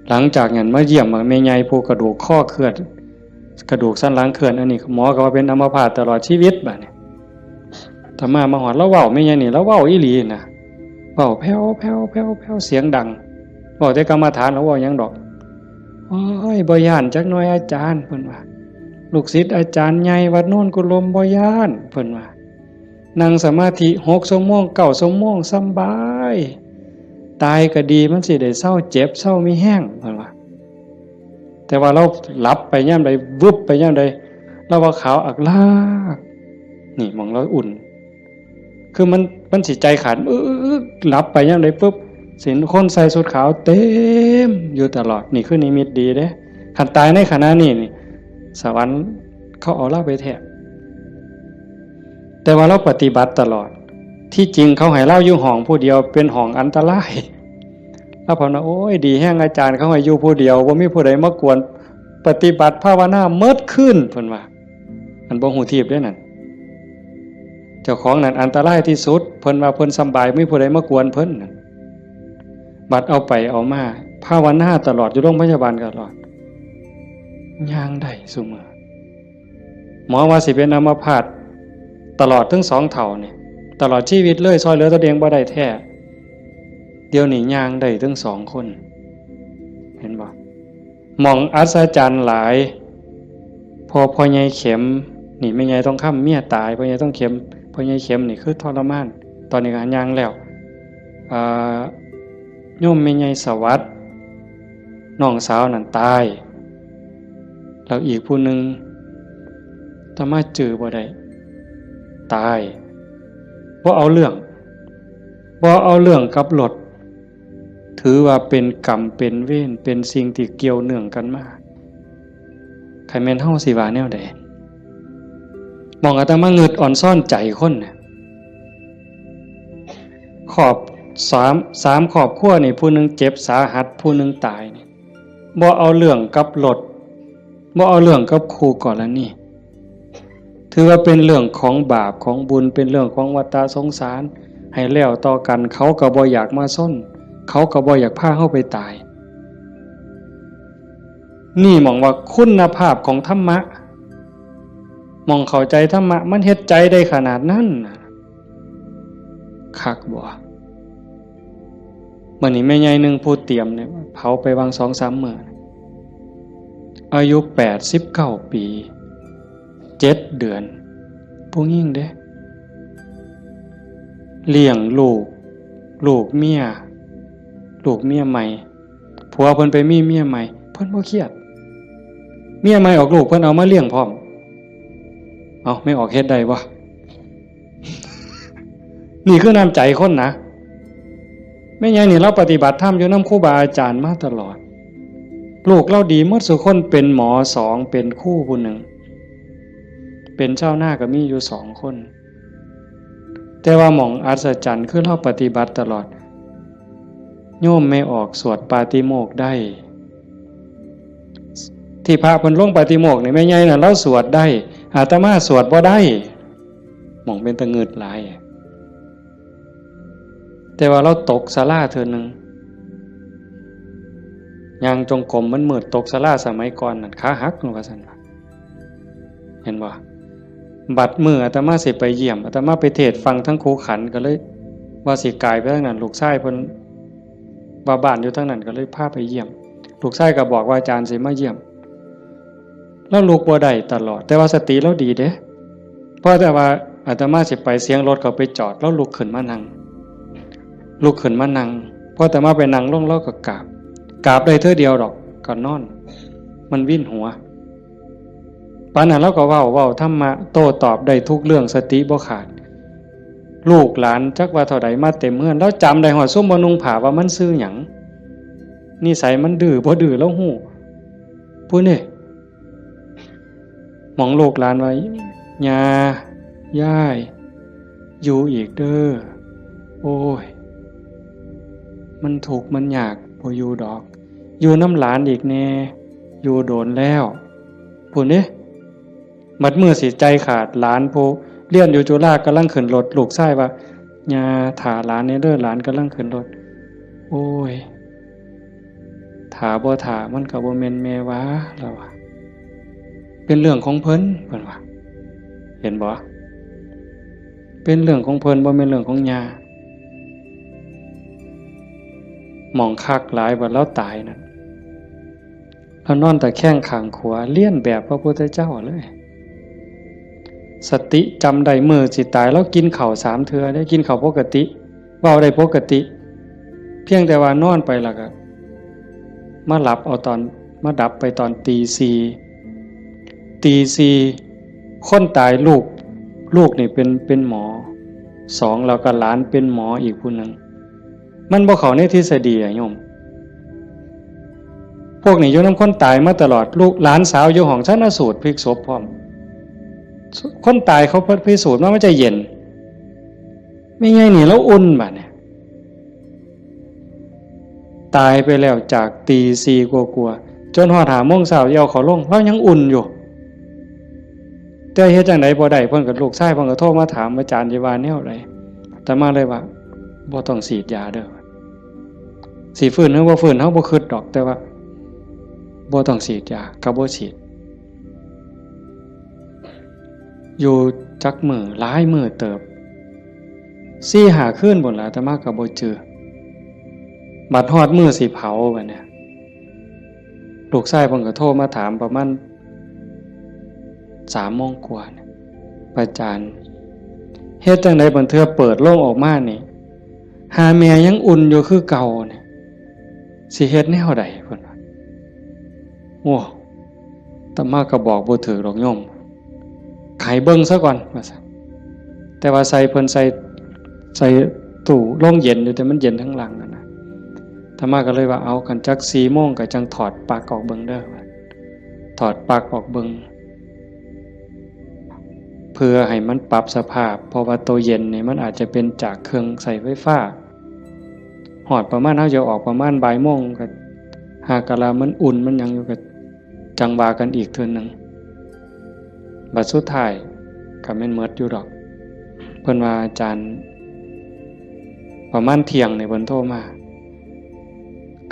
หลังจากนั้นมาเยี่ยมแม่ใหญ่ผู้กระดูกคอเคลื่อน กระดูกสันหลังเคลื่อน อันนี้หมอก็ว่าเป็นอัมพาตตลอดชีวิตบัดนี้ อาตมามาฮอด ลาวเว้าแม่ใหญ่นี่ ลาวเว้าอีหลีนะ เว้าแผ่วๆๆๆ เสียงดัง เว้าแต่กรรมฐาน ลาวเว้าหยังดอก โอ้ย บ่ย้านจักหน่อยอาจารย์ เพิ่นว่า ลูกศิษย์อาจารย์ใหญ่วัดโนนกุลม บ่ย้าน เพิ่นว่า นั่งสมาธิหกชั่วโมง เก้าชั่วโมง สำบาย ตายก็ดี มันสิได้เซาเจ็บ เซามีแฮง เพิ่นว่า แต่ว่าลาวหลับไปยามใด วึบไปยามใด ลาวว่าขาวอักลาก นี่หม่องลาวอุ่น คือมัน มันสิใจขาด อึ๊กๆๆ หลับไปยามใดปุ๊บ สิเห็นคนใส่ชุดขาวเต็มอยู่ตลอด นี่คือนิมิตดีเด้ คันตายในขณะนี้นี่ สวรรค์เขาเอาลาวไปแท้ แต่ว่าลาวปฏิบัติตลอด ที่จริงเขาให้ลาวอยู่ห้องผู้เดียว เป็นห้องอันตราย ลาวเพิ่นว่า โอ้ย ดีแฮงอาจารย์ เขาให้อยู่ผู้เดียว บ่มีผู้ใดมากวน ปฏิบัติภาวนาเมิดคืน เพิ่นว่า อันบ่ฮู้ทีบเด้นั่น เจ้าของนั่นอันตรายที่สุด เพิ่นว่าเพิ่นสำบาย บ่มีผู้ใดมากวนเพิ่นนั่น บัดเอาไปเอามา ภาวนาตลอด อยู่โรงพยาบาลตลอด ย่างได้ซุมื้อ หมอว่าสิเป็นอัมพาตตลอดทั้งสองเฒ่านี่ ตลอดชีวิตเลย ซ่อยเหลือตัวเองบ่ได้แท้ เดี๋ยวนี้ย่างได้ทั้งสองคน เห็นบ่ หม่องอัศจรรย์หลาย พอพ่อใหญ่เข็ม นี่แม่ใหญ่ทองคำเมียตาย พ่อใหญ่ทองเข็ม พ่อใหญ่เข็มนี่คือทรมาน ตอนนี้ก็ย่างแล้ว อ่า โยมแม่ใหญ่สวัสดิ์ น้องสาวนั่นตาย แล้วอีกผู้หนึ่ง อาตมาจื่อบ่ได้ ตาย บ่เอาเรื่อง บ่เอาเรื่องกับรถ ถือว่าเป็นกรรมเป็นเวร เป็นสิ่งที่เกี่ยวเนื่องกันมา คันแม่นเฮาสิว่าแนวใด หม่องอาตมาเงิดอ่อนซ่อนใจคนน่ะ ครอบ สาม สามครอบครัวนี่ ผู้หนึ่งเจ็บสาหัส ผู้หนึ่งตายนี่ บ่เอาเรื่องกับรถ บ่เอาเรื่องกับคู่กรณี ถือว่าเป็นเรื่องของบาปของบุญ เป็นเรื่องของวัฏฏะสงสาร ให้แล้วต่อกัน เขาก็บ่อยากมาชน เขาก็บ่อยากพาเฮาไปตาย นี่หม่องว่าคุณภาพของธรรมะ หม่องเข้าใจธรรมะ มันเฮ็ดใจได้ขนาดนั้นน่ะ คักบ่ มื้อนี้แม่ใหญ่หนึ่งผู้เตรียมเนี่ย เผาไปวางสองสามมื้อ อายุแปดสิบเก้าปี เจ็ดเดือน ผู้หญิงเด้ เลี้ยงลูก ลูกเมีย ลูกเมียใหม่ ผัวเพิ่นไปมีเมียใหม่ เพิ่นบ่เครียด เมียใหม่ออกลูก เพิ่นเอามาเลี้ยงพร้อม เอ้า แม่ออกเฮ็ดได้บ่ นี่คือน้ำใจคนนะ แม่ใหญ่นี่ลาวปฏิบัติธรรมอยู่นำครูบาอาจารย์มาตลอด ลูกลาวดีหมดซุคน เป็นหมอสอง เป็นครูผู้หนึ่ง เป็นชาวนาก็มีอยู่สองคน แต่ว่าหม่องอัศจรรย์คือลาวปฏิบัติตลอด โยมแม่ออกสวดปาติโมกข์ได้ ที่พระเพิ่นลงปาติโมกข์นี่ แม่ใหญ่น่ะลาวสวดได้ อาตมาสวดบ่ได้ หม่องเป็นตะเงิดหลาย แต่ว่าลาวตกศาลาเทื่อหนึ่ง ย่างจงกรมมันมืด ตกศาลาสมัยก่อนนั่น ขาหักว่าซั่นว่า เห็นบ่ บัดมื้ออาตมาสิไปเยี่ยม อาตมาไปเทศน์ฟังทั้งครูขัน ก็เลยว่าสิกายไปทางนั้น ลูกชายเพิ่น ว่าบ้านอยู่ทางนั้น ก็เลยพาไปเยี่ยม ลูกชายก็บอกว่า "อาจารย์สิมาเยี่ยม" ลาวลุกบ่ได้ตลอด แต่ว่าสติลาวดีเด้ พอแต่ว่าอาตมาสิไป เสียงรถเขาไปจอด ลาวลุกขึ้นมานั่ง ลุกขึ้นมานั่ง พออาตมาไปนั่งลง ลาวก็กราบ กราบได้เทื่อเดียวดอก ก็นอน มันวินหัว ปานนั้นลาวก็เว้า เว้าธรรมะ โต้ตอบได้ทุกเรื่อง สติบ่ขาด ลูกหลานจักว่าเท่าใดมาเต็มเฮือน ลาวจำได้ฮอดซุมบ่นุ่งผ้าว่ามันชื่อหยัง นิสัยมันดื้อบ่ดื้อลาวฮู้ ผู้นี่ หม่องลูกหลานว่า "ย่า ยาย อยู่อีกเด้อ โอ้ย มันทุกข์มันยาก บ่อยู่ดอก อยู่นำหลานอีกแน่ อยู่โดนแล้ว" พู้นเด้ บัดมื้อสิใจขาด หลานผู้เรียนอยู่จุฬากำลังขึ้นรถ ลูกชายว่า "ย่า ถ่าหลานแน่เด้อ หลานกำลังขึ้นรถ" โอ้ย ถ่าบ่ถ่ามันก็บ่แม่นแม่ว่า ลาวว่า เป็นเรื่องของเพิ่น เพิ่นว่า เห็นบ่ เป็นเรื่องของเพิ่น บ่แม่นเรื่องของย่า หม่องคักหลายบัดลาวตายนั่น ลาวนอนตะแคงข้างขวา เลียนแบบพระพุทธเจ้าเลย สติจำได้มื้อสิตาย ลาวกินข้าวสามเทื่อเด้ กินข้าวปกติ เว้าได้ปกติ เพียงแต่ว่านอนไปแล้วก็มาหลับเอาตอน มาดับไปตอนตีสี่ ตีสี่ คนตายลูก ลูกนี่เป็น เป็นหมอสอง แล้วก็หลานเป็นหมออีกผู้หนึ่ง มันบ่เข้าในทฤษฎีอะโยม พวกนี้อยู่นำคนตายมาตลอด ลูกหลานสาวอยู่ห้องชันสูตรพลิกศพพร้อม คนตายเขาพิสูจน์มามันจะเย็น แม่ใหญ่นี่ลาวอุ่นบัดเนี่ย ตายไปแล้วจากตีสี่กว่าๆ จนฮอดห้าโมงเช้าสิเอาเขาลง ลาวยังอุ่นอยู่ แต่เฮ็ดจั่งใดบ่ได้ เพิ่นก็ ลูกชายเพิ่นก็โทรมาถาม อาจารย์สิว่าแนวใด อาตมาเลยว่า บ่ต้องฉีดยาเด้อ สิฟื้นหรือบ่ฟื้นเฮาบ่คิดดอก แต่ว่า บ่ต้องฉีดยา ก็บ่ฉีด อยู่จักมื้อ หลายมื้อเติบ สี่ห้าคืนพู้นล่ะ อาตมาก็บ่จื่อ บัดฮอดมื้อสิเผาบัดเนี่ย ลูกชายเพิ่นก็โทรมาถามประมาณสามโมงกว่าเนี่ย "อาจารย์ เฮ็ดจั่งใดบางเทื่อเปิดโลงออกมานี่ หาแม่ยังอุ่นอยู่คือเก่าเนี่ย สิเฮ็ดแนวใด" เพิ่นว่า "โอ้ อาตมาก็บอกบ่ถืกดอกโยม ให้เบิ่งซะก่อน" ว่าซั่น แต่ว่าใส่ เพิ่นใส่ ใส่ตู้โรงเย็นอยู่ แต่มันเย็นทั้งหลังนั่นนะ อาตมาก็เลยว่า "เอา คันจักสี่โมงก็จั่งถอดปลั๊กออกเบิ่งเด้อ" ถอดปลั๊กออกเบิ่ง เพื่อให้มันปรับสภาพ เพราะว่าตัวเย็นนี่มันอาจจะเป็นจากเครื่องใช้ไฟฟ้า ฮอดประมาณ เฮาจะออกประมาณบ่ายโมง ก็หากะลามันอุ่นมันหยังอยู่ ก็จั่งว่ากันอีกเทื่อหนึ่ง บัดสุดท้ายก็แม่นหมดอยู่ดอก เพิ่นว่า "อาจารย์ ประมาณเที่ยงนี่เพิ่นโทรมา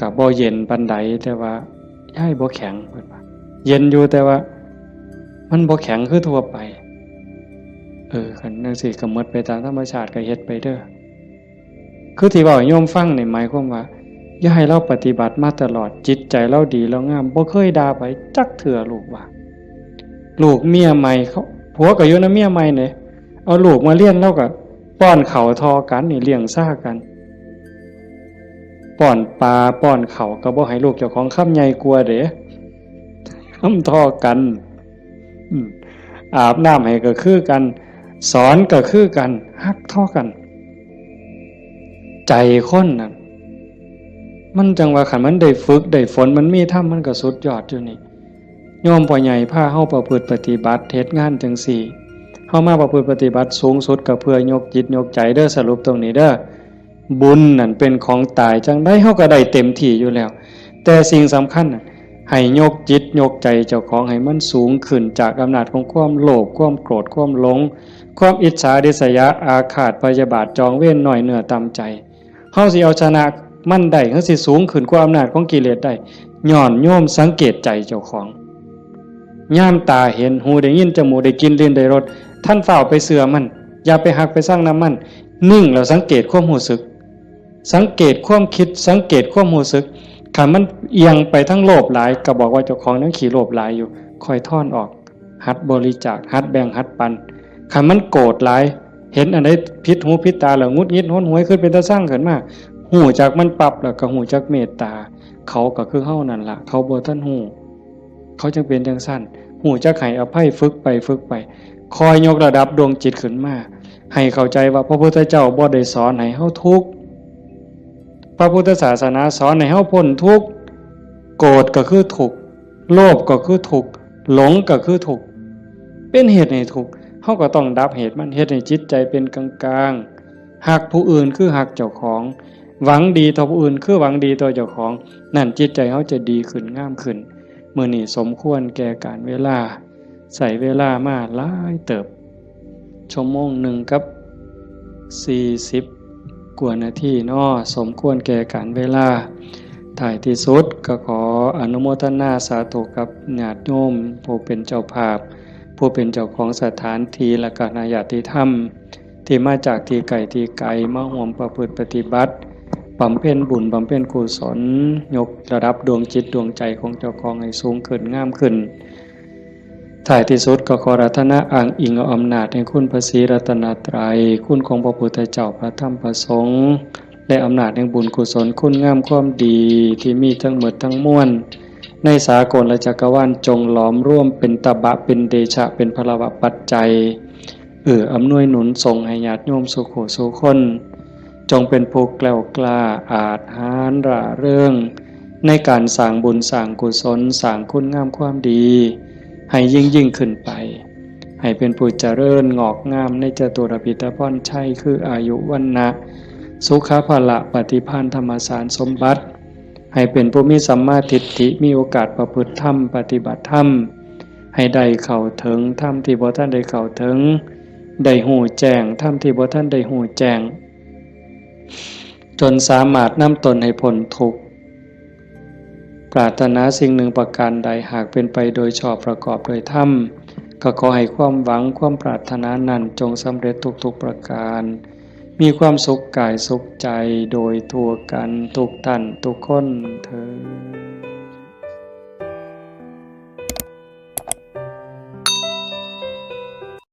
ก็บ่เย็นปานใด แต่ว่ายายบ่แข็ง" เพิ่นว่า "เย็นอยู่ แต่ว่ามันบ่แข็งคือทั่วไป" เออ คันจั่งซี้ก็หมดไปตามธรรมชาติ ก็เฮ็ดไปเด้อ คือที่เว้าให้โยมฟังนี่หมายความว่า อย่าให้ลาวปฏิบัติมาตลอด จิตใจลาวดีลาวงาม บ่เคยด่าไผจักเทื่อ ลูกว่า ลูกเมียใหม่เขา ผัวก็อยู่นำเมียใหม่เด้ เอาลูกมาเรียน ลาวก็ป้อนข้าวท่อกันนี่ เลี้ยงซ่ากัน ป้อนปลาป้อนข้าวก็บ่ให้ลูกเจ้าของคำใหญ่กว่าเด้ คำท่อกัน อืม อาบน้ำให้ก็คือกัน สอนก็คือกัน ฮักท่อกัน ใจคนน่ะ มันจั่งว่าคันมันได้ฝึกได้ฝน มันมีธรรม มันก็สุดยอดอยู่นี่ โยมพ่อใหญ่พาเฮาประพฤติปฏิบัติ เฮ็ดงานจั่งซี้ เฮามาประพฤติปฏิบัติสูงสุดก็เพื่อยกจิตยกใจเด้อ สรุปตรงนี้เด้อ บุญนั่นเป็นของตาย จั่งใดเฮาก็ได้เต็มที่อยู่แล้ว แต่สิ่งสำคัญน่ะ ให้ยกจิตยกใจเจ้าของให้มันสูงขึ้นจากอำนาจของความโลภ ความโกรธ ความหลง ความอิจฉาริษยา อาฆาตพยาบาท จองเวร น้อยเนื้อต่ำใจ เฮาสิเอาชนะมันได้ เฮาสิสูงขึ้นกว่าอำนาจของกิเลสได้ ย้อนโยมสังเกตใจเจ้าของ ยามตาเห็น หูได้ยิน จมูกได้กลิ่น ลิ้นได้รส ท่านฟ้าวไปเชื่อมัน อย่าไปฮักไปซังนำมัน นิ่งแล้วสังเกตความรู้สึก สังเกตความคิด สังเกตความรู้สึก คันมันเอียงไปทางโลภหลาย ก็บอกว่าเจ้าของยังขี้โลภหลายอยู่ ค่อยถอนออก หัดบริจาค หัดแบ่ง หัดปัน คันมันโกรธหลาย เห็นอันใดผิดหูผิดตาแล้วหงุดหงิดหนหวย คิดเป็นตาซังขึ้นมา ฮู้จักมันปั๊บ แล้วก็ฮู้จักเมตตา เขาก็คือเฮานั่นล่ะ เขาบ่ทันฮู้ เขาจั่งเป็นจั่งซั้น ฮู้จักให้อภัย ฝึกไป ฝึกไป ค่อยยกระดับดวงจิตขึ้นมา ให้เข้าใจว่าพระพุทธเจ้าบ่ได้สอนให้เฮาทุกข์ พระพุทธศาสนาสอนให้เฮาพ้นทุกข์ โกรธก็คือทุกข์ โลภก็คือทุกข์ หลงก็คือทุกข์ เป็นเหตุให้ทุกข์ เฮาก็ต้องดับเหตุมัน เฮ็ดให้จิตใจเป็นกลางๆ ฮักผู้อื่นคือฮักเจ้าของ หวังดีต่อผู้อื่นคือหวังดีต่อเจ้าของ นั่นจิตใจเฮาจะดีขึ้น งามขึ้น มื้อนี้สมควรแก่กาลเวลา ใช้เวลามาหลายเติบ ชั่วโมงหนึ่งกับสี่สิบกว่านาทีเนาะ สมควรแก่กาลเวลา ท้ายที่สุดก็ขออนุโมทนาสาธุกับญาติโยมผู้เป็นเจ้าภาพ ผู้เป็นเจ้าของสถานที่ และก็คณะญาติธรรม ที่มาจากที่ไกลที่ไกล มาร่วมประพฤติปฏิบัติ บำเพ็ญบุญ บำเพ็ญกุศล ยกระดับดวงจิตดวงใจของเจ้าของให้สูงขึ้น งามขึ้น ท้ายที่สุดก็ขออาราธนาอ้างอิงเอาอำนาจแห่งคุณพระศรีรัตนตรัย คุณของพระพุทธเจ้า พระธรรม พระสงฆ์ และอำนาจแห่งบุญกุศล คุณงามความดีที่มีทั้งหมดทั้งมวล ในสากลและจักรวาล จงหลอมรวมเป็นตบะ เป็นเดชะ เป็นพลวะปัจจัย เอื้ออำนวยหนุนส่งให้ญาติโยมสู่ผู้สู่คน จงเป็นผู้แกล้วกล้า อาจหาญร่าเริง ในการสร้างบุญสร้างกุศล สร้างคุณงามความดี ให้ยิ่งยิ่งขึ้นไป ให้เป็นผู้เจริญงอกงามในจตุรพิธพรชัย คืออายุ วรรณะ สุขะ พละ ปฏิภาณ ธรรมสารสมบัติ ให้เป็นผู้มีสัมมาทิฏฐิ มีโอกาสประพฤติธรรม ปฏิบัติธรรม ให้ได้เข้าถึงธรรมที่บ่ทันได้เข้าถึง ได้ฮู้แจ้งธรรมที่บ่ทันได้ฮู้แจ้ง จนสามารถนำตนให้พ้นทุกข์ ปรารถนาสิ่งหนึ่งประการใด หากเป็นไปโดยชอบประกอบโดยธรรม ก็ขอให้ความหวังความปรารถนานั้นจงสำเร็จทุกๆประการ มีความสุขกายสุขใจโดยทั่วกันทุกท่านทุกคนเทอญ